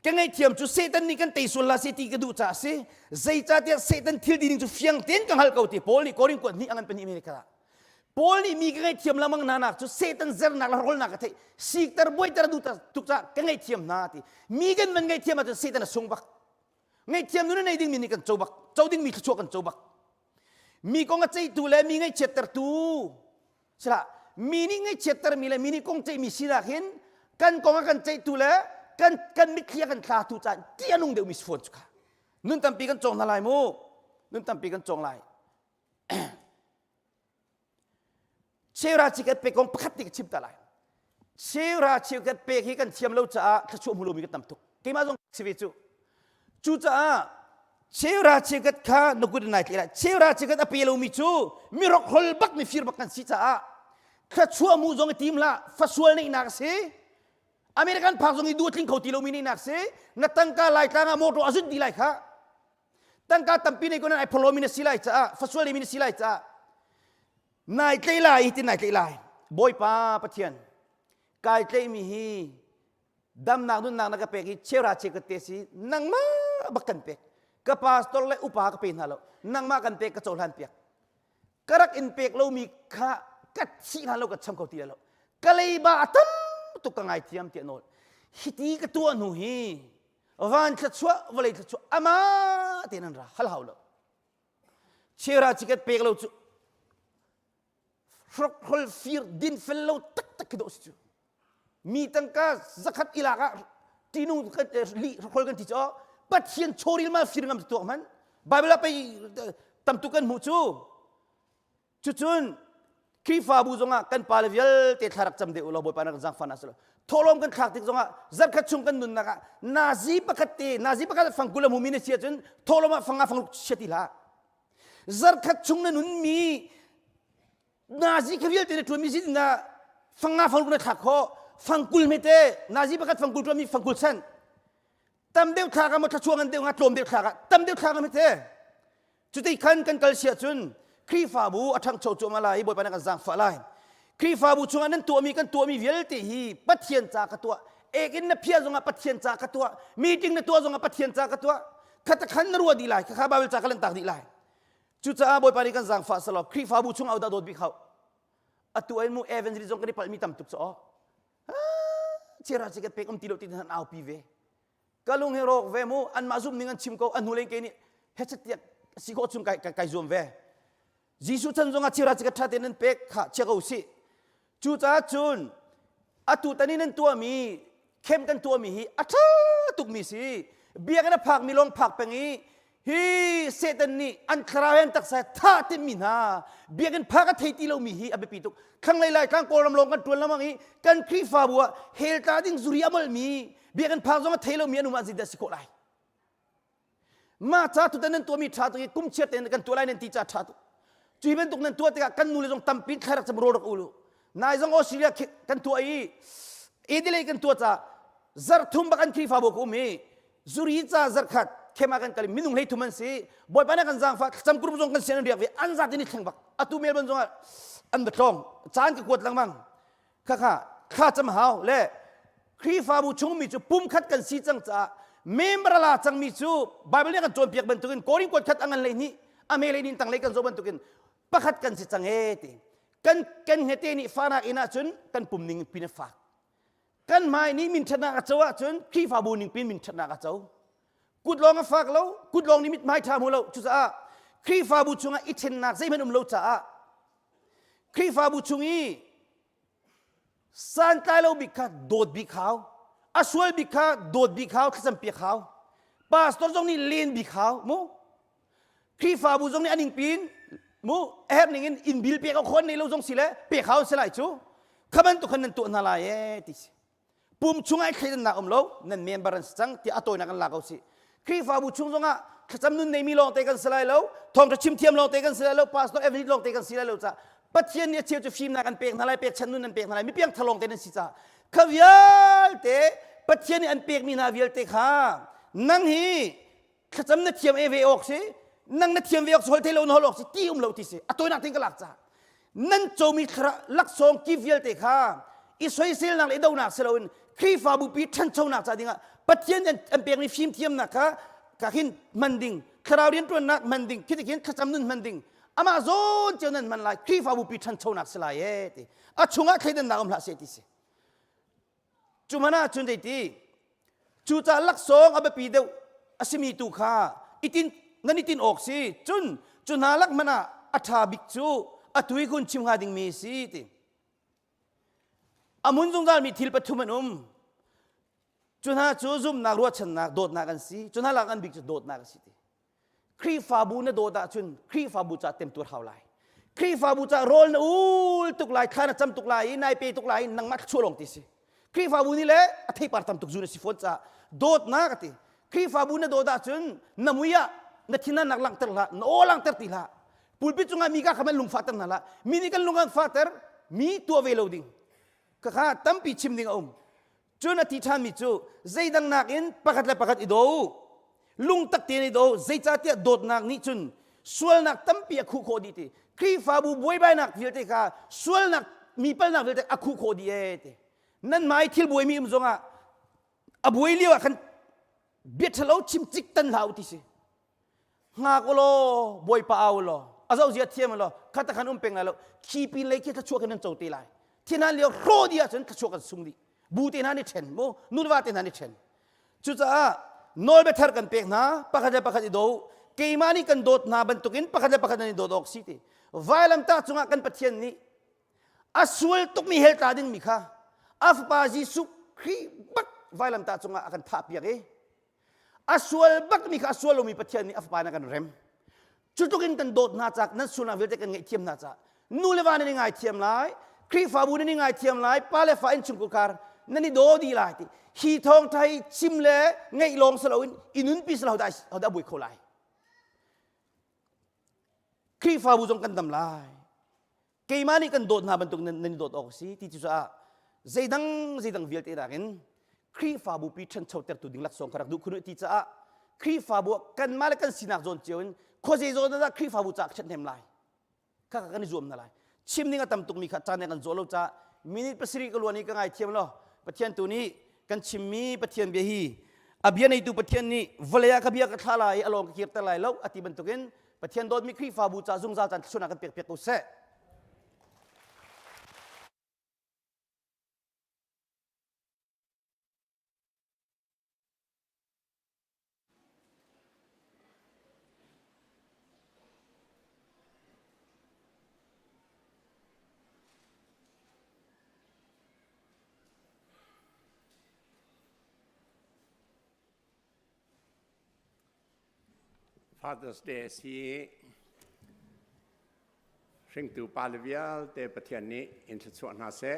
ka ngaihthiam cu Satan nih kan tei sual la si ti ka duh caah a si zeicahtiah Satan thil dining cu fiang tein ka hngalh ko ti Paul nih Korin kuat hnih a ngan pahnih mi kha Paul nih mi ka ngaihthiam lamang hna nak cu Satan zernak le rawlnak ka theih sikter buaiter duh tuk caah ka ngaihthiam hna ti mi kan van ngaihthiam ahcun Satan a sung bak ngaihthiam nun a nei dingmi nih kan co bak co dingmi thluachuah kan co bak mi kong a ceihtu le mi ngaihchiattertu sila mi nih ngaihchiattermi le mi nih kong ceihmi sinak hin kan kong a kan ceihtu le kan kan mitthli a kan tlatu caan ti a nung deuhmi si fawn cu kha nun tampi kan cawng hna lai mu nun tampi kan cawng lai Cheura chikat pek kong pakhat te ka chim ta lai. Cheura chikat pek hi kan thiam lo caah thluachuah hmu lomi kan tam tuk. Keimah zong si ve cu. Cucaah cheura chikat kha na kut in nai tleh lai. Cheura chikat a pe lomi cu mirok hol bak mifir bak kan si caah thluachuah mu zong i tim hlah fasual neihnak a si. American phak zong i du a tling kho ti lomi neihnak si. Na tangka laitlang ah motor a zut dih lai kha. Tangka tampi nei ko nan ai phorlomi na si lai caah fasual mi na si lai caah nai tlei lai ti nai tlei lai Bawipa Pathian kai tleimi hi damnak nunnak na ka pek i cheura che ka te si nangmah bak kan pek ka pastor le upa ka pe hna lo nangmah kan pek ka cohlan piak ka rak in pek lomi kha ka thih hlan lo ka cham kho ti lo ka leiba a tam tuk ka ngaithiam tiah nawl hiti ka tuah hnu hi van thluachuah vawlei thluachuah ama tein an ra hal hau lo chera chiket pek lo cu hrokhrol fir din fel lo taktak khi dawh si cu mi tangka zakhat ilak ah tinung li hrokhrol kan ti cu pathian chawril ma fir ngam tuak man bible ah pei tamtuk kan hmuh cu Cucun Khrihfabu zongah kan pale vialte thla rak cam deuh ulaw Bawipa na kan zaangfah hna selaw thawhlawm kan thlak tik zongah zarkhat chung kan nunnak ah nazi pakhat te nazi pakhat fangkul a hmumi na si ahcun thawhlawm ah fanga fangruk chia ti hlah zarkhat chung na nunmi nazi kha vialte na ṭuanmi si na fanga fangruk na thlak khawh fangkul hmete nazi pakhat fangkul ṭuanmi fangkul chan tam deuh thlak ah maw thluachuah ngan deuh hnga tlawm deuh thlak ah tam deuh thlak ah hmete Cuti khan kan kal siah cun Khrihfabu a ṭhangcho cuahmah lai i Bawipa nih kan zaangfah lai. Khrihfabu chungah nan tuahmi kan tuahmi vialte hi Pathian ca ka tuah. Ek in na phiah zongah Pathian ca ka tuah. Meeting na tuah zongah Pathian ca ka tuah. Khata khan na ruah dih lai. Khakha Bible ca ka lantak dih lai. Cucaah Bawipa nih kan zaangfah selaw Khrihfabu chungah udah dawt bik hau. Atu ai mu evangelist zong kan i palhmi tam tuk caw. Chera chi kan pek um ti lo ti han aupi ve. Ka lung hi rawk ve mu anmah zum ning an chim ko a hnu leng ke nih hechet tiah si khawh chung kai kai zuam ve Jesuh chan zongah chira chi ka ṭha tein nan pek kha chia ko sih cucaah cun atu tan in nan tuahmi khem kan tuahmi hi a ṭha tukmi si biakinn a phakmi lawng phak peng i hi Satan nih an thlarau he an taksa thah timmi hna biakinn phak a thei ti lomi hi a biapi tuk thlanglei laitlang kawlram lawng kan ṭuan lengmang i kan Khrihfabu ah hell tla ding zuri a molhmi biakinn phak zong a thei lomi an um ah zeidah si khawh lai? Mah ca tutan nan tuahmi ṭha tuk i kum chiar tein kan tuah lai nan ti ca ṭha tuk. Cui bantuk nan tuah tikah kan nule zong tampi thla rak cam rawl rak ulu. Nai zong Australia kan tuah i Adelaide kan tuah ca zarh thum bak an Khrihfabu ka um i zuri ca zarh khat khema kan kal i minung hlei thum an si bawipa na kan zaangfah thlacam group zong kan sian an riak ve an zat in i thleng bak atu Melbourne zong ah an va tlawng caan ka kuat lengmang khakha thla cam hau le Khrihfabu chungmi cu pumkhat kan si cang caah member la cangmi cu Bible nih kan cawnpiak bantukin Korin kuat khat a ngan lei nih a me lei nih tang lei kan zoh bantukin pakhat kan si cang e ti kan kan hngete nih fanak inn ahcun kan pum ning pin a fak kan hmai nih min ṭhatnak a co ahcun Khrihfabu ning pin min ṭhatnak a co kut lawng a fak lo kut lawng nih mithmai ṭha hmu lo cucaah Khrihfabu chungah i ṭhennak zeihmanh um lo caah Khrihfabu chung i santlai lo bik kha dawt bik hau a sual bik kha dawt bik hau thlacam piak hau pastor zong nih len bik hau mu Khrihfabu zong nih an ingpin mu a herh ning in inn bil pek a khawn nei lo zong si le pek hau si lai cu kha bantuk khan nan tuah hna lai ee ti si pum chungah i thleidannak um lo nan member an si cang tiah a tawinak an la ko si Khrihfabu chung zongah thlacam nun neimi lawngte kan si lai lo thawngṭha chim thiam lawngte kan si lai lo pastor evangelist lawngte kan si lai lo ca Pathian nih a cheu cu fimnak an pek hna lai pekchanh nun an pek hna lai mipiang thar lawngte nan si ca kha vialte Pathian nih an pekmi hna vialte kha nang hi thlacam na thiam e ve awk si nang na thiam ve awk si hol thei lo na hol awk si ti um lo ti si a tawinak tein ka lak ca nan comi laksawng ki vialte kha i soiselnak le i donak si loin Khrihfabu pi ṭhanchonak ca dingah Pathian an pekmi fimthiamnak kha ka khin hman ding thlarau rianṭuannak hman ding khi tikhin thlacam nun hman ding amah zawn cio nan hman lai Khrihfabu pi ṭhanchonak si lai e ti a chungah thleidannak um hlah seh ti si Cu hmanh ah cun zeiti cucaah laksawng a biapi deuh a simi tu kha itin nan i tin awk si cun cu hna lak hmanh ah a ṭha bik cu atu i kun chim hnga dingmi si ti a hmun zungzalmi thil pathum an um cu hna cu zumhnak ruahchannak dawtnak an si cu hna lak an bik cu dawtnak a si ti Khrihfabu na dawt ahcun Khrihfabu ca temtuar hau lai. Khrihfabu ca rawl na ul tuk lai, thla na cam tuk lai i nai pe tuk lai i nangmah thluachuah lawng ti si. Khrihfabu nih le a theipar tam tuk zun a si fawn caah dawtnak a ti. Khrihfabu na dawt ahcun na mui ah na thinannak langhter hlah, na aw langhter ti hlah. Pulpit cungah mi ka kha man lungfahter hna hlah. Mi nih kan lung an fahter, mi tuah ve lo ding. Khakha tampi chim ding a um. Cun a ti ṭhanmi cu zeidang nakin pakhat le pakhat i daw u. Lungtak tein i daw u. Zeicahtiah dawtnak nih cun sualnak tampi a khuh khawh dih ti. Khrihfabu buaibainak vialte kha sualnak mi palnak vialte a khuh khawh dih ee ti. Nanmah i thil buaimi um zongah a buai lio ah khan bia ṭhalo chim cik tan hlah u ti si. Hngak u law Bawipa au law a zoh zia thiam law khat khan um peng lai lo khi pin lei khi thluachuah kan nan co te lai thinan lio hro di ahcun thluachuah kan sung dih bu te hna nih ṭhen mu nuva te hna nih ṭhen cucaah nawlbia thar kan pek hna pakhat le pakhat i do keimah nih kan dawt hna bantukin pakhat le pakhat nan i dawt awk si ti vailamtah cungah kan Pathian nih a sual tukmi hell tla dingmi kha a fapa Jesuh Khrih bak vailamtah cungah a kan thahpiak i a sual bakmi kha a sual lomi Pathian nih a fapa in a kan rem cu tluk in kan dawt hna caah nan sualnak vialte kan ngaihthiam hna caah nu le va nan i ngaithiam lai Khrihfabu nan i ngaithiam lai pa le fa innchungkhar kar nan i daw dih lai ti hi thawngṭha hi chim le ngaih lawng si loin i nunpi si lo hodah hodah buai kho lai Khrihfabu zong kan dam lai keimah nih kan dawt hna bantuk nan, nan i dawt awk a si ti cucaah zeidang zeidang vialte nakin Khrihfabu pi ṭhanchotertu ding laksawng ka rak duh khun ti caah Khrihfabu ah kanmah le kan sinak zawn cio in khuazei zawn dah Khrihfabu caah ka ṭhathnem lai kha kan i zuam hna lai chim ding a tam tukmi kha caan kan zawh lo caah minute pasarih ka luan i ka ngaithiam lo Pathian tu nih kan chimmi Pathian bia hi a bia neitu Pathian nih vawlei ah ka bia ka thla lai i a lawng ka kirter lai lo a ti bantukin Pathian dawtmi Khrihfabu ca zungzal caan thluachuahnak kan pek piak ko seh. Father's Day a si i hringtu pale vialte Pathian nih in thluachuah hna seh.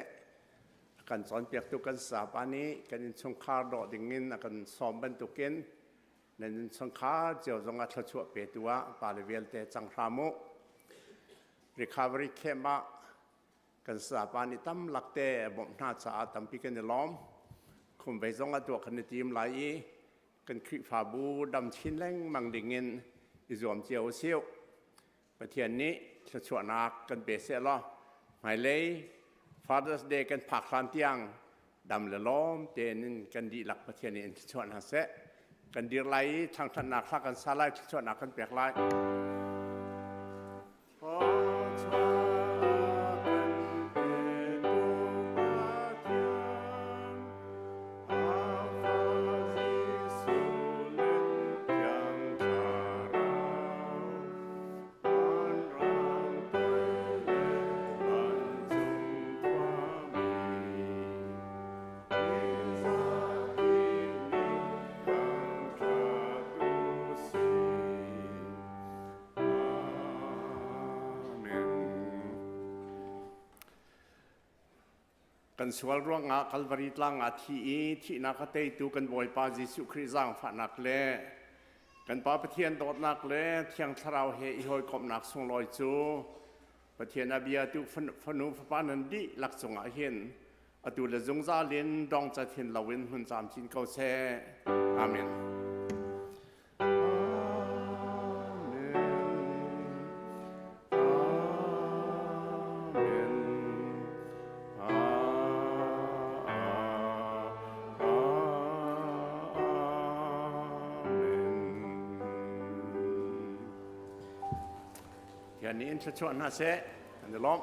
A kan cawnpiaktu kan sapa nih kan innchungkhar dawh dingin a kan sawm bantukin. Nan innchungkhar cio zongah thluachuah petu ah pale vialte cang hram u. Recovery camp ah kan sapa nih tam lakte a bawmh hna caah tampi kan i lawm. Khumvei zong ah tuah kan i tim lai i kan Khrihfabu dam chin lengmang dingin i zuam cio u sih. Pathian nih thluachuahnak kan pe seh law hmailei Father's Day kan phak hlan tiang dam le lawm tein in kan dihlak Pathian nih in thluachuah hna seh. Kan dir lai i thangthatnak hla kan sa lai, thluachuahnak kan pek lai. Kan sual ruangah Kalvari tlang ah thi i thihnak a teitu kan Bawipa Jesuh Khrih zaangfahnak le kan Pa Pathian dawtnak le Thiang Thlarau he i hawikomhnak sunglawi cu Pathian a bia tu fanu fapa nan dihlak cungah hin atu le zungzal in dong cat hin loin hmun camcin ko seh. Amen. Pathian nih in thluachuah hna seh. Kan i lawm.